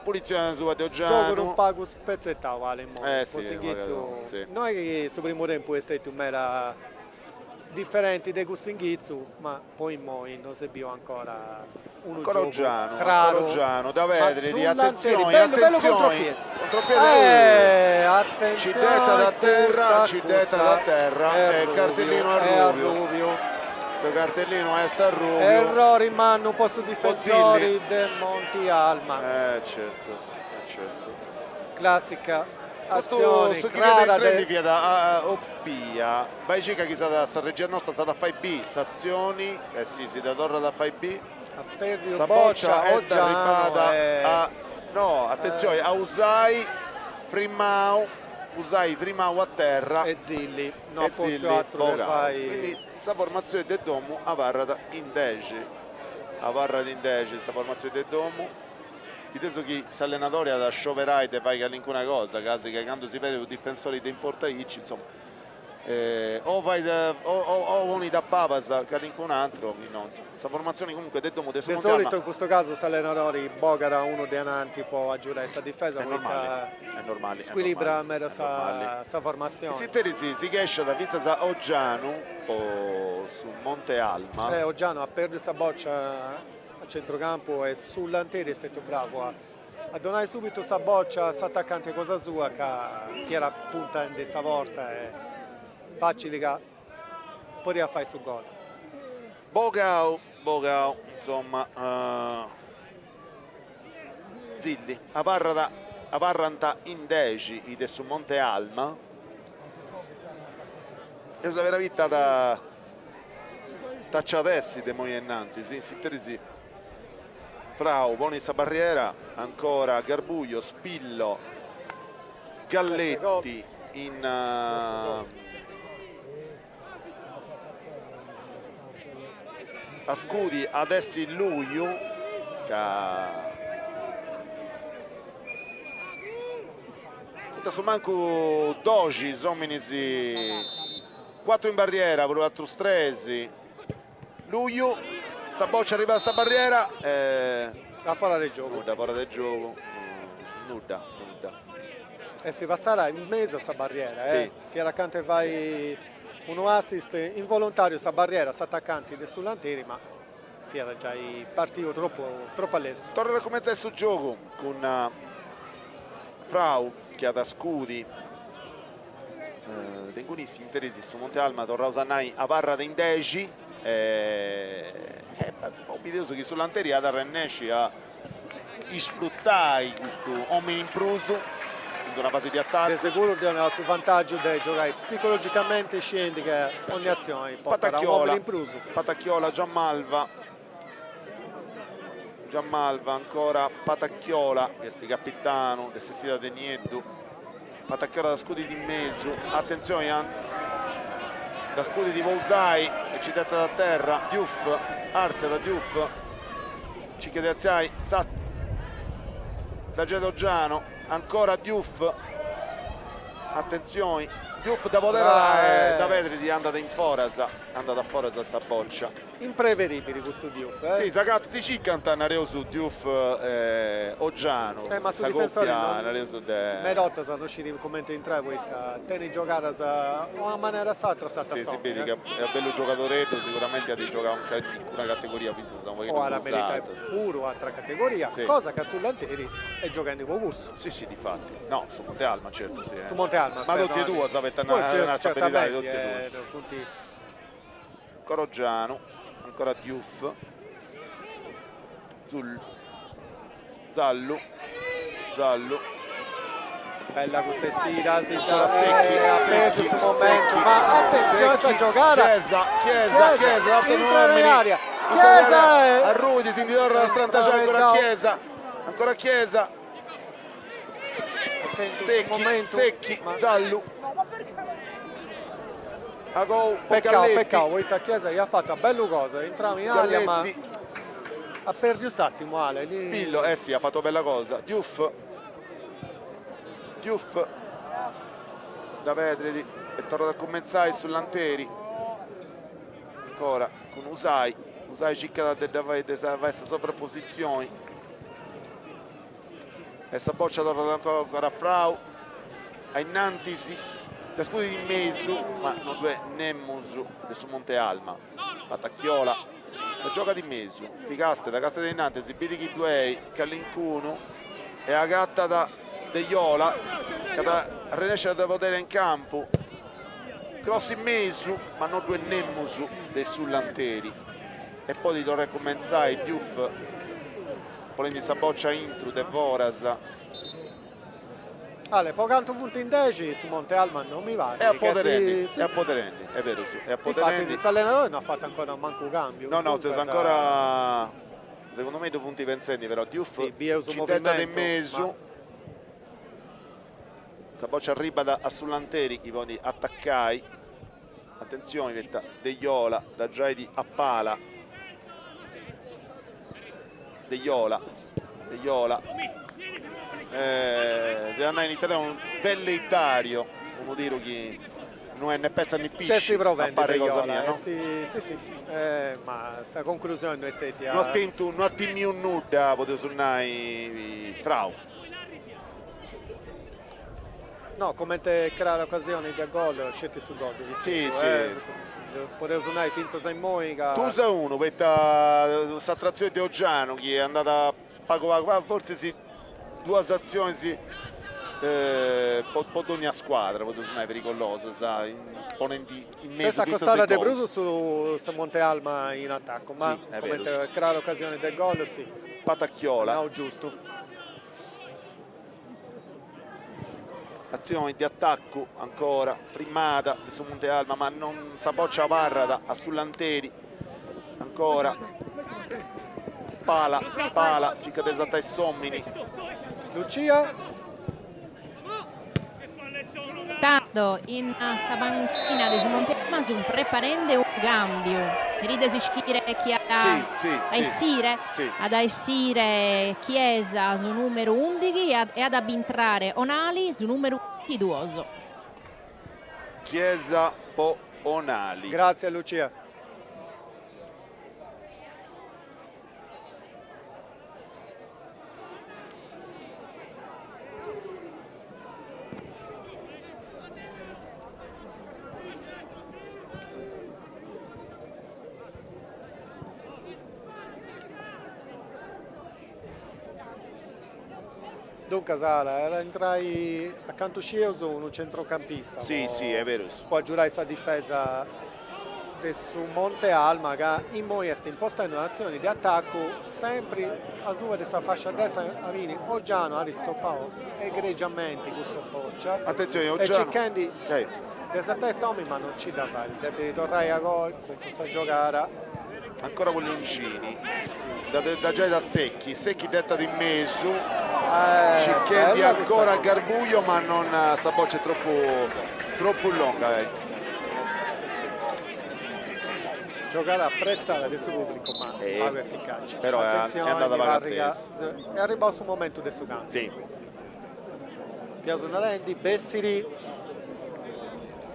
[SPEAKER 1] Punizione asuba de Oggianu.
[SPEAKER 2] Giogu unu pagu spezzettau Ale immoi, po s'inghitzu. No est chi su primu tempu est stetiu meda diferenti de custu inghitzu, ma po immoi no s'est biu ancora unu giogu craru.
[SPEAKER 1] Oggianu, da Pedri, attenzioni, attenzioni, contropiede, ci dd'etat a terra, ci dd'etat a terra e cartellinu arrubiu. Su cartellinu est arrubiu.
[SPEAKER 2] Errori mannu po su difensori de Monti Alma.
[SPEAKER 1] Eh certu, eh certu.
[SPEAKER 2] Classica atzioni crara de.
[SPEAKER 1] Custu fiat a Oppia. Bai circa chi s'at sa regia nosta s'at a fai bì s'atzioni, eh si, si dda torrat a fai bì.
[SPEAKER 2] At perdiu
[SPEAKER 1] Sa
[SPEAKER 2] bòcia
[SPEAKER 1] bòcia est
[SPEAKER 2] Oggiano
[SPEAKER 1] arribada
[SPEAKER 2] e.
[SPEAKER 1] a, no, atentzioni, a Usai frimau, Usai frimau a terra.
[SPEAKER 2] E Zilli no at
[SPEAKER 1] E Zilli
[SPEAKER 2] potziu atru de
[SPEAKER 1] bogau.
[SPEAKER 2] fai.
[SPEAKER 1] Quindi sa formatzioni de domu abarrat in dexi, abarrat in dexi sa formatzioni de domu. Bideus chi s'allenadori at a scioberai de fai calincuna cosa, casi ca candu si perdit unu difensori de importu aici, insoma, o fait o ponit a pabas calincun'atru chi no, insoma, sa formatzioni comunque de domu de su
[SPEAKER 2] De
[SPEAKER 1] Monte Alma.
[SPEAKER 2] solitu in custu casu s'allenadori bogat unu de ananti po agiudai sa difesa
[SPEAKER 1] Est normali,
[SPEAKER 2] poita
[SPEAKER 1] est normali, est
[SPEAKER 2] scuilibrat
[SPEAKER 1] normali,
[SPEAKER 2] meda
[SPEAKER 1] est normali.
[SPEAKER 2] sa formatzioni.
[SPEAKER 1] In s'interis si chesciat fintzas Oggianu po su Monte Alma.
[SPEAKER 2] Eh Oggianu at perdiu sa bòcia a centrucampu e su Lanteri est stetiu bravu a a donai subitu sa bòcia a s'atacanti cosa sua ca fiat puntendi sa porta e facili ca podiat fai su gol.
[SPEAKER 1] Bogau, bogau, insomma, Zilli, abarrat, abarrant in dexi is de su Monte Alma, e sa vera vita at taciat essi de moi a innantis, in s'interis Frau ponit sa barriera, ancora Garbuio, Spillo, Galletti in a scudi at essi Luiu ca funt a su mancu doxi is ominis, cuatru in barriera prus atrus tres. Luiu, sa boccia arribat a sa barriera e.
[SPEAKER 2] Da fora de giogu.
[SPEAKER 1] Nudda, fora de giogu, nudda, nudda.
[SPEAKER 2] Est passada in mesu a sa barriera, eh. Fiat acanta 'e fai unu assist involontariu sa barriera, s'atacanti de su Lanteri, ma fiat giai partiu tropu tropu a lestru.
[SPEAKER 1] Torrat a cumentzai su giogu cun Frau chi at a scudi De inguni s'interis su Monte Alma, torraus a nai, abarrat in dexi e bideus chi su Lanteri at a arrennesci a isfrutai custu omini in prus in d'una fasi di atacu.
[SPEAKER 2] De seguru donat su vantàgiu de giogai psicologicamenti sciendi ca ogni atzioni portat un'omini in prus.
[SPEAKER 1] Patacchiola, Giammalva, Giammalva, ancora Patacchiola, chi est capitanu de s'essida de Nieddu. Patacchiola da scudit in mesu, atentzioni a da scudit po Usai e ci dd'etat a terra, Diouf, artziat Diouf, circat de artziai, sa da getat Oggiano, ancora Diouf, atentzioni, Diouf da poderat e da Pedri andat in foras, andat a foras sa boccia.
[SPEAKER 2] Imprevedibili custu Diouf, eh?
[SPEAKER 1] Si, s'agat, si circant, nareus, Diouf e Oggianu,
[SPEAKER 2] Eh, ma su
[SPEAKER 1] sa
[SPEAKER 2] difensori
[SPEAKER 1] coppia,
[SPEAKER 2] non
[SPEAKER 1] nareus, de.
[SPEAKER 2] Meda 'ortas no scit cumenti intrai poita tenit giogadas a una manera o s'atra s'atra
[SPEAKER 1] Si, si
[SPEAKER 2] s'omini,
[SPEAKER 1] biri
[SPEAKER 2] eh.
[SPEAKER 1] ca est bellu giogadoreddu, siguramenti at giogau in calincuna categoria fintzas unu pagheddu
[SPEAKER 2] O at a
[SPEAKER 1] prus
[SPEAKER 2] meritai
[SPEAKER 1] alta.
[SPEAKER 2] puru atra categoria,
[SPEAKER 1] Si.
[SPEAKER 2] cosa ca su Lanteri est gioghendi po cussu.
[SPEAKER 1] Si, si, difati. No, su Monte Alma, certu, si.
[SPEAKER 2] Su Monte Alma,
[SPEAKER 1] Ma totu e
[SPEAKER 2] perdonami.
[SPEAKER 1] duas, abetant
[SPEAKER 2] Poi
[SPEAKER 1] a nai sa beridadi,
[SPEAKER 2] certamente,
[SPEAKER 1] totu e duas.
[SPEAKER 2] funt.
[SPEAKER 1] Ancora Oggianu, ancora Diouf, Zul, Zallu, Zallu.
[SPEAKER 2] Bella custa essida, si
[SPEAKER 1] Ancora Secchi,
[SPEAKER 2] ha
[SPEAKER 1] Secchi,
[SPEAKER 2] perso su momento,
[SPEAKER 1] Secchi,
[SPEAKER 2] ma attenzione a
[SPEAKER 1] Secchi,
[SPEAKER 2] sta giocata.
[SPEAKER 1] Chiesa, Chiesa, Chiesa, altri
[SPEAKER 2] entra in
[SPEAKER 1] uomini.
[SPEAKER 2] area.
[SPEAKER 1] Entra in
[SPEAKER 2] Chiesa
[SPEAKER 1] area.
[SPEAKER 2] è-
[SPEAKER 1] Arrudi, si torna a strantaciare ancora
[SPEAKER 2] Straventò.
[SPEAKER 1] Chiesa, ancora Chiesa,
[SPEAKER 2] Attento sul
[SPEAKER 1] Secchi,
[SPEAKER 2] momento,
[SPEAKER 1] Secchi,
[SPEAKER 2] ma-
[SPEAKER 1] Zallu. Agou,
[SPEAKER 2] Peccato,
[SPEAKER 1] Galletti,
[SPEAKER 2] peccato, questa Chiesa gli ha fatto bella cosa, entrava in area ma
[SPEAKER 1] Galletti,
[SPEAKER 2] ha perso un attimo Ale. Lì...
[SPEAKER 1] Spillo, eh sì, ha fatto bella cosa. Diouf, Diouf, da Pedredi, e torna a cominciare su Lanteri. Ancora con Usai, Usai cerca di questa sovrapposizione. E sa boccia torna ancora, ancora Frau, a innantisi, da scudi di mesu, ma non due nemmus de su Monte Alma. Patacchiola, la gioca di mesu, si caste da caste di innanzi, si bidi due, Callincuno e agatta da De Iola, che da riesce a potere in campo. Cross in mesu, ma non due nemmus de sull'anteri. E poi di torna a cominciare Diouf, poi sa boccia intro, de Voras.
[SPEAKER 2] Ale, po canto punti in 10 su Monte Alma non mi va.
[SPEAKER 1] È a
[SPEAKER 2] che
[SPEAKER 1] Poterendi,
[SPEAKER 2] si- sì.
[SPEAKER 1] è a Poterendi, è vero, sì, è a
[SPEAKER 2] Infatti
[SPEAKER 1] Poterendi.
[SPEAKER 2] se l'allenatore non ha fatto ancora manco un cambio.
[SPEAKER 1] No, no,
[SPEAKER 2] Dunque,
[SPEAKER 1] se
[SPEAKER 2] sa-
[SPEAKER 1] ancora secondo me due punti pensendi però Diouf
[SPEAKER 2] Sì, Bieu su
[SPEAKER 1] ci tenta di
[SPEAKER 2] movimento,
[SPEAKER 1] mesu.
[SPEAKER 2] ma-
[SPEAKER 1] Sa boccia arriva da a sull'Anteri chi vuole attaccai. Attenzione, vetta De Iola, da Jaidi a Pala. De Iola, De Iola. Se andà in Italia un velleitario, uno tiro che non è né pezza né
[SPEAKER 2] C'è
[SPEAKER 1] pisci,
[SPEAKER 2] sti
[SPEAKER 1] a
[SPEAKER 2] provende
[SPEAKER 1] pare
[SPEAKER 2] De
[SPEAKER 1] cosa
[SPEAKER 2] Iola,
[SPEAKER 1] mia,
[SPEAKER 2] eh,
[SPEAKER 1] no?
[SPEAKER 2] sì, sì, sì. Ma sta conclusione non è stata
[SPEAKER 1] Non attento, non attimi un nulla, potevo suonare Frau.
[SPEAKER 2] No, come te creare occasioni di gol, scetti su gol.
[SPEAKER 1] Sì, sì.
[SPEAKER 2] Potevo suonare finza sai Moica.
[SPEAKER 1] Tu sei uno, questa trazione di Oggiano che è andata pago pago, ma forse sì, due azioni sì, può, può ogni squadra, può suonare pericolosa, sa, ponendo in mezzo
[SPEAKER 2] Stessa
[SPEAKER 1] tutte
[SPEAKER 2] costata
[SPEAKER 1] queste
[SPEAKER 2] De
[SPEAKER 1] cose.
[SPEAKER 2] Bruso su, su Monte Alma in attacco, ma
[SPEAKER 1] Sì, è
[SPEAKER 2] come
[SPEAKER 1] vero,
[SPEAKER 2] te
[SPEAKER 1] sì.
[SPEAKER 2] creare occasione del gol, sì.
[SPEAKER 1] Patacchiola.
[SPEAKER 2] No, giusto.
[SPEAKER 1] Azione di attacco ancora, frimmata su Monte Alma, ma non sa boccia barra da a sull'Anteri. Ancora Pala, Pala, cerca di esaltare i Sommini.
[SPEAKER 2] Lucia.
[SPEAKER 3] Tanto in sa panchina di su Monte Alma su preparende un cambio. Ride si schire chi ha
[SPEAKER 1] Sì, sì,
[SPEAKER 3] a
[SPEAKER 1] sì.
[SPEAKER 3] essire,
[SPEAKER 1] Sì.
[SPEAKER 3] ad essire Chiesa su numero 11 e ad abintrare Onali su numero 22.
[SPEAKER 1] Chiesa po Onali.
[SPEAKER 2] Grazie Lucia. Dunque Sara, era entrai accanto sceso un centrocampista.
[SPEAKER 1] Sì,
[SPEAKER 2] può-
[SPEAKER 1] sì, è vero.
[SPEAKER 2] Può aggiungere questa difesa su Monte Alma che in moi è impostando un'azione di attacco sempre a sua questa fascia a destra Avini Oggiano ha ristoppato egregiamente questo boccia.
[SPEAKER 1] Attenzione,
[SPEAKER 2] E
[SPEAKER 1] Oggiano.
[SPEAKER 2] Cicchendi
[SPEAKER 1] Eh.
[SPEAKER 2] desa testa ma non ci dà vai, deve tornare a gol con questa giocata.
[SPEAKER 1] Ancora con Leoncini. Da, da già da Secchi, Secchi detta di mezzo. Cicchendi
[SPEAKER 2] bella questa
[SPEAKER 1] ancora a
[SPEAKER 2] giocata.
[SPEAKER 1] Garbuio, ma non sta boccia è troppo, troppo lunga.
[SPEAKER 2] Giocare apprezzata adesso pubblico, ma poco efficace.
[SPEAKER 1] Però è
[SPEAKER 2] Attenzione,
[SPEAKER 1] andata
[SPEAKER 2] di
[SPEAKER 1] avanti
[SPEAKER 2] Varriga,
[SPEAKER 1] adesso.
[SPEAKER 2] è arrivato sul momento del suo cambio.
[SPEAKER 1] Sì.
[SPEAKER 2] Biaso Narendi, Bessiri.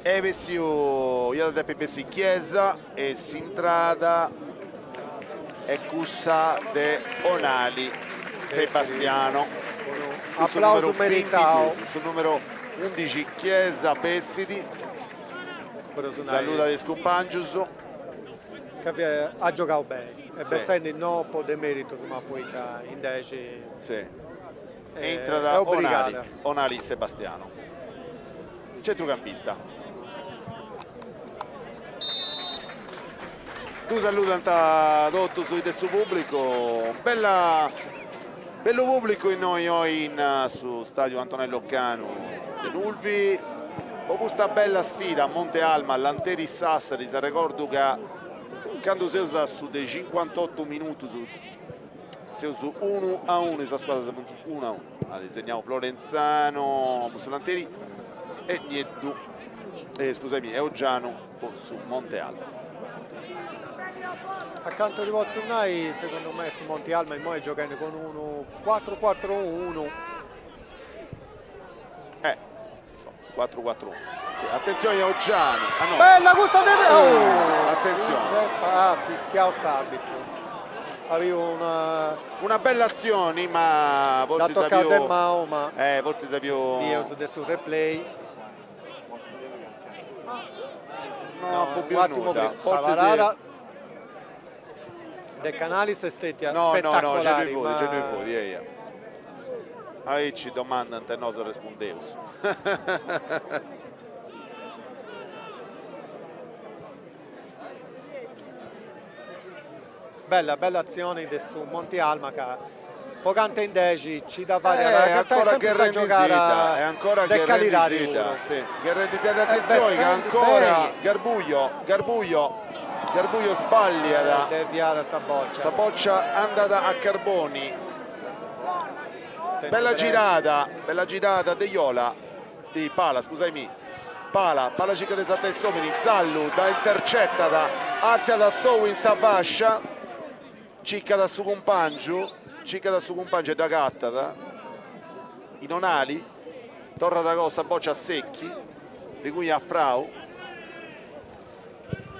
[SPEAKER 1] Evesio, io da Bessi Chiesa e Sintrada e Cussa de Onali Sebastiano. Questo
[SPEAKER 2] Applauso
[SPEAKER 1] numero
[SPEAKER 2] meritato.
[SPEAKER 1] 22, sul numero 11 Chiesa Bessidi. Saluta di Scumpangius.
[SPEAKER 2] Che ha giocato bene. E
[SPEAKER 1] Sì.
[SPEAKER 2] Bessidi non può demerito, ma poi in 10.
[SPEAKER 1] Sì. Entra da
[SPEAKER 2] è obbligata.
[SPEAKER 1] Onali, Onali Sebastiano. Centrocampista. Ddu saludant totus is de su pubblicu, bella bellu pubblicu innoi oi in su stadiu Antonello Canu de Nulvi po custa bella sfida Monte Alma Lanteri Sassari, s'arregordu ca candu seus a su de cincuantotu minutus seus unu a unu, is duas scuadras funt unu a unu, at segnau Florenzano po su Lanteri e Nieddu, scusaimì, e Oggianu po su Monte Alma.
[SPEAKER 2] A cantu ti potzu nai, segundu me su Monte Alma immoi est gioghendi cun unu cuatru-cuatru-unu.
[SPEAKER 1] Eh, insomma, 4-4-1. Sì, attenzione a Oggianu. Ah, no.
[SPEAKER 2] Bella custa de...
[SPEAKER 1] Oh, attenzione.
[SPEAKER 2] Ah, fischiau s'arbitru. Avia una...
[SPEAKER 1] Una bella azione, ma
[SPEAKER 2] forse L'ha toccata de manu, ma...
[SPEAKER 1] Eh, forse più...
[SPEAKER 2] Bieus de su replay.
[SPEAKER 1] No, no più un
[SPEAKER 2] attimo prima. Sa parada de Canalis est stetia
[SPEAKER 1] no,
[SPEAKER 2] spettacolari.
[SPEAKER 1] No, no, c'è due fuori, eia. Aici domandant e nosu arrespundeus.
[SPEAKER 2] Bella, bella atzioni de su Monti Alma ca po cantu in dexi ci dda fait a agatai sempri sa giogada de calidadi puru.
[SPEAKER 1] Sì, gherrendisida, atentzioni ca ancora Garbuio, Garbuio, Garbuio sballiat.
[SPEAKER 2] Deviat sa boccia.
[SPEAKER 1] Sa boccia andat a Carboni. Bella girada, bella girada de Iola, di Pala, scusaimì. Pala, Pala circat de sartai s'omini, Zallu dda intercettat, artziat a sou in sa fascia, circat su cumpangiu, circat su cumpangiu e dd'agatat, in Onali, torrat agoa sa bòcia a Secchi, de cui a Frau,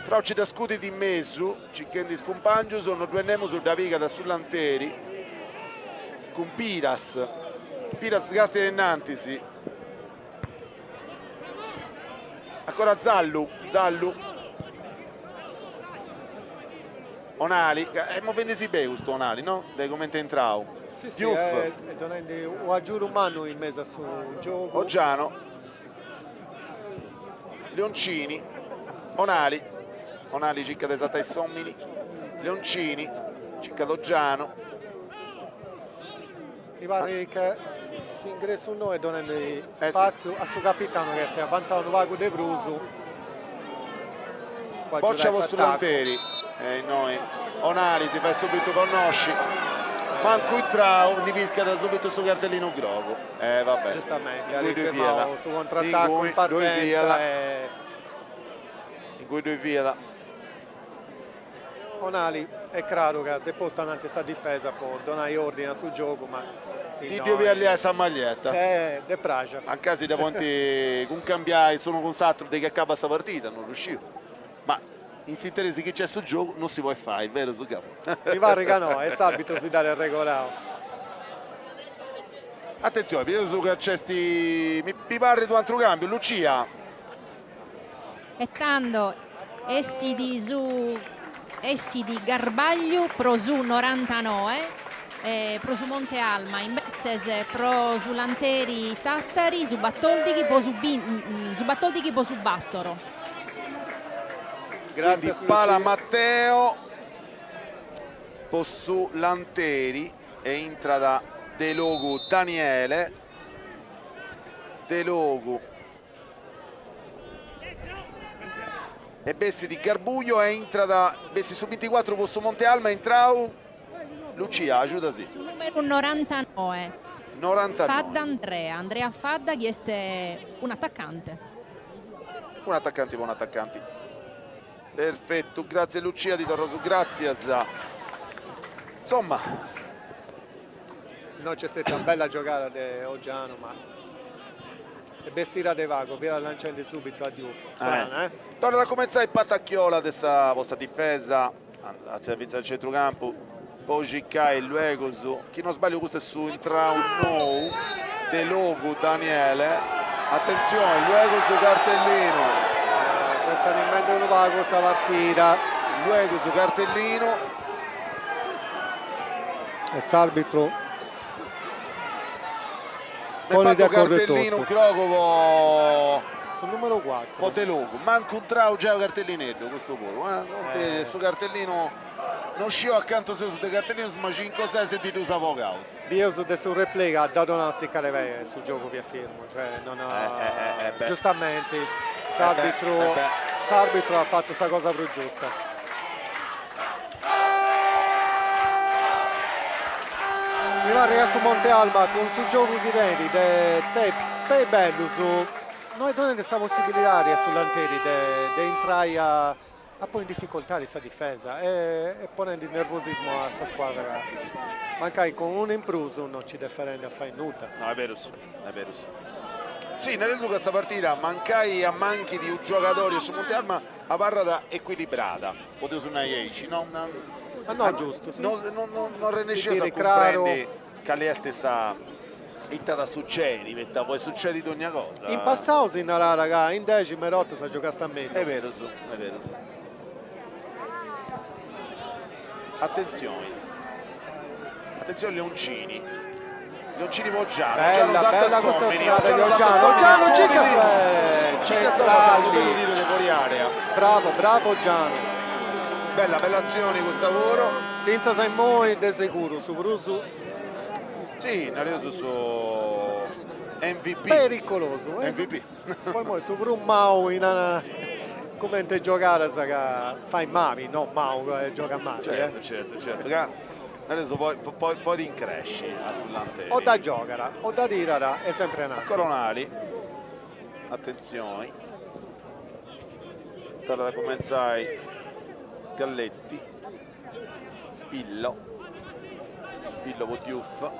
[SPEAKER 1] Frau ci dda scudit in mesu, circhendi is cumpangius, no ddu est nemus, dda pigat su Lanteri cun Piras, Piras castiat innantis, Ancora Zallu, Zallu. Onali, est movendisi beni custu Onali, no? De comente est intrau.
[SPEAKER 2] Si, si, est donendi u' agiudu mannu in mesu a su giogu.
[SPEAKER 1] Oggiano, Leoncini, Onali, Onali circat de sartai s'omini, Leoncini, circat Oggiano.
[SPEAKER 2] Mi parit ca s'ingressu nou est donendi spatziu a su capitanu chi est avantzau unu pagu de prus po
[SPEAKER 1] Boccia
[SPEAKER 2] agiudai
[SPEAKER 1] po su
[SPEAKER 2] s'atacu.
[SPEAKER 1] Lanteri e innoi Onali si fait subitu connosci, mancu intrau ndi piscat subitu su cartellinu grogu e va bè.
[SPEAKER 2] Giustamenti, at firmau su contrattacu in partenza e.
[SPEAKER 1] Ingui ddoi fiat.
[SPEAKER 2] Onali est craru ca s'est postu ananti sa difesa po donai ordini a su giogu ma
[SPEAKER 1] Ti ddi 'oliat liai sa maglietta.
[SPEAKER 2] Eh, de praxia.
[SPEAKER 1] Mancai si dda podint cuncambiai s'unu cun s'atru de chi acabat sa partida, non ddu sciu. Ma in s'interis chi nc'est su giogu non si podit fai, berus Gabo?
[SPEAKER 2] Mi parrit ca no, e s'arbitru si dd'at arregolau.
[SPEAKER 1] Atentzioni, bideus ca nc'est, mi parrit u' atru cambiu, Lucia.
[SPEAKER 3] E tando essit su essit Garbagliu pro su norantanoe e pro su Monte Alma, imbetzes pro su Lanteri Tattari su batoldighi po su su batoldighi po su battoro.
[SPEAKER 1] Quindi Pala Matteo po su Lanteri e intrat Delogu Daniele Delogu E bessit Garbuio e intrat, bessit su binticuatru po su Monte Alma, intrau Lucia, agiudasì.
[SPEAKER 3] Su numeru norantanoe.
[SPEAKER 1] Norantanoe.
[SPEAKER 3] Fadda Andrea, Andrea Fadda chi est un'atacante.
[SPEAKER 1] Un'atacanti po un'atacanti. Perfettu, gratzias Lucia, ti torro su gratzias. Insomma.
[SPEAKER 2] No nc'est stètia una bella giogada de Oggiano ma est bessida de pagu, fiat lancendi subitu a Diouf, strana eh.
[SPEAKER 1] Torrat a cumentzai Patacchiola de sa po sa difesa, artziat fintzas a centrucampu po circai luegus, chi no sbagliu custu est su intrau nou Delogu Daniele, atentzioni luegus su cartellinu.
[SPEAKER 2] S'est animendi unu pagu sa partida.
[SPEAKER 1] Luegus su cartellinu.
[SPEAKER 2] E s'arbitru ponit de acordu
[SPEAKER 1] cartellinu grogu po.
[SPEAKER 2] Su numeru 4.
[SPEAKER 1] Po Delogu, mancu intrau giai u' cartellineddu custu puru, eh, su cartellinu, no sciu a cantu seus de cartellinus ma cincu o ses ndi ddus at bogaus.
[SPEAKER 2] Bieus de su replay ca dd'at donau sticada 'e pei e su giogu fiat firmu, cioè non giustamenti s'arbitru s'arbitru at fatu sa cosa prus giusta. Mi parrit ca su Monte Alma cun su giogu chi tenit de peis bellus no est donendi sa possibilidadi a su Lanteri de de intrai a a ponni in dificoltadi sa difesa e ponendi nervosismu a sa scuadra ca mancai cun unu in prus no nci dda fadendi a fai nudda.
[SPEAKER 1] No est berus, est berus. Si, nareus ca sa partida mancai ammanchit unu giogadori a su Monte Alma abarrat ecuilibrada, podeus nai aici, no?
[SPEAKER 2] Ah no, giustu, si.
[SPEAKER 1] No no arrennesceus a cumprendi cali est sa ita at a sucedi, poita podit sucedi dogna cosa.
[SPEAKER 2] In passau si narat ca in dexi medas 'ortas sa giogasta mellus.
[SPEAKER 1] Est berus, est berus. Atentzioni, atentzioni Leoncini, Leoncini po Oggiano, Oggiano sartat s'omini, Oggiano sartat s'omini, scudit, circat sa porta, unu bellu tiru de fori area.
[SPEAKER 2] Bravo, bravo Oggiano.
[SPEAKER 1] Bella, bella atzioni custa puru.
[SPEAKER 2] Fintzas a immoi de seguru su prus.
[SPEAKER 1] Si, nareus su MVP.
[SPEAKER 2] Pericolosu.
[SPEAKER 1] MVP.
[SPEAKER 2] Poi immoi su prus mau in cumenti giogadas ca fait mali, no mau ca giogat mali.
[SPEAKER 1] Certu, certu, certu, ca nareus poi poi podit incresci a su Lanteri.
[SPEAKER 2] O dda giogat o dda tirat est sempri ananti.
[SPEAKER 1] Ancora Onali, atentzioni, torrat a cumentzai Galletti. Spillo, Spillo po Diouf,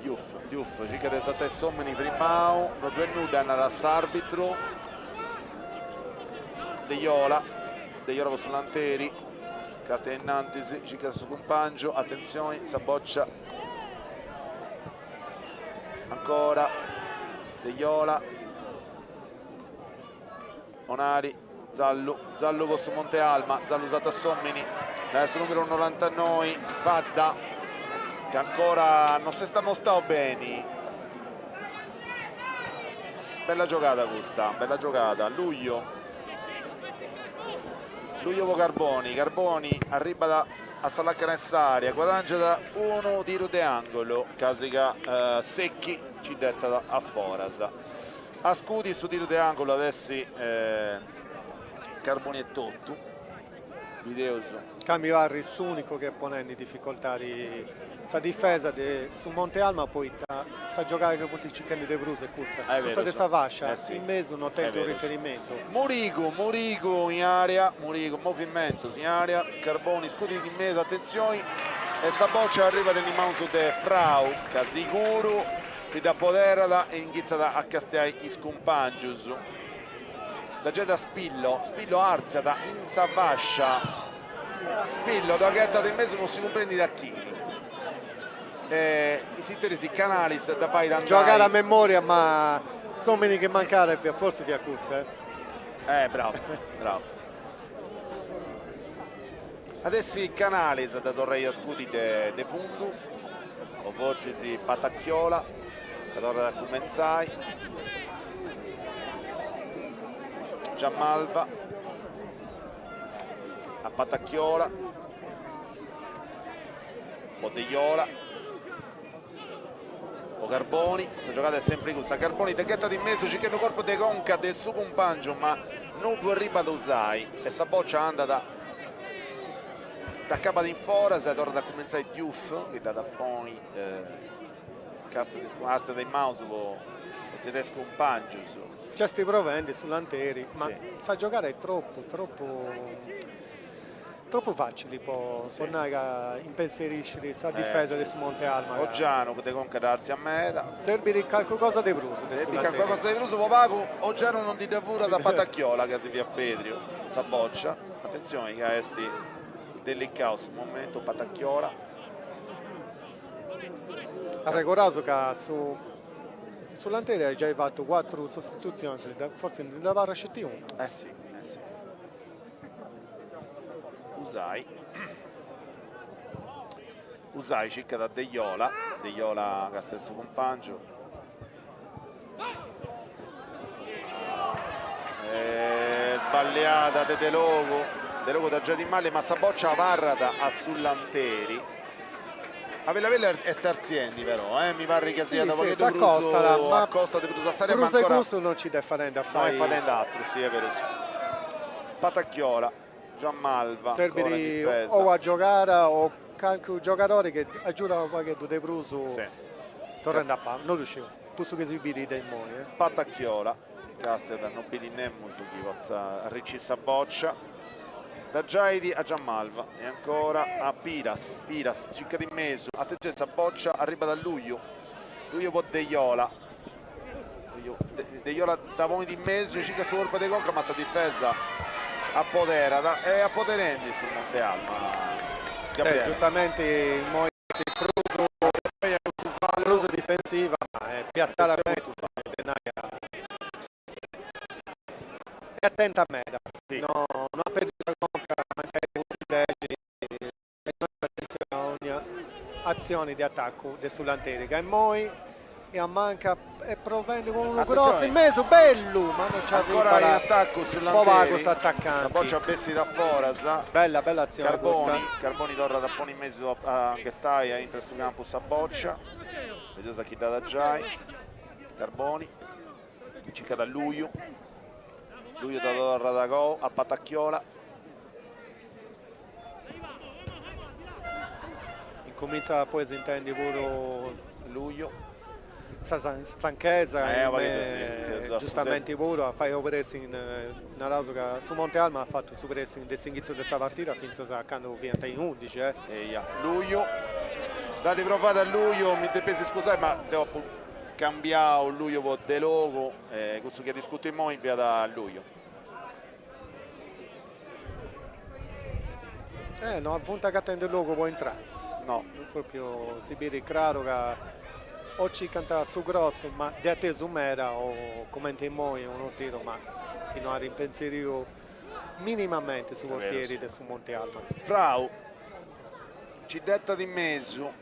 [SPEAKER 1] Diouf, Diouf circat de sartai s'omini frimau, no ddu est nudda narat s'arbitru, Deiola, Deiola po su Lanteri, castia innantis, circat su cumpangiu, atentzioni, sa boccia, ancora Deiola, Onali, Zallu, Zallu po su Monte Alma, Zallu sartat s'omini dae su numeru norantanoi, Fadda, ca ancora no s'est amostau beni. Bella giogada custa, bella giogada, Luglio, Luglio po Carboni, Carboni arribat a sa lacana 'e s'area, guadangiat unu tiru de angolo, casi ca Secchi nci dd'etat a foras. A scudi su tiru de angulu at essi Carboni etotu, bideus.
[SPEAKER 2] Ca mi parrit s'unicu chi est ponendi in dificoltadi sa difesa de su Monte Alma poita sa giogada chi funt circhendi de prus est cussa, cussa de sa fascia, in mesu no tenint unu riferimentu.
[SPEAKER 1] Murigu, Murigu in area, Murigu, movimentus in area, Carboni scudit in mesu, atentzioni, e sa bòcia arribat in is manus de Frau, ca siguru Si dd'apoderat e inghitzat a castiai is cumpàngius. Dda ghetat a Spillo, Spillo àrtziat in sa fàscia, Spillo dda ghetat in mesu non si cumprendit a chini. E in s'interis Canalis dda fait andai.
[SPEAKER 2] Giogare a memoria ma s'omini chi mancàt fiat forsis fiat cussu eh.
[SPEAKER 1] Eh bravu, bravu. At essi Canalis a dda torrai a scudi de fundu, o fortzis Patacchiola, ca torrat a cumentzai. Giammalva a Patacchiola, po Deiola. Po Carboni, sa giogada est sempri custa, Carboni dda ghetat in mesu circhendi unu corpu de conca de su cumpàngiu ma no ddu arribat Usai e sa bòcia andat, dd'acabat in foras e torrat a cumentzai Diouf chi dd'at a ponni casta de artziat is manus po tzerriai is cumpàngius.
[SPEAKER 2] Nc'est provendi su Lanteri, ma sa giogada est tropu tropu Tropu facili po nai ca impensieriscit sa difesa de su Monte Alma.
[SPEAKER 1] Oggiano de conca dd'artziat meda.
[SPEAKER 2] Serbit calcu cosa de prus
[SPEAKER 1] de su Serbit calcu cosa de prus po pagu, Oggiano non ndi dda furat a Patacchiola ca si fiat pedriu sa boccia. Atentzioni ca est delicau su momentu, Patacchiola.
[SPEAKER 2] Arregoraus ca su su Lanteri at giai fatu cuatru sostitutzionis, fortzis ndi nd'abarrat sceti una.
[SPEAKER 1] Eh si, eh si. Usai Usai circat a Deiola, Deiola castiat su cumpangiu. Sballiada de Delogu, Delogu da giai mali ma sa boccia abarrat a su Lanteri. A bella bella est artziendi però, eh, mi parrit chi siat unu pagheddu prus, s'acostat de prus a s'area ma ancora
[SPEAKER 2] cussu non ci dd'est fadendi a
[SPEAKER 1] fai. No est fadendi atru, si est berus. Patacchiola, Giammalva, ancora in
[SPEAKER 2] difesa. Serbit o a giogare o calchi giogadori chi agiudat unu pagheddu de prus torrendi a palla, non ddu sciu, cussu chi si bidit de immoi.
[SPEAKER 1] Patacchiola, castiat, non bidit nemus chi potzat arriciri sa boccia, dda giait a Giammalva e ancora a Piras, Piras circat in mesu, atentzioni sa boccia arribat a Luiu, Luiu po Deiola, Deiola dda ponit in mesu, circat su corpu de conca ma sa difesa apoderat e apoderendi su Monte Alma.
[SPEAKER 2] Gabriele. Giustamenti immoi est prus prus difensiva ma est piatzada beni de nai est atenta meda, no no at perdiu sa conca mancai funt in dexi e donat atentzioni a ogna atzioni de atacu de su Lanteri ca immoi e a manca est provendi cun unu cross in mesu bellu ma non ci
[SPEAKER 1] arribat ancora in attaccu su Lanteri
[SPEAKER 2] po pagu s'atacanti
[SPEAKER 1] sa boccia bessit a foras
[SPEAKER 2] bella bella atzioni
[SPEAKER 1] custa Carboni Carboni torrat a ponni in mesu a ghetai a intra 'e su campu sa boccia bideus a chi dd'at a giai Carboni circat a Luiu Luiu dda torrat agoa a Patacchiola
[SPEAKER 2] Incumintzat poi a s'intendi puru
[SPEAKER 1] Luiu
[SPEAKER 2] sa stanchesa giustamenti puru a fai u pressing naraus ca su Monte Alma at fatu su pressing de s'inghitzu de sa partida fintzas a candu fiant in undixi.
[SPEAKER 1] Eia, Luiu, dd'at provada Luiu, mi depeis iscusai ma deu apu scambiau Luiu po Delogu, cussu chi at iscutu immoi fiat Luiu.
[SPEAKER 2] Eh, no funt agatendi logu po intrai.
[SPEAKER 1] No.
[SPEAKER 2] Propriu si biri craru ca o circant su cross ma de atesu meda o cumenti immoi unu tiru ma chi no at impenseriu minimamenti su portieri de su Monte Alma.
[SPEAKER 1] Frau nci dd'etat in mesu.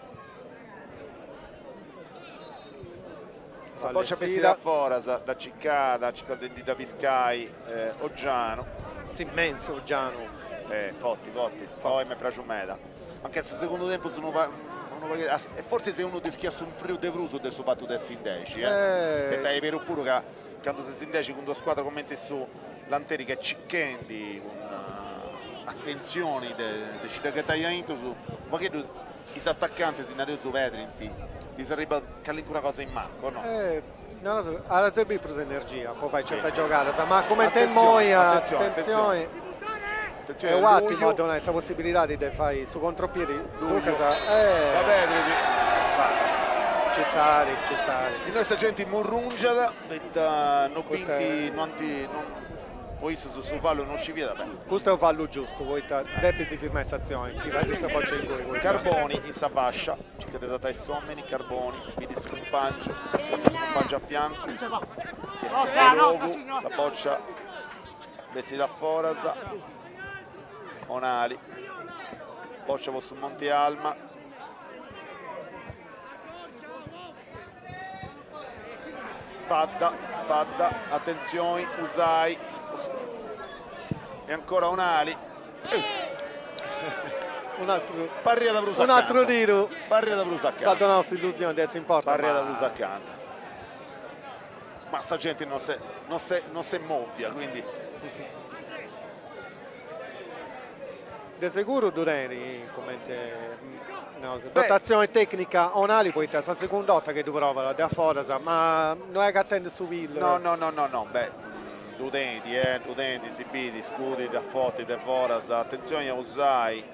[SPEAKER 1] Sa boccia bessit a foras, dd'at circada, at circau de ndi dda piscai Oggiano.
[SPEAKER 2] S'immensu Oggiano.
[SPEAKER 1] Eh, forti, forti, oi m'est praxu meda. Mancai su segundu tempus unu unu pagheddu, e fortzis est unu de is chi at sunfriu de prus de su fatu de essi in dexi, eh. Poita est beru puru ca candu ses in dexi cun d'una scuadra cumenti su Lanteri chi est circhendi cun atentzioni de de nci dda ghetai aintru, unu pagheddu Is atacantis, nareus, pedrint, ddis arribat calincuna cosa in mancu, o no?
[SPEAKER 2] Naras, at a serbiri prus energia po fai certas giogadas, ma cumenti immoi, atentzioni, est u' atimu a donai sa possibilidadi de fai su contropiedi, duncas, ci stari, ci stari.
[SPEAKER 1] Innoi sa genti murrungiat, poita no bint, no ant, Po issus su fallu non ci fiat beni.
[SPEAKER 2] Custu est u fallu giustu, poita depis firmai s'atzioni, chi fait sa boccia ingui, poita.
[SPEAKER 1] Carboni in sa fascia, circat de sartai s'omini, Carboni bidit su cumpangiu, est su cumpangiu a fiancu, chi est Delogu, sa boccia bessit a foras, Onali, boccia po su Monti Alma. Fadda, Fadda, atentzioni, Usai, e ancora Onali.
[SPEAKER 2] Un atru,
[SPEAKER 1] Parriat prus
[SPEAKER 2] un atru tiru.
[SPEAKER 1] Parriat prus acanta.
[SPEAKER 2] S'at donau s'illusioni de essi in porta.
[SPEAKER 1] Parriat prus acanta. Ma sa genti non s'est non s'est non s'est movia, quindi.
[SPEAKER 2] De seguru ddu tenit cumenti naus dotatzioni tecnica Onali poita sa segunda 'orta chi ddu provat de a foras ma no est agatendi su pillu.
[SPEAKER 1] No no no no no beh ddu tenit eh ddu tenit si bit scudit a forti de foras atentzioni a Usai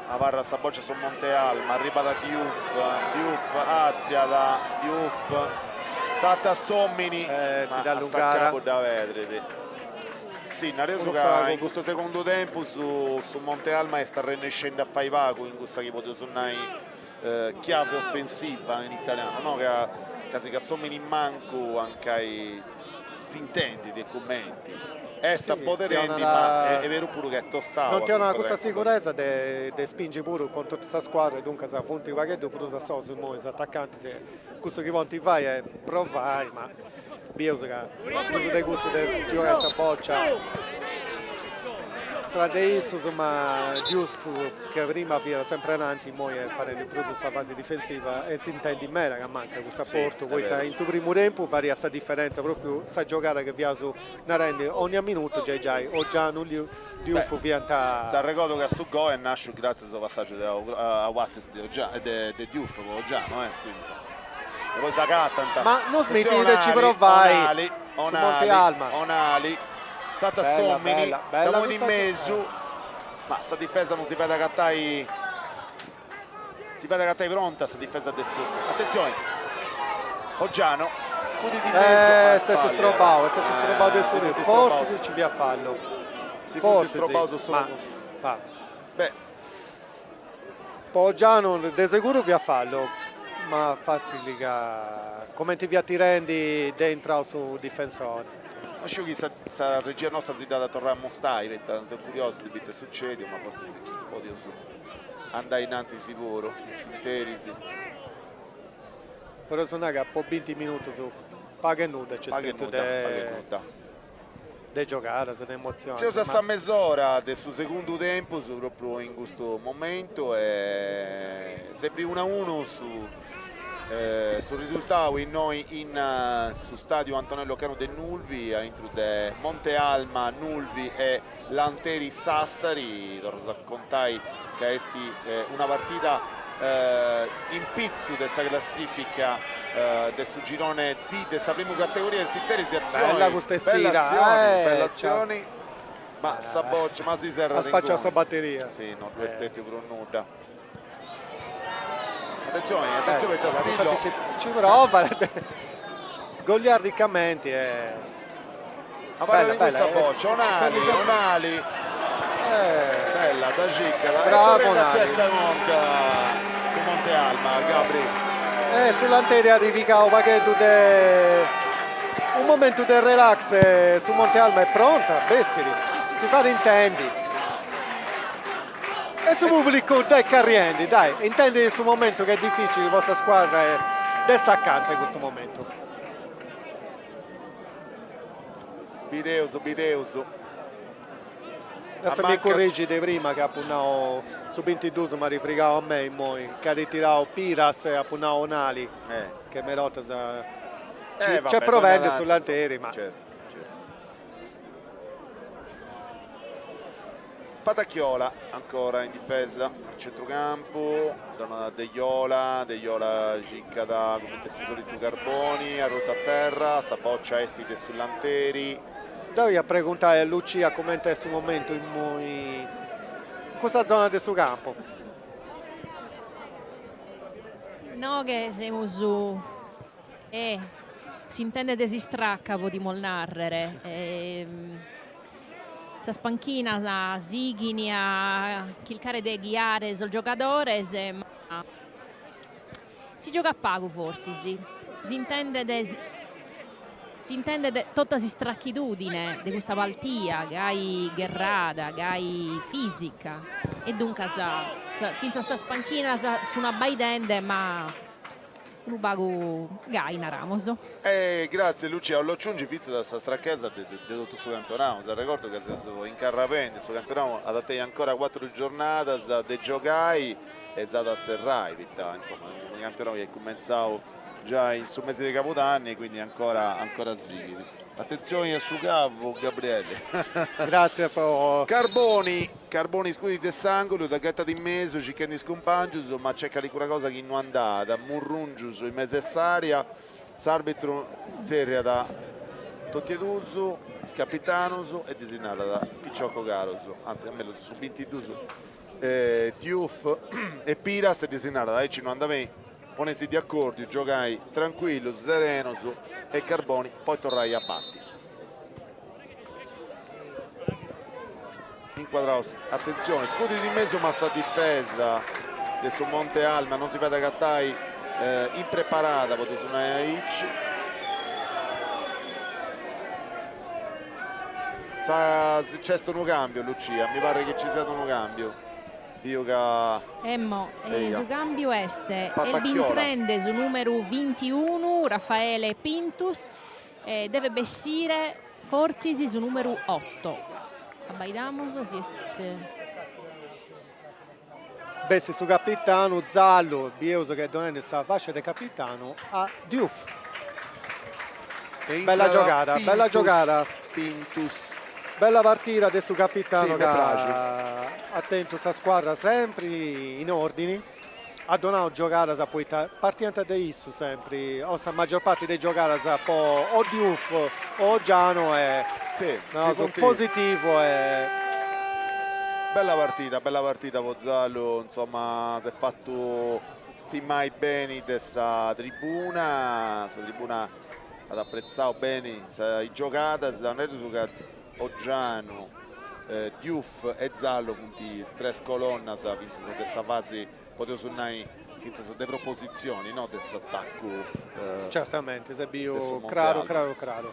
[SPEAKER 1] abarrat sa boccia su Monte Alma arribat a Diouf Diouf atziat Diouf sartat s'omini ma a s'acabu dda pedrit. Si, nareus ca in custu segundu tempus su Monte Alma est arrennescendi a fai pagu in cussa chi podeus nai chiave offensiva in italianu, no? Ca casi ca s'omini in mancu mancai s'intendit e cumenti est apoderendi ma est beru puru ca est tostau.
[SPEAKER 2] Non ti 'onat custa siguresa de de spingi puru cun totu sa scuadra e duncas funt u' pagheddu prus a solus immoi is atacantis e cussu chi podint fai est provai ma. Bieus ca prus de cussu de giogai sa bòcia tra de issus, ma Diouf che prima fiat sempri ananti immoi est fadendi prus sa fasi difensiva e s'intendit meda ca mancat cussu aportu, poita in su primu tempus fadiat sa diferentza propriu sa giogada chi fiaus narendi ònnia minutu giai giai Oggiano Diouf fiant.
[SPEAKER 1] S'arregodu ca su gol est nasciu gratzias a su passàgiu de a u' assist de de Diouf po Oggiano eh, quindi insoma. E poi s'agatant.
[SPEAKER 2] Ma non smitit de ci provai su Monte Alma.
[SPEAKER 1] Onali, s'at s'omini, dda ponit in mesu, ma sa difesa non si fait agatai, si fait agatai pronta sa difesa de su, atentzioni, Oggiano, scudit in mesu, ma
[SPEAKER 2] Est stetiu strobau, est stetiu strobau de su, fortzis nci fiat fallu,
[SPEAKER 1] Si funt strobaus solu cun su. Beh.
[SPEAKER 2] Po Oggiano de seguru fiat fallu, ma fatzili ca cumenti fiat tirendi dd'est intrau su difensori.
[SPEAKER 1] No sciu chi sa sa regia nosta si dd'at a torrai a mostai, poita seu curiosu de biri ita est sucediu, ma fortzis podius andai innantis puru in s'interis.
[SPEAKER 2] Podeus nai ca po binti minutus pagu e nudda nc'est stetiu de. De giogadas, de emotziones.
[SPEAKER 1] Seus a sa mesora de su segundu tempus, propriu in custu momentu, e sempri unu a unu su su risultau innoi in su stadiu Antonello Canu de Nulvi, aintru de Monte Alma, Nulvi e Lanteri Sassari, torraus a contai ca est una partida in pitzu de sa classifica de su girone D de sa primu categoria in s'interis atzioni
[SPEAKER 2] bella custa essida
[SPEAKER 1] bella atzioni bella atzioni ma sa boccia ma si serrat
[SPEAKER 2] at spaciau sa bateria
[SPEAKER 1] si no ddu est stetiu prus nudda atentzioni atentzioni poita Spillo
[SPEAKER 2] ci provat goliardicamenti e
[SPEAKER 1] Abarrat in cussa boccia, Onali, Onali, bella, dda circat, e torrat a sa conca su Monte Alma, Gabri.
[SPEAKER 2] E su Lanteri at pigau u' pagheddu de unu momentu de relax e su Monte Alma est prontu a bessiri, si fait intendi. E su pubblicu dd'est carriendi, dai, intendit su momentu ca est dificili po sa scuadra e dd'est acanta in custu momentu.
[SPEAKER 1] Bideus, bideus.
[SPEAKER 2] Lassa mi currigi de prima ca apu nau su bintiduus m'at frigau a mei immoi, ca at tirau Piras e apu nau Onali, che merotas nc'est provendi su Lanteri ma.
[SPEAKER 1] Certu, certu. Patacchiola ancora in difesa a centrucampu, donat a Deiola, Deiola circat cumenti su solitu Carboni, arrutu a terra, sa boccia est de su Lanteri.
[SPEAKER 2] Deu ia preguntai a Lucia cumenti est su momentu immoi in custa zona de su campu.
[SPEAKER 3] Inoghe semus E s'intendet s'istracca, podimus nàrrere. Sas panchinas sighin a chircare de ghiare sos giogadores, ma si giogat pagu fortzis. S'intendet s'intendet tota s'istrachidùdine de custa partida gai gherrada, gai fìsica e duncas fintzas sas panchinas sun abbaidende ma Unu pagu gai naramos.
[SPEAKER 1] E gratzie Lucia, 'ollu aciungi fintzas a sa strachesa de totu su campionau, s'arregordu ca seus incarrapendi, su campionau at a tenni ancora cuatru giornadas de giogai e s'at a serrai, poita insoma est unu campionau chi est cumentzau giai in su mesi de cabudanni e quindi ancora ancora sighit. Atentzioni a su cavu Gabriele.
[SPEAKER 2] Gratzie po.
[SPEAKER 1] Carboni Carboni scudit de s'angulu, dda ghetat in mesu circhendi is cumpangius, ma nc'est calicuna cosa chi no andat, murrungius in mesu 'e s'area, s'arbitru tzerriat totu e dus is capitanus e ddis narat, piciocus carus, anzi mellus su bintidus Diouf e Piras ddis narat, aici no andat beni, ponei·si de acordiu, giogai trancuillus, serenus e Carboni podit torrai a bati. Incuadraus, atentzioni, scudit in mesu ma sa difesa de su Monte Alma non si fait agatai impreparada, podeus nai aici. Nc'est unu cambiu Lucia, mi parrit chi nci siat unu cambiu, biu ca.
[SPEAKER 3] Emmo, su cambiu est, est bintrende su numeru bintiunu Raffaele Pintus. Devet bessire fortzis su numeru otto. Abbaidamus si est.
[SPEAKER 2] Bessit su capitanu Zallu, bieus chi est donendi sa fascia de capitanu a Diouf. Bella giogada, bella giogada.
[SPEAKER 1] Pintus.
[SPEAKER 2] Bella partida de su capitanu ca at tentu sa scuadra sempri in ordini. At donau giogadas poita partiant de issu sempri, o sa maggior parti de is giogadas po o Diouf o Oggiano e su positivu e.
[SPEAKER 1] Bella partida, bella partida po Zallu, insoma s'est fatu stimai beni de sa tribuna, sa tribuna at apretzau beni is giogadas, nareus ca Oggiano, Diouf e Zallo funt is tres colonnas fintzas de sa fasi, podeus nai, fintzas de propositzioni, no de s'atacu.
[SPEAKER 2] Certamente, s'est biu craru craru craru.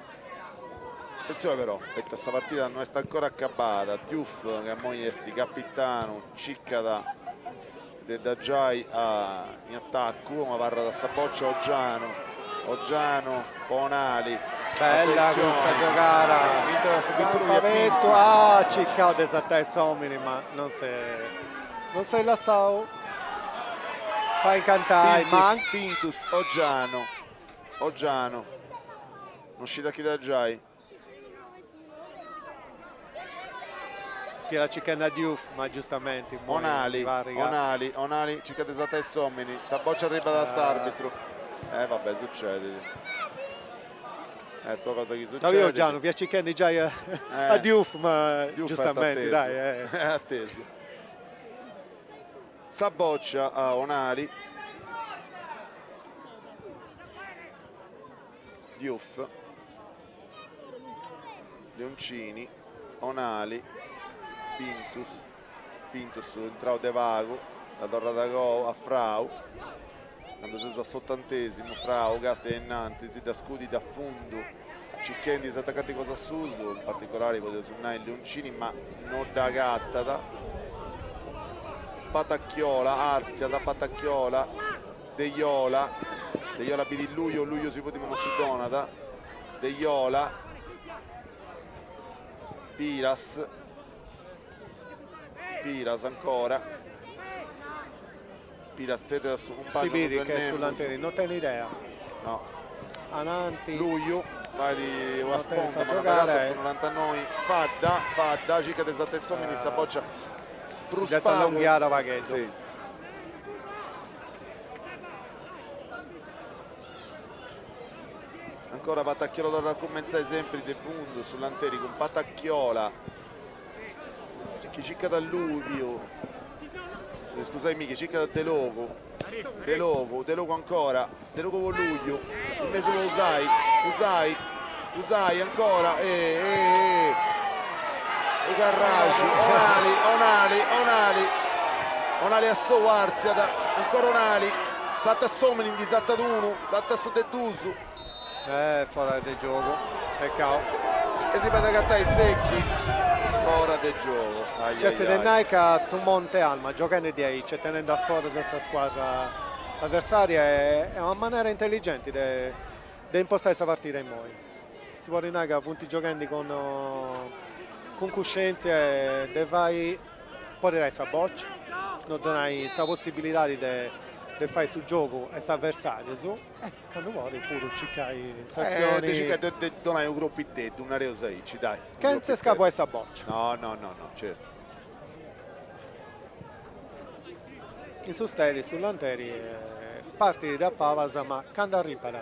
[SPEAKER 1] Atentzione però, poita sa partida no est ancora acabada, Diouf, ca immoi est capitanu, circat de dda giai in atacu, ma abarrat sa bòcia Oggiano, Oggiano po Onali,
[SPEAKER 2] Bella custa giogada, Campabettu, at circau de sartai s'omini ma non s'est non s'est lassau fai incantai.
[SPEAKER 1] Pintus, Pintus, Oggiano, Oggiano, non scit a chi dda giai.
[SPEAKER 2] Fiat circhendi a Diouf, ma giustamenti
[SPEAKER 1] immoi Onali, Onali, Onali circat de sartai s'omini, sa bòcia arribat a s'arbitru. Eh va bè, sucedit. Est una cosa chi sucedit.
[SPEAKER 2] David Oggiano fiat circhendi giai a Diouf, ma giustamenti, dai.
[SPEAKER 1] Est atesu. Sa bòcia a Onali. Diouf, Leoncini, Onali, Pintus, Pintus intrau de pagu, dda torrat agoa a Frau, candu seus a s'otantesimu, Frau castia innantis, dda scudit a fundu, circhendi is atacantis cosa suus, in particolari podeus nai Leoncini, ma no dd'agatat, Patacchiola, artziat Patacchiola, Deiola, Deiola bidit Luio, Luio si podit ma no si donat, Deiola, Piras, Piras ancora, Piras tzerriat a su
[SPEAKER 2] cumpàngiu. Si bidit che su lanteri no tenit idea.
[SPEAKER 1] No.
[SPEAKER 2] Ananti.
[SPEAKER 1] Luiu, fait una sponda ma no dd'agatat su norantanoi, Fadda, Fadda, circat de sartai s'omini, sa bòcia
[SPEAKER 2] prus pagu. Si dd'est allonghiada unu pagheddu.
[SPEAKER 1] Si. Ancora Patacchiola torrat a cumentzai sempri de fundu su Lanteri cun Patacchiola chi circat a Luiu, scusaimì, chi circat a Delogu, Delogu, Delogu ancora, Delogu po Luiu, in mesu po Usai, Usai, Usai ancora, e e e u carraxu, Onali, Onali, Onali, Onali a sou artziat, ancora Onali, sartat s'omini, ndi sartat unu, sartat su de dus.
[SPEAKER 2] Eh, fora de giogu, pecau.
[SPEAKER 1] E si fait agatai Secchi fora de giogu.
[SPEAKER 2] Nc'est de nai ca su Monte Alma gioghendi diaici e tenendu a foras sa scuadra avversaria est una manera intelligenti de de impostai sa partida immoi. Si podit nai ca funt gioghendi cun cun cuscientzia e de fai poderai sa bòcia, no donai sa possibilidadi de de fai su giogu a is aversarius e candu podit puru circai
[SPEAKER 1] s'atzioni. De circai de donai unu cropiteddu, nareus aici, dai.
[SPEAKER 2] Chentza scavuai sa bòcia.
[SPEAKER 1] No, no, no, no, certu.
[SPEAKER 2] In su steris su Lanteri partit a pabas ma candu arribat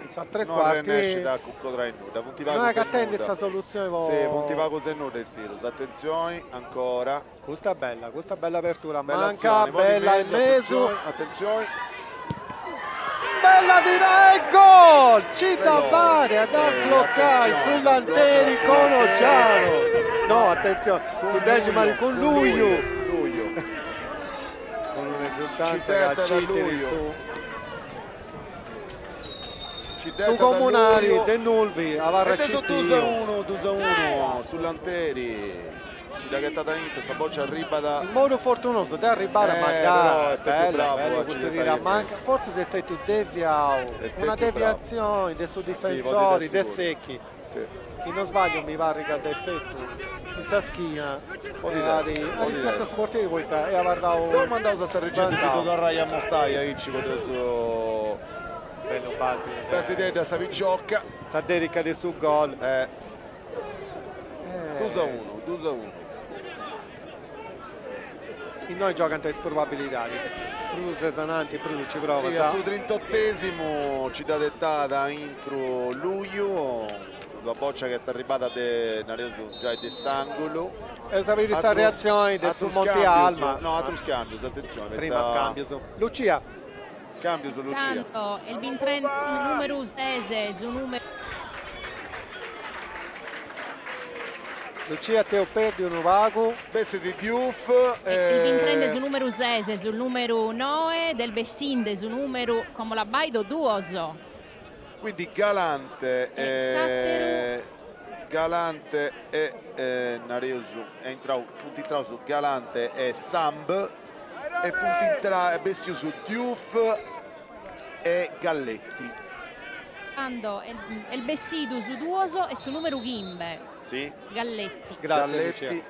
[SPEAKER 2] in sa tre
[SPEAKER 1] No
[SPEAKER 2] quarti
[SPEAKER 1] arrennescit a cuncodrai nudda, funt
[SPEAKER 2] no
[SPEAKER 1] pagus e
[SPEAKER 2] agatendi
[SPEAKER 1] nudda.
[SPEAKER 2] sa solutzioni po
[SPEAKER 1] Si, funt pagus e nudda is tirus, atentzioni, ancora.
[SPEAKER 2] Custa bella, custa bella abertura,
[SPEAKER 1] Bella
[SPEAKER 2] manca,
[SPEAKER 1] atzioni, poi in
[SPEAKER 2] bella in
[SPEAKER 1] mesu,
[SPEAKER 2] mesu.
[SPEAKER 1] atentzioni, atentzioni.
[SPEAKER 2] Bella tira e gol! Ci dda
[SPEAKER 1] Gol.
[SPEAKER 2] fait a dda sblocai su Lanteri con Oggiano. No, atentzioni, su dexi ma cun Luiu.
[SPEAKER 1] Luiu.
[SPEAKER 2] Cun un'esultanza ca citiri su Su comunali de Nulvi abarrat
[SPEAKER 1] E seus
[SPEAKER 2] citiu.
[SPEAKER 1] dus a unu, dus a unu su Lanteri. Ci dda ghetat aintru, sa boccia arribat.
[SPEAKER 2] In modu fortunosu de arribare ma
[SPEAKER 1] Però est stetiu
[SPEAKER 2] bella,
[SPEAKER 1] bravu
[SPEAKER 2] bella
[SPEAKER 1] a ci
[SPEAKER 2] custu
[SPEAKER 1] ghetai
[SPEAKER 2] tiru a
[SPEAKER 1] in
[SPEAKER 2] manca,
[SPEAKER 1] mesu.
[SPEAKER 2] fortzis est stetiu deviau,
[SPEAKER 1] Est
[SPEAKER 2] una
[SPEAKER 1] stetiu bravu.
[SPEAKER 2] deviatzioni de su
[SPEAKER 1] Sì, podit
[SPEAKER 2] difensori
[SPEAKER 1] essi
[SPEAKER 2] de
[SPEAKER 1] puru.
[SPEAKER 2] Sechi,
[SPEAKER 1] Sì.
[SPEAKER 2] chi non sbaglio mi parrit ca dd'at fetu in sa schina
[SPEAKER 1] Podit
[SPEAKER 2] e at
[SPEAKER 1] essi,
[SPEAKER 2] at
[SPEAKER 1] podit
[SPEAKER 2] ispiatzau
[SPEAKER 1] essi.
[SPEAKER 2] su portieri poita est abarrau
[SPEAKER 1] Deu mandaus a sa regia de si ddu
[SPEAKER 2] spantau.
[SPEAKER 1] torrai a mostai aici podeus
[SPEAKER 2] Bellu basi de
[SPEAKER 1] Basidedda sa picioca.
[SPEAKER 2] Sa dedica de su gol.
[SPEAKER 1] Eh. Dus a unu, dus a unu.
[SPEAKER 2] Innoi giogant is probabilidadis. Prus ses ananti prus ci provas.
[SPEAKER 1] Sì, a su trintotesimu ci dd'at 'etada aintru Luiu, una boccia che est arribada de, nareus, giai de s'angulu.
[SPEAKER 2] Eus a biri sa reatzioni de su Monti Alma.
[SPEAKER 1] No, atrus cambius, atentzioni.
[SPEAKER 2] Primas cambius. Lucia.
[SPEAKER 1] Cambius Lucia.
[SPEAKER 3] Tando est bintrende su numeru ses, su numeru.
[SPEAKER 2] Lucia t'eus perdiu unu pagu.
[SPEAKER 1] Bessit Diouf
[SPEAKER 3] e. Est bintrende su numeru ses, su numeru noe ed est bessinde su numeru, como l'abbaido, duos.
[SPEAKER 1] Quindi Galante
[SPEAKER 3] E s'atteru.
[SPEAKER 1] Galante e nareus est intrau, funt intraus Galante e Samb. E funt intra bessius Diouf e Galletti.
[SPEAKER 3] Tando est bessidu su duos e su numeru chimbe.
[SPEAKER 1] Si.
[SPEAKER 3] Galletti.
[SPEAKER 2] Grazie Lucia.
[SPEAKER 1] Galletti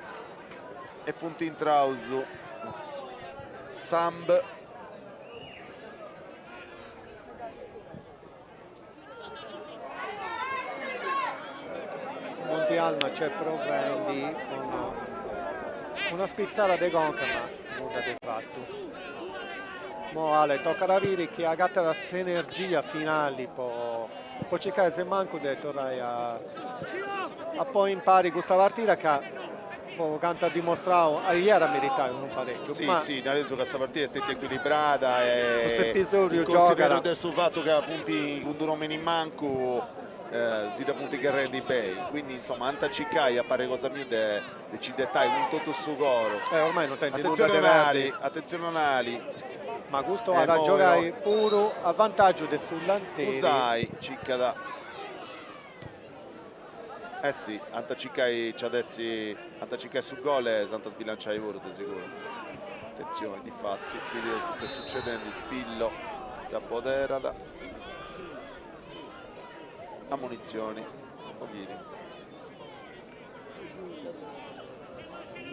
[SPEAKER 1] e funt intraus Samb.
[SPEAKER 2] Su Monti Alma c'est provendi cun una spitzada de conca ma nudda de fatu. Mo Ale tocat a biri chi agatat s'energia finali po po circai semancu de torrai a a ponni impari custa partida ca Po cantu at dimostrau iat a meritai unu paregiu.
[SPEAKER 1] Si, si, nareus ca sa partida est stetia ecuilibrada e
[SPEAKER 2] Custu episodiu
[SPEAKER 1] in consideru
[SPEAKER 2] giogat.
[SPEAKER 1] de su fatu ca funt cun d'unu omini in mancu si dda funt gherrendi beni, quindi insoma ant a circai a parri cosa mia de ci dd'etai cun totu su coru.
[SPEAKER 2] E ormai non tenint nudda
[SPEAKER 1] Atentzioni
[SPEAKER 2] de perdi.
[SPEAKER 1] Onali, atentzioni Onali.
[SPEAKER 2] Ma custu at a giogai puru a vantàgiu de su Lanteri.
[SPEAKER 1] Usai circat Eh si, ant a circai, nci at essi, ant a circai su gol e s'ant a sbilanciai puru de seguru. Atentzioni, difati, bideus su ch'est succedendi, Spillo dd'apoderat. Ammonitzioni po chini?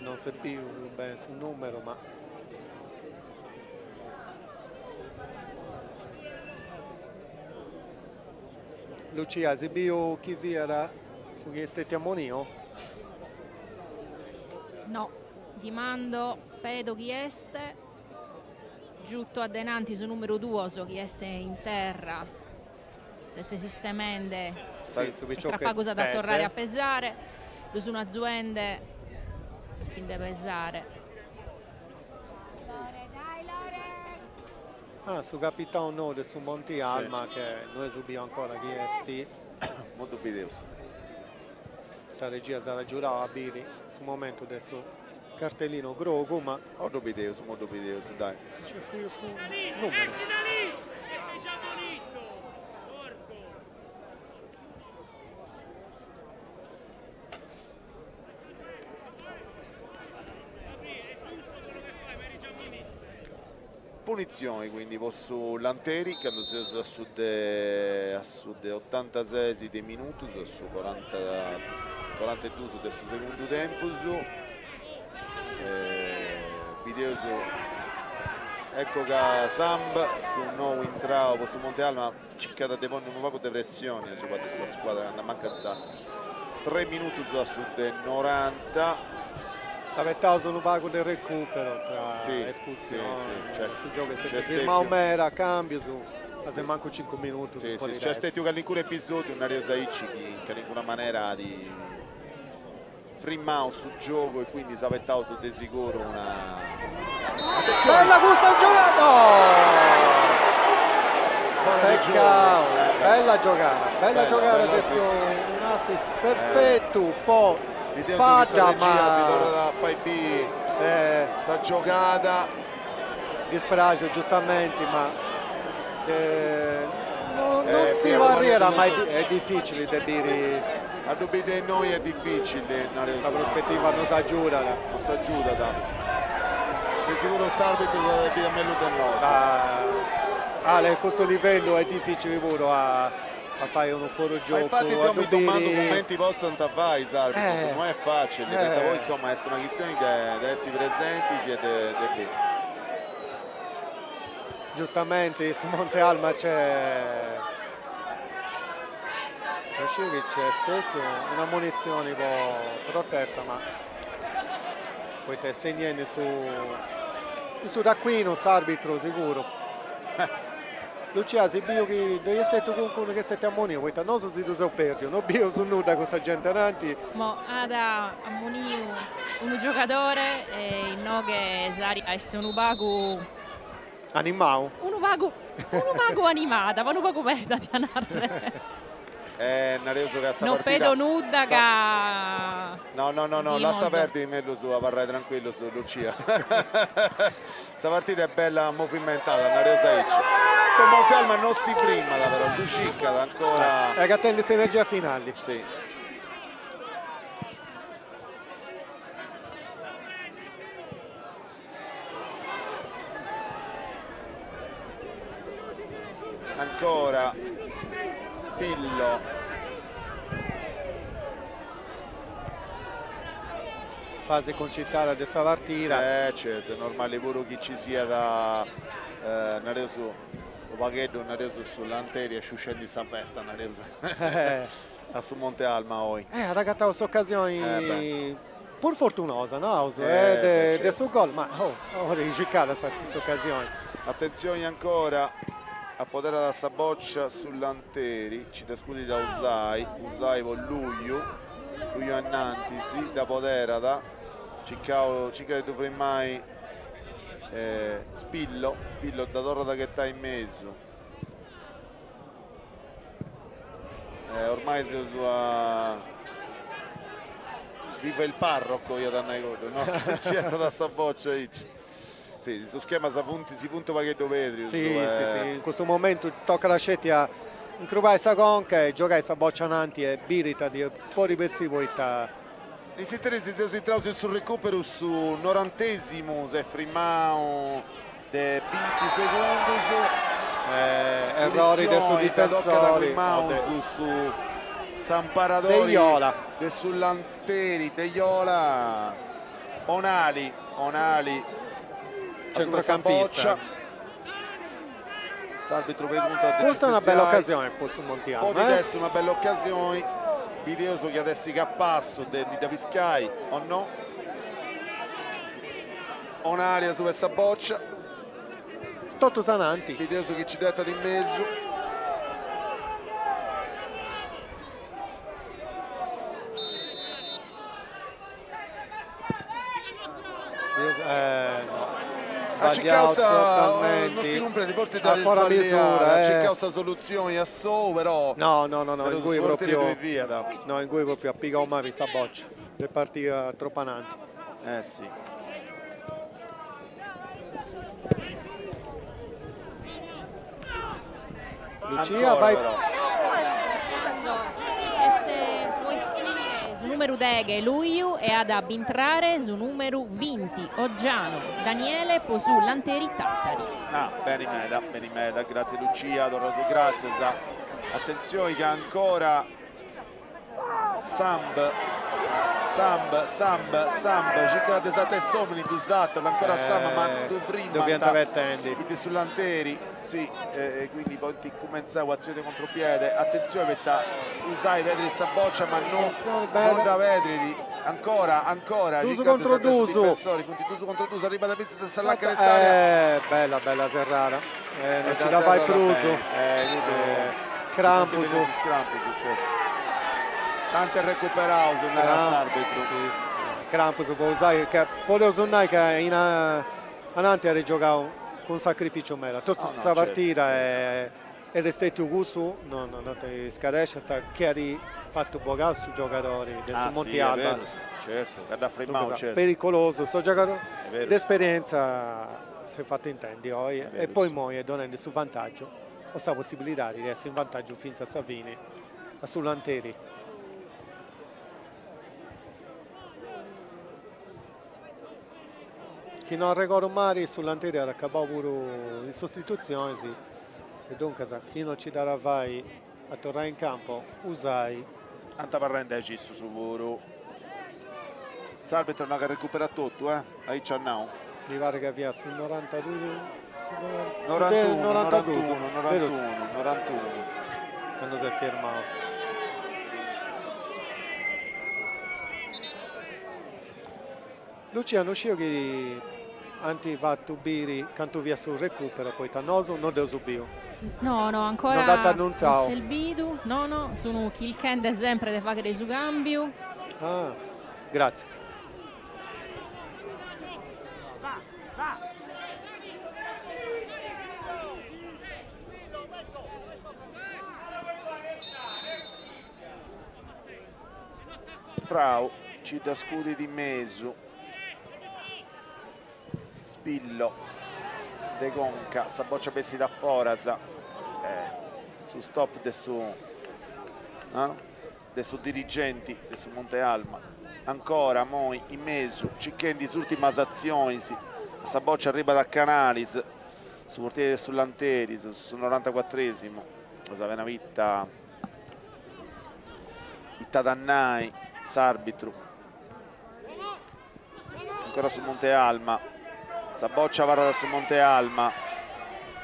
[SPEAKER 2] Non s'est biu beni su numeru ma. Lucia, as biu chi fiat su chi est stetiu ammoniu?
[SPEAKER 3] No, dimando, pedo chi est giutu a denanti su numeru duos chi est in terra, s'est sistemende e tra pagu s'at a torrare a pesare, lu sun azuende a si nde pesare.
[SPEAKER 2] Ah, su capitau nou de su Monti Alma che no eus biu ancora chi est.
[SPEAKER 1] Mo ddu bideus.
[SPEAKER 2] Sa regia s'at agiudau a biri su momentu de su cartellinu grogu, ma.
[SPEAKER 1] Mo ddu bideus, mo ddu bideus, dai.
[SPEAKER 2] Si nci fuiu su numeru.
[SPEAKER 1] Punitzioni quindi po su Lanteri candu seus a su de a su de otantasesi de minutus, a su coranta corantadus de su segundu tempus, bideus ecco ca Samb su nou intrau po su Monte Alma circat de ponni unu pagu de pressioni asuba de sa scuadra candu mancant tres minutus a su de noranta.
[SPEAKER 2] S'abetaus unu pagu de recupero tra espulsionis, su giogu est stetiu firmau meda, cambius, asemancu cincu minutus
[SPEAKER 1] podit essi. Nc'est stetiu calincunu episodiu, nareus aici, chi in calincuna manera at frimmau su giogu e quindi s'abetaus de siguru una attenzione
[SPEAKER 2] Bella custa giogada! No! Peccau! Bella giogada, bella giogada de su un assist perfettu po Fadda ma
[SPEAKER 1] si torrat a fai biri sa giogada.
[SPEAKER 2] Dispraxiu giustamenti ma non si parriat ma est dificili de biri.
[SPEAKER 1] A ddu biri de innoi est dificili, nareus.
[SPEAKER 2] Sa prospettiva no s'agiudat.
[SPEAKER 1] No s'agiudat. De siguru s'arbitru dd'at bida mellus de nosu.
[SPEAKER 2] Ale, custu livellu est dificili puru a a fai unu fuorigiocu.
[SPEAKER 1] Ma infati deu mi domandu cumenti potzant fai is arbitrus, no est facili, poita poi insoma est una chistioni de essi presentis e de biri.
[SPEAKER 2] Giustamenti su Monte Alma c'est no sciu chi c'est stetiu una ammonizioni po protesta ma poita est segnendi su in su taccuinu s'arbitru siguru. Lucia as biu chi ddoi est stetiu calincunu chi est stetiu ammoniu poita nosu si ddu seus perdiu no bieus nudda cun sa genti ananti.
[SPEAKER 3] Mo at ammoniu unu giogadore e inoghe s'aria est unu pagu
[SPEAKER 2] Animau.
[SPEAKER 3] Unu pagu unu pagu animada, ma unu pagu meda tia narrer.
[SPEAKER 1] Eh, nareus ca sa
[SPEAKER 3] No
[SPEAKER 1] partida
[SPEAKER 3] pedo nudda ca
[SPEAKER 1] No, no, no, no, lassa perdi mellus abarrai tranquillus Lucia. Sa partida est bella movimentada, nareus aici. Su Monte Alma no si frimat però, ddu circat ancora.
[SPEAKER 2] E agatendi s'energia finali.
[SPEAKER 1] Si. Ancora Spillo.
[SPEAKER 2] Fasi concitada de sa partida.
[SPEAKER 1] Eh certu, est normali puru chi ci siat, nareus, unu pagheddu, nareus, su Lanteri est sciuscendi sa festa, nareus, a su Monte Alma oi.
[SPEAKER 2] Eh, at agatau s'ocasioni Puru fortunosa, naraus, eh, de su gol, ma oh, ora circat s'ocasioni.
[SPEAKER 1] Atentzioni ancora, apoderat sa bòcia su Lanteri, ci dda scudit a Usai, Usai po Luiu, Luiu anantis, dd'apoderat, circau, circat de ddu frimai Spillo, Spillo dda torrat a ghetai in mesu. Ormai seus a Viva il parroco iat a nai cuddu, no? Si 'etat sa boccia aici. Si, sos schemas funt, si funt u' pagheddu pèdrius.
[SPEAKER 2] Si, si, si, in custu momentu tocat sceti a incrubai sa conca e giogai sa boccia ananti e biri ita ndi podit bessiri poita.
[SPEAKER 1] In s'interis seus intraus in su recuperu, su norantesimu s'est frimau De binti segundus.
[SPEAKER 2] Errori de su difensori.
[SPEAKER 1] Su s'amparadori de su Lanteri Deiola. Onali, Onali.
[SPEAKER 2] Centrocampista.
[SPEAKER 1] S'arbitru preguntat.
[SPEAKER 2] Custa è una bella occasione po su Monti Alma.
[SPEAKER 1] Podit essi una bella occasioni. Bideus chi at essi capassu de ndi dda piscai o no. Onali asuba 'e sa bòcia.
[SPEAKER 2] Totus ananti.
[SPEAKER 1] Bideus chi ci dd'etat in mesu.
[SPEAKER 2] Eh, no.
[SPEAKER 1] Ha
[SPEAKER 2] Sbagliau
[SPEAKER 1] circau sa,
[SPEAKER 2] totalmenti.
[SPEAKER 1] non si cumprendit, forsis dd'at
[SPEAKER 2] Fora misura,
[SPEAKER 1] ha
[SPEAKER 2] eh.
[SPEAKER 1] circau sa solutzioni a sou, però
[SPEAKER 2] No, no, no, no, ingui
[SPEAKER 1] su portieri
[SPEAKER 2] proprio
[SPEAKER 1] ddoi fiat.
[SPEAKER 2] No, ingui proprio at pigau mali sa boccia, est partia tropu ananti.
[SPEAKER 1] Eh sì.
[SPEAKER 2] Lucia, vai.
[SPEAKER 3] Cando est po essire su numeru deghe Luiu e at a bintrare su numeru binti Oggiano Daniele po su Lanteri Tattari.
[SPEAKER 1] Ah, beni meda, beni meda, grazie Lucia, torraus gratzias. Atentzioni ca ancora Samb, Samb, Samb, Samb, circat de sartai s'omini, ddu sartat ancora Samb, ma ddu frimant.
[SPEAKER 2] Ddu fiant abetendi.
[SPEAKER 1] Is de su Lanteri, si, e quindi podint cumentzai un'atzione de contropiede. Atentzione poita Usai pedrit sa bòcia, ma no non dda pedrit. Ancora, ancora,
[SPEAKER 2] Dusu contro dusu.
[SPEAKER 1] Difensori, funt dusu contro dusu, arribat fintzas a sa lacana de s'area.
[SPEAKER 2] Eh, bella, bella serrada. Eh, non ci dda fait prus. Crampus.
[SPEAKER 1] Crampus, certu. Tanti recuperaus, narat s'arbitru.
[SPEAKER 2] Si, si. Crampus po usai, ca podeus nai ca in ananti at giogau cun sacrificiu meda. Totu sa partida e est stetiu cussu, no no ti scarescias, chi at fatu bogai su giogadori de su Monti Alba.
[SPEAKER 1] Certu, ca dd'at frimau, certu.
[SPEAKER 2] Pericolosu, su giogadori de esperienza s'est fatu intendi oi e poi immoi est donendi su vantaggiu o sa possibilidadi de essi in vantaggiu fintzas a sa fini a su Lanteri. Chi no arregodu mali su Lanteri at acabau puru in sostitutzionis e duncas chi no ci dd'at a fai a torrai in campo Usai.
[SPEAKER 1] Ant abarrendi aici issus puru. S'arbitru at nau ca recuperat totu, eh? Aici at nau.
[SPEAKER 2] Mi parit ca fiat su norantadus, su
[SPEAKER 1] Norantunu, norantunu, norantunu, norantunu.
[SPEAKER 2] Candu s'est firmau. Lucia, no sciu chi ant fatu biri cantu fiat su recupero, poita nosu no dd'eus biu.
[SPEAKER 3] No, no, ancora no s'est bidu, no, no, sun chirchende sempre de faghere su cambiu.
[SPEAKER 2] Ah, gratzie.
[SPEAKER 1] Frau ci dda scudit in mesu, Spillo de conca, sa boccia bessit a foras, su stop de su de su dirigenti de su Monte Alma, ancora moi in mesu circhendi is urtimas atzionis, sa boccia arribat a Canalis, su portieri de su Lanteri, su norantacuatresimu, sa bena ita Ita at a nai s'arbitru. Ancora su Monte Alma. Sa boccia abarrat a su Monte Alma.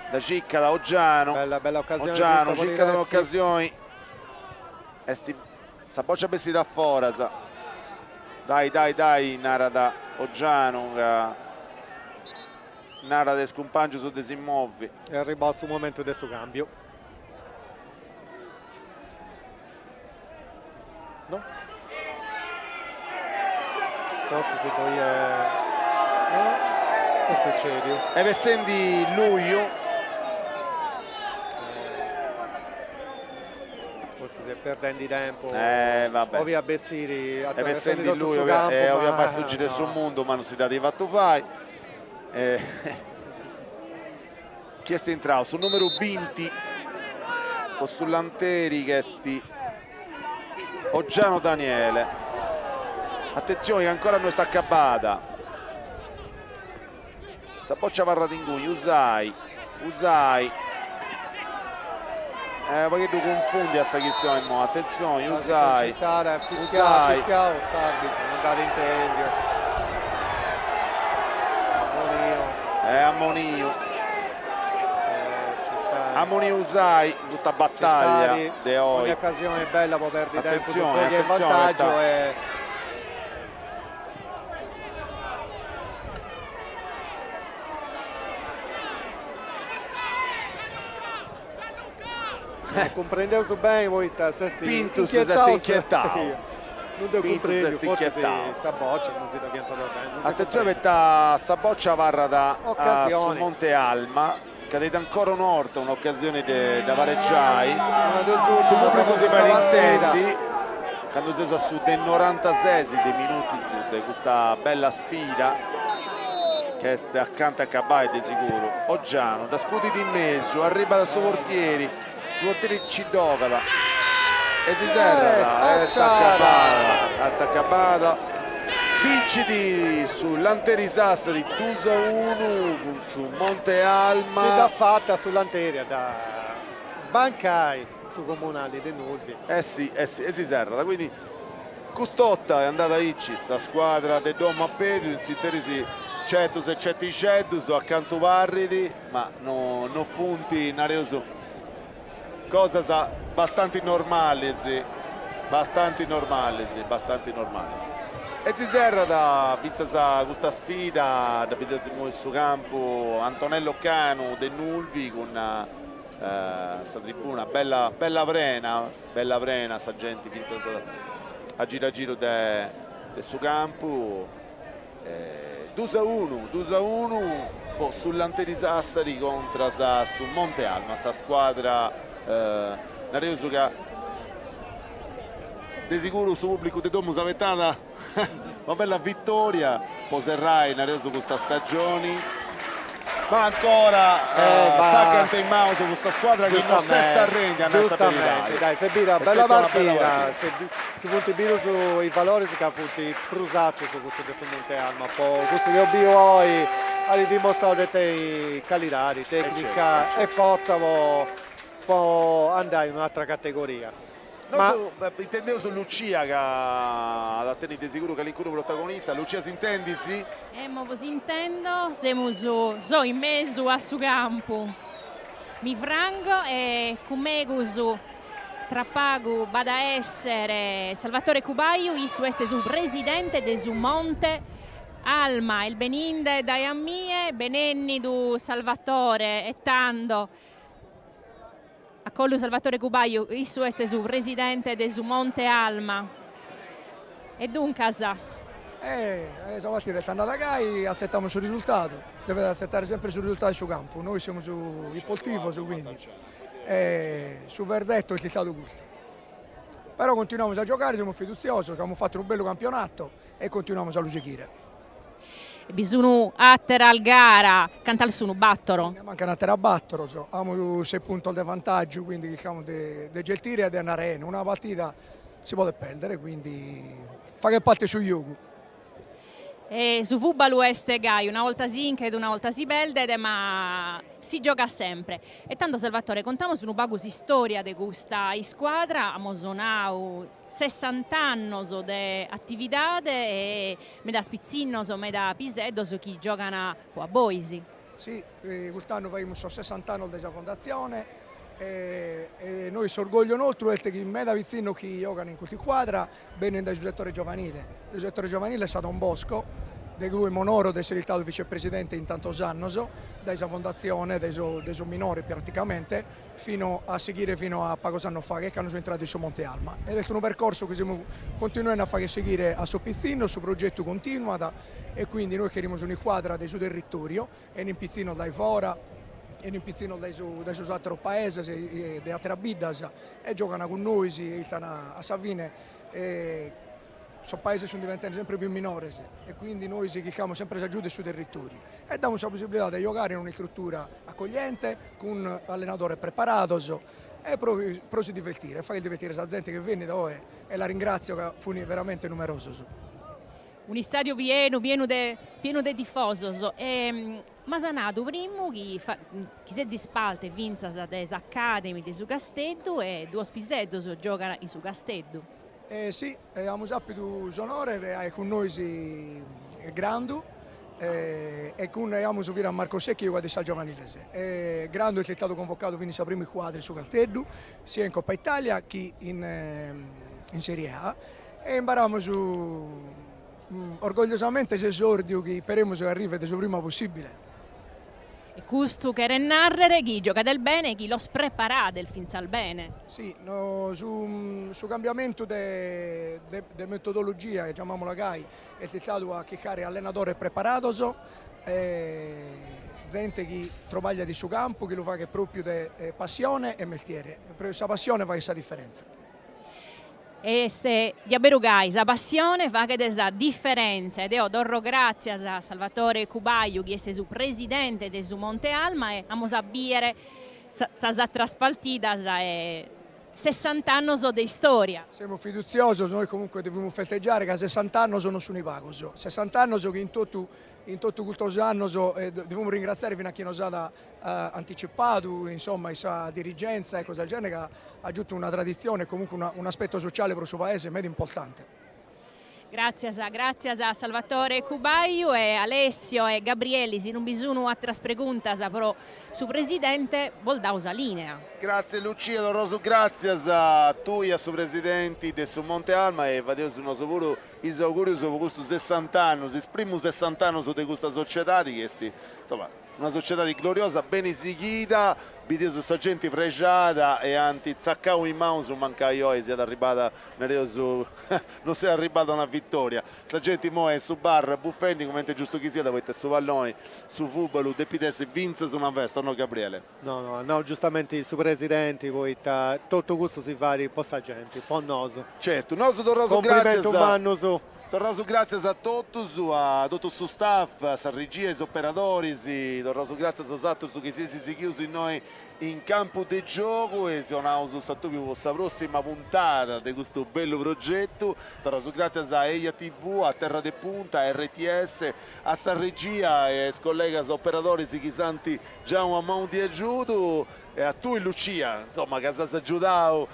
[SPEAKER 1] Dda circat Oggiano.
[SPEAKER 2] Bella, bella occasione.
[SPEAKER 1] Oggiano circat un'occasione. Est sa boccia bessit a foras. Dai, dai, dai, narat Oggiano ca narat a is cumpangius de si movi.
[SPEAKER 2] Est arribau su momentu de su cambiu. No? Fortzis ddoi est... No? Ita sucediu?
[SPEAKER 1] Est bessendi Luiu.
[SPEAKER 2] Fortzis est perdendi tempu.
[SPEAKER 1] Eh, vabbè.
[SPEAKER 2] Obiat bessiri
[SPEAKER 1] Est bessendi Luiu, e obiat fai su giru de su mundu, ma non si dd'at fatu fai. Chi est intrau? Su numeru binti po su Lanteri chi est Oggiano Daniele. Atentzioni ca ancora no est acabada. Sa boccia abarrat inguni, Usai, Usai. Eh, pagheddu cunfundia sa chistioni immoi, atentzioni, Usai,
[SPEAKER 2] Fischiau, fischiau s'arbitru, non dd'at intendiu. Ammoniu.
[SPEAKER 1] Eh, ammoniu. Ammoniu Usai in custa battaglia de oi.
[SPEAKER 2] Ogni occasione bella po perdi tempus, po chi est in vantaggio e Cumprendeus beni poita s'est
[SPEAKER 1] Pintus s'est inchietau.
[SPEAKER 2] Non deu cumprendiu, fortzis sa bòcia non si dda fiant torrendi.
[SPEAKER 1] Atentzioni poita sa bòcia abarrat a su Monte Alma, ca tenit ancora un'orta un'ocasioni de dda paregiai. Su pubblicu si fait intendi candu seus a su de norantases de minutus de custa bella sfida ca est acanta a acabai de siguru. Oggiano dda scudit in mesu, arribat a su portieri, su portieri nci dd'ogat e si serrat, est acabada, est acabada, bincit su Lanteri Sassari dus a unu cun su Monte Alma.
[SPEAKER 2] Nci dd'at fata su Lanteri a dda sbancai su Comunali de Nulvi.
[SPEAKER 1] Eh si, eh si, e si serrat, quindi Cust'orta est andada aici sa scuadra de domu at perdiu, in s'interis certus e certixeddus a cantu parrit, ma no no funt, nareus, cosas bastanti normalis, bastanti normalis, bastanti normalis. E si serrat fintzas custa sfida, dda bideus immoi in su campu, Antonello Canu de Nulvi cun sa tribuna bella bella prena Bella prena sa genti fintzas a giru a giru de su campu. Dus a unu, dus a unu po su Lanteri Sassari contras a su Monte Alma, sa scuadra nareus ca de siguru su pubblicu de domu s'abetat una bella vittoria po serrai nareus custa stagioni. Ma ancora tzacant in maus custa scuadra chi non s'est arrendia, a nai sa beridadi.
[SPEAKER 2] Dai, s'est bida una bella partida, si funt bidus is valores ca funt prus artus cussus de su Monte Alma, po cussu chi eus biu oi at dimostrau de tenni calidadi, tecnica e fortza po po andai in un'atra categoria.
[SPEAKER 1] Nosu intendeus Lucia ca at a tenni de seguru calincunu protagonista. Lucia s'intendis?
[SPEAKER 3] Emmo bos intendo, semus, so in mesu a su campu, mi frango e cun megus tra pagu b'at a essere Salvatore Cubaiu, issu est su presidente de su Monte Alma, est beninde dae a mie, benennidu Salvatore e tando Acollu Salvatore Cubaiu, issu est su presidente de su Monte Alma. E duncas.
[SPEAKER 8] E sa partida est andada gai, atzetamus su risultadu, devet atzetare sempre su risultadu in su campu, nois semus isportivos quindi su verdetto est istadu custu. Però continuamus a giogare, semus fidutziosos ca amus fatu unu bellu campionato e continuamus a lu sighire.
[SPEAKER 3] Bi sunu àteras gara, cantas sunu? Bàtoro?
[SPEAKER 8] Ne mancan àteras bàtoro, amus ses puntos de vantàgiu, quindi chircamus de geltire e de andare 'ene, una partida si podet pèrdere, quindi faghet parte su giogu.
[SPEAKER 3] E su fùbalu est gai, una 'olta si 'inchet, una 'olta si peldet, ma si giogat sempre. E tando Salvatore, contamus unu pagu s'istòria de custa iscuadra, amus nau Sessant'annos de atividade e medas pitzinnos, meda piseddos chi giogan po a bois.
[SPEAKER 8] Si, cust'annu faghimus sos sessant'annos de sa fondatzione e nois s'orgogliu nostru est chi meda pitzinnos chi giogan in custa iscuadra benint dae su setore giovanile, de su setore giovanile sa Don Bosco, de cui m'onoro de essere istadu vicepresidente in tantos annos, dae sa fondatzione de sos minores praticamente fino a sighire fino a pagos annos faghet cando so intradu in su Monte Alma ed est unu percorsu chi semus continuende a fagher sighire a sos pitzinnos, su progetu continuat e quindi nois cherimus un'iscuadra de su territoriu e non pitzinnos dae fora e non pitzinnos dae su dae sos ateros paeses e de ateras biddas e giogan cun nois e istan a sa fine Sos paeses sunt diventende sempre pius minores e quindi nois chircamus sempre s'agiudu 'e su territoriu e damus sa possibilidade de giogare in un'istrutura accogliente cun allenadores preparados e pro pro si divertire e fagher divertire sa zente chi est bennida oe e la ringrazio ca funi veramente numerosos.
[SPEAKER 3] Un'istadiu pienu pienu de pienu de tifosos e m'as nadu primu chi chi sezis parte fintzas de s'Academy de su Casteddu e duos piseddos giogan in su Casteddu.
[SPEAKER 8] Eh si, amus àpidu s'onore de aer cun nois Grandu e cun amus finas Marco Secchi chi giogat in sas giovaniles. Grandu est istadu convocadu finas in sa prima iscuadra 'e su Casteddu, sia in Coppa Italia chi in in Serie A e imbaramus orgogliosamente s'esordiu chi isperemus chi arrivet su prima possibile.
[SPEAKER 3] E custu cheret nàrrere chi giogades bene e chi los preparades fintzas bene.
[SPEAKER 8] Si, no, su su cambiamentu de de metodologia, giamamula gai, est istadu a chircare allenadores preparados, zente chi trabagliat in su campu, chi lu faghet propriu de passione e mestiere, sa passione faghet sa differenza.
[SPEAKER 3] Est diaberu gai, sa passione faghet sa diferèntzia e deo torro gràtzias a Salvatore Cubaiu chi est su presidente de su Monte Alma e amus a bìere sas àteras partidas e sessant'annos de istòria.
[SPEAKER 8] Semus fidutziosos, nois comunque devimus festeggiare ca sessant'annos non sunt pagos, sessant'annos chi in totu in totu custos annos devimus ringraziare finas a chie nos at anticipadu, insomma in sa dirigenza e cosa del genere ca at giutu una traditzione e comunque un'aspetto sociale pro su paese meda importante.
[SPEAKER 3] Gràtzias, gràtzias a Salvatore Cubaiu e Alessio e Gabrieli, si non bi sunu àteras preguntas pro su presidente bos dao sa lìnea.
[SPEAKER 1] Gràtzias Lucia, torraus gràtzias a tui, a su presidenti de su Monte Alma e fadeus nosu puru is augùrius po custus sessant'annus, is primus sessant'annus de custa sociedadi chi est, insoma, Una sociedadi gloriosa, beni sighida, bideus sa genti prexada e ant tzacau in maus mancai oi siat arribada, nareus, non siat arribada una vittoria. Sa genti imoi est in su bar bufendi, cumenti est giustu chi siat, poita su palloni, su fubalu depit essi fintzas una festa, o no Gabriele?
[SPEAKER 2] No, no, at nau giustamenti su presidenti, poita totu custu si fait po sa genti, po nosu.
[SPEAKER 1] Certu, nosu torraus gràtzias.
[SPEAKER 2] Cumplimentus mannus.
[SPEAKER 1] Torraus gràtzias a totus, a totu su staff, a sa regia, a is operadoris, torraus gràtzias a bosatrus chi seis sighius innoi in campu de giogu e si 'onaus s'atobiu po sa prossima puntada de custu bellu progetu. Torraus gràtzias a Eja TV, a Terra de Punta, a RTS, a sa regia e a is collegas operadoris chi s'ant giau una manu de agiudu e a tui Lucia, insoma, ca s'as agiudau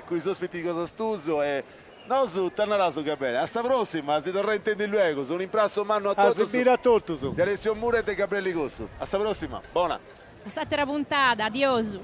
[SPEAKER 1] cun is ospitis cosas tuas e Nosu t'naraus Gabriele, a sa prossima, a si torrai a intendi luegus, un'imprassu mannu a
[SPEAKER 2] totus. A si biri a totus.
[SPEAKER 1] De Alessio Mura e de Gabriele Cossu. A sa prossima, bona.
[SPEAKER 3] A s'atera puntada, adiosu.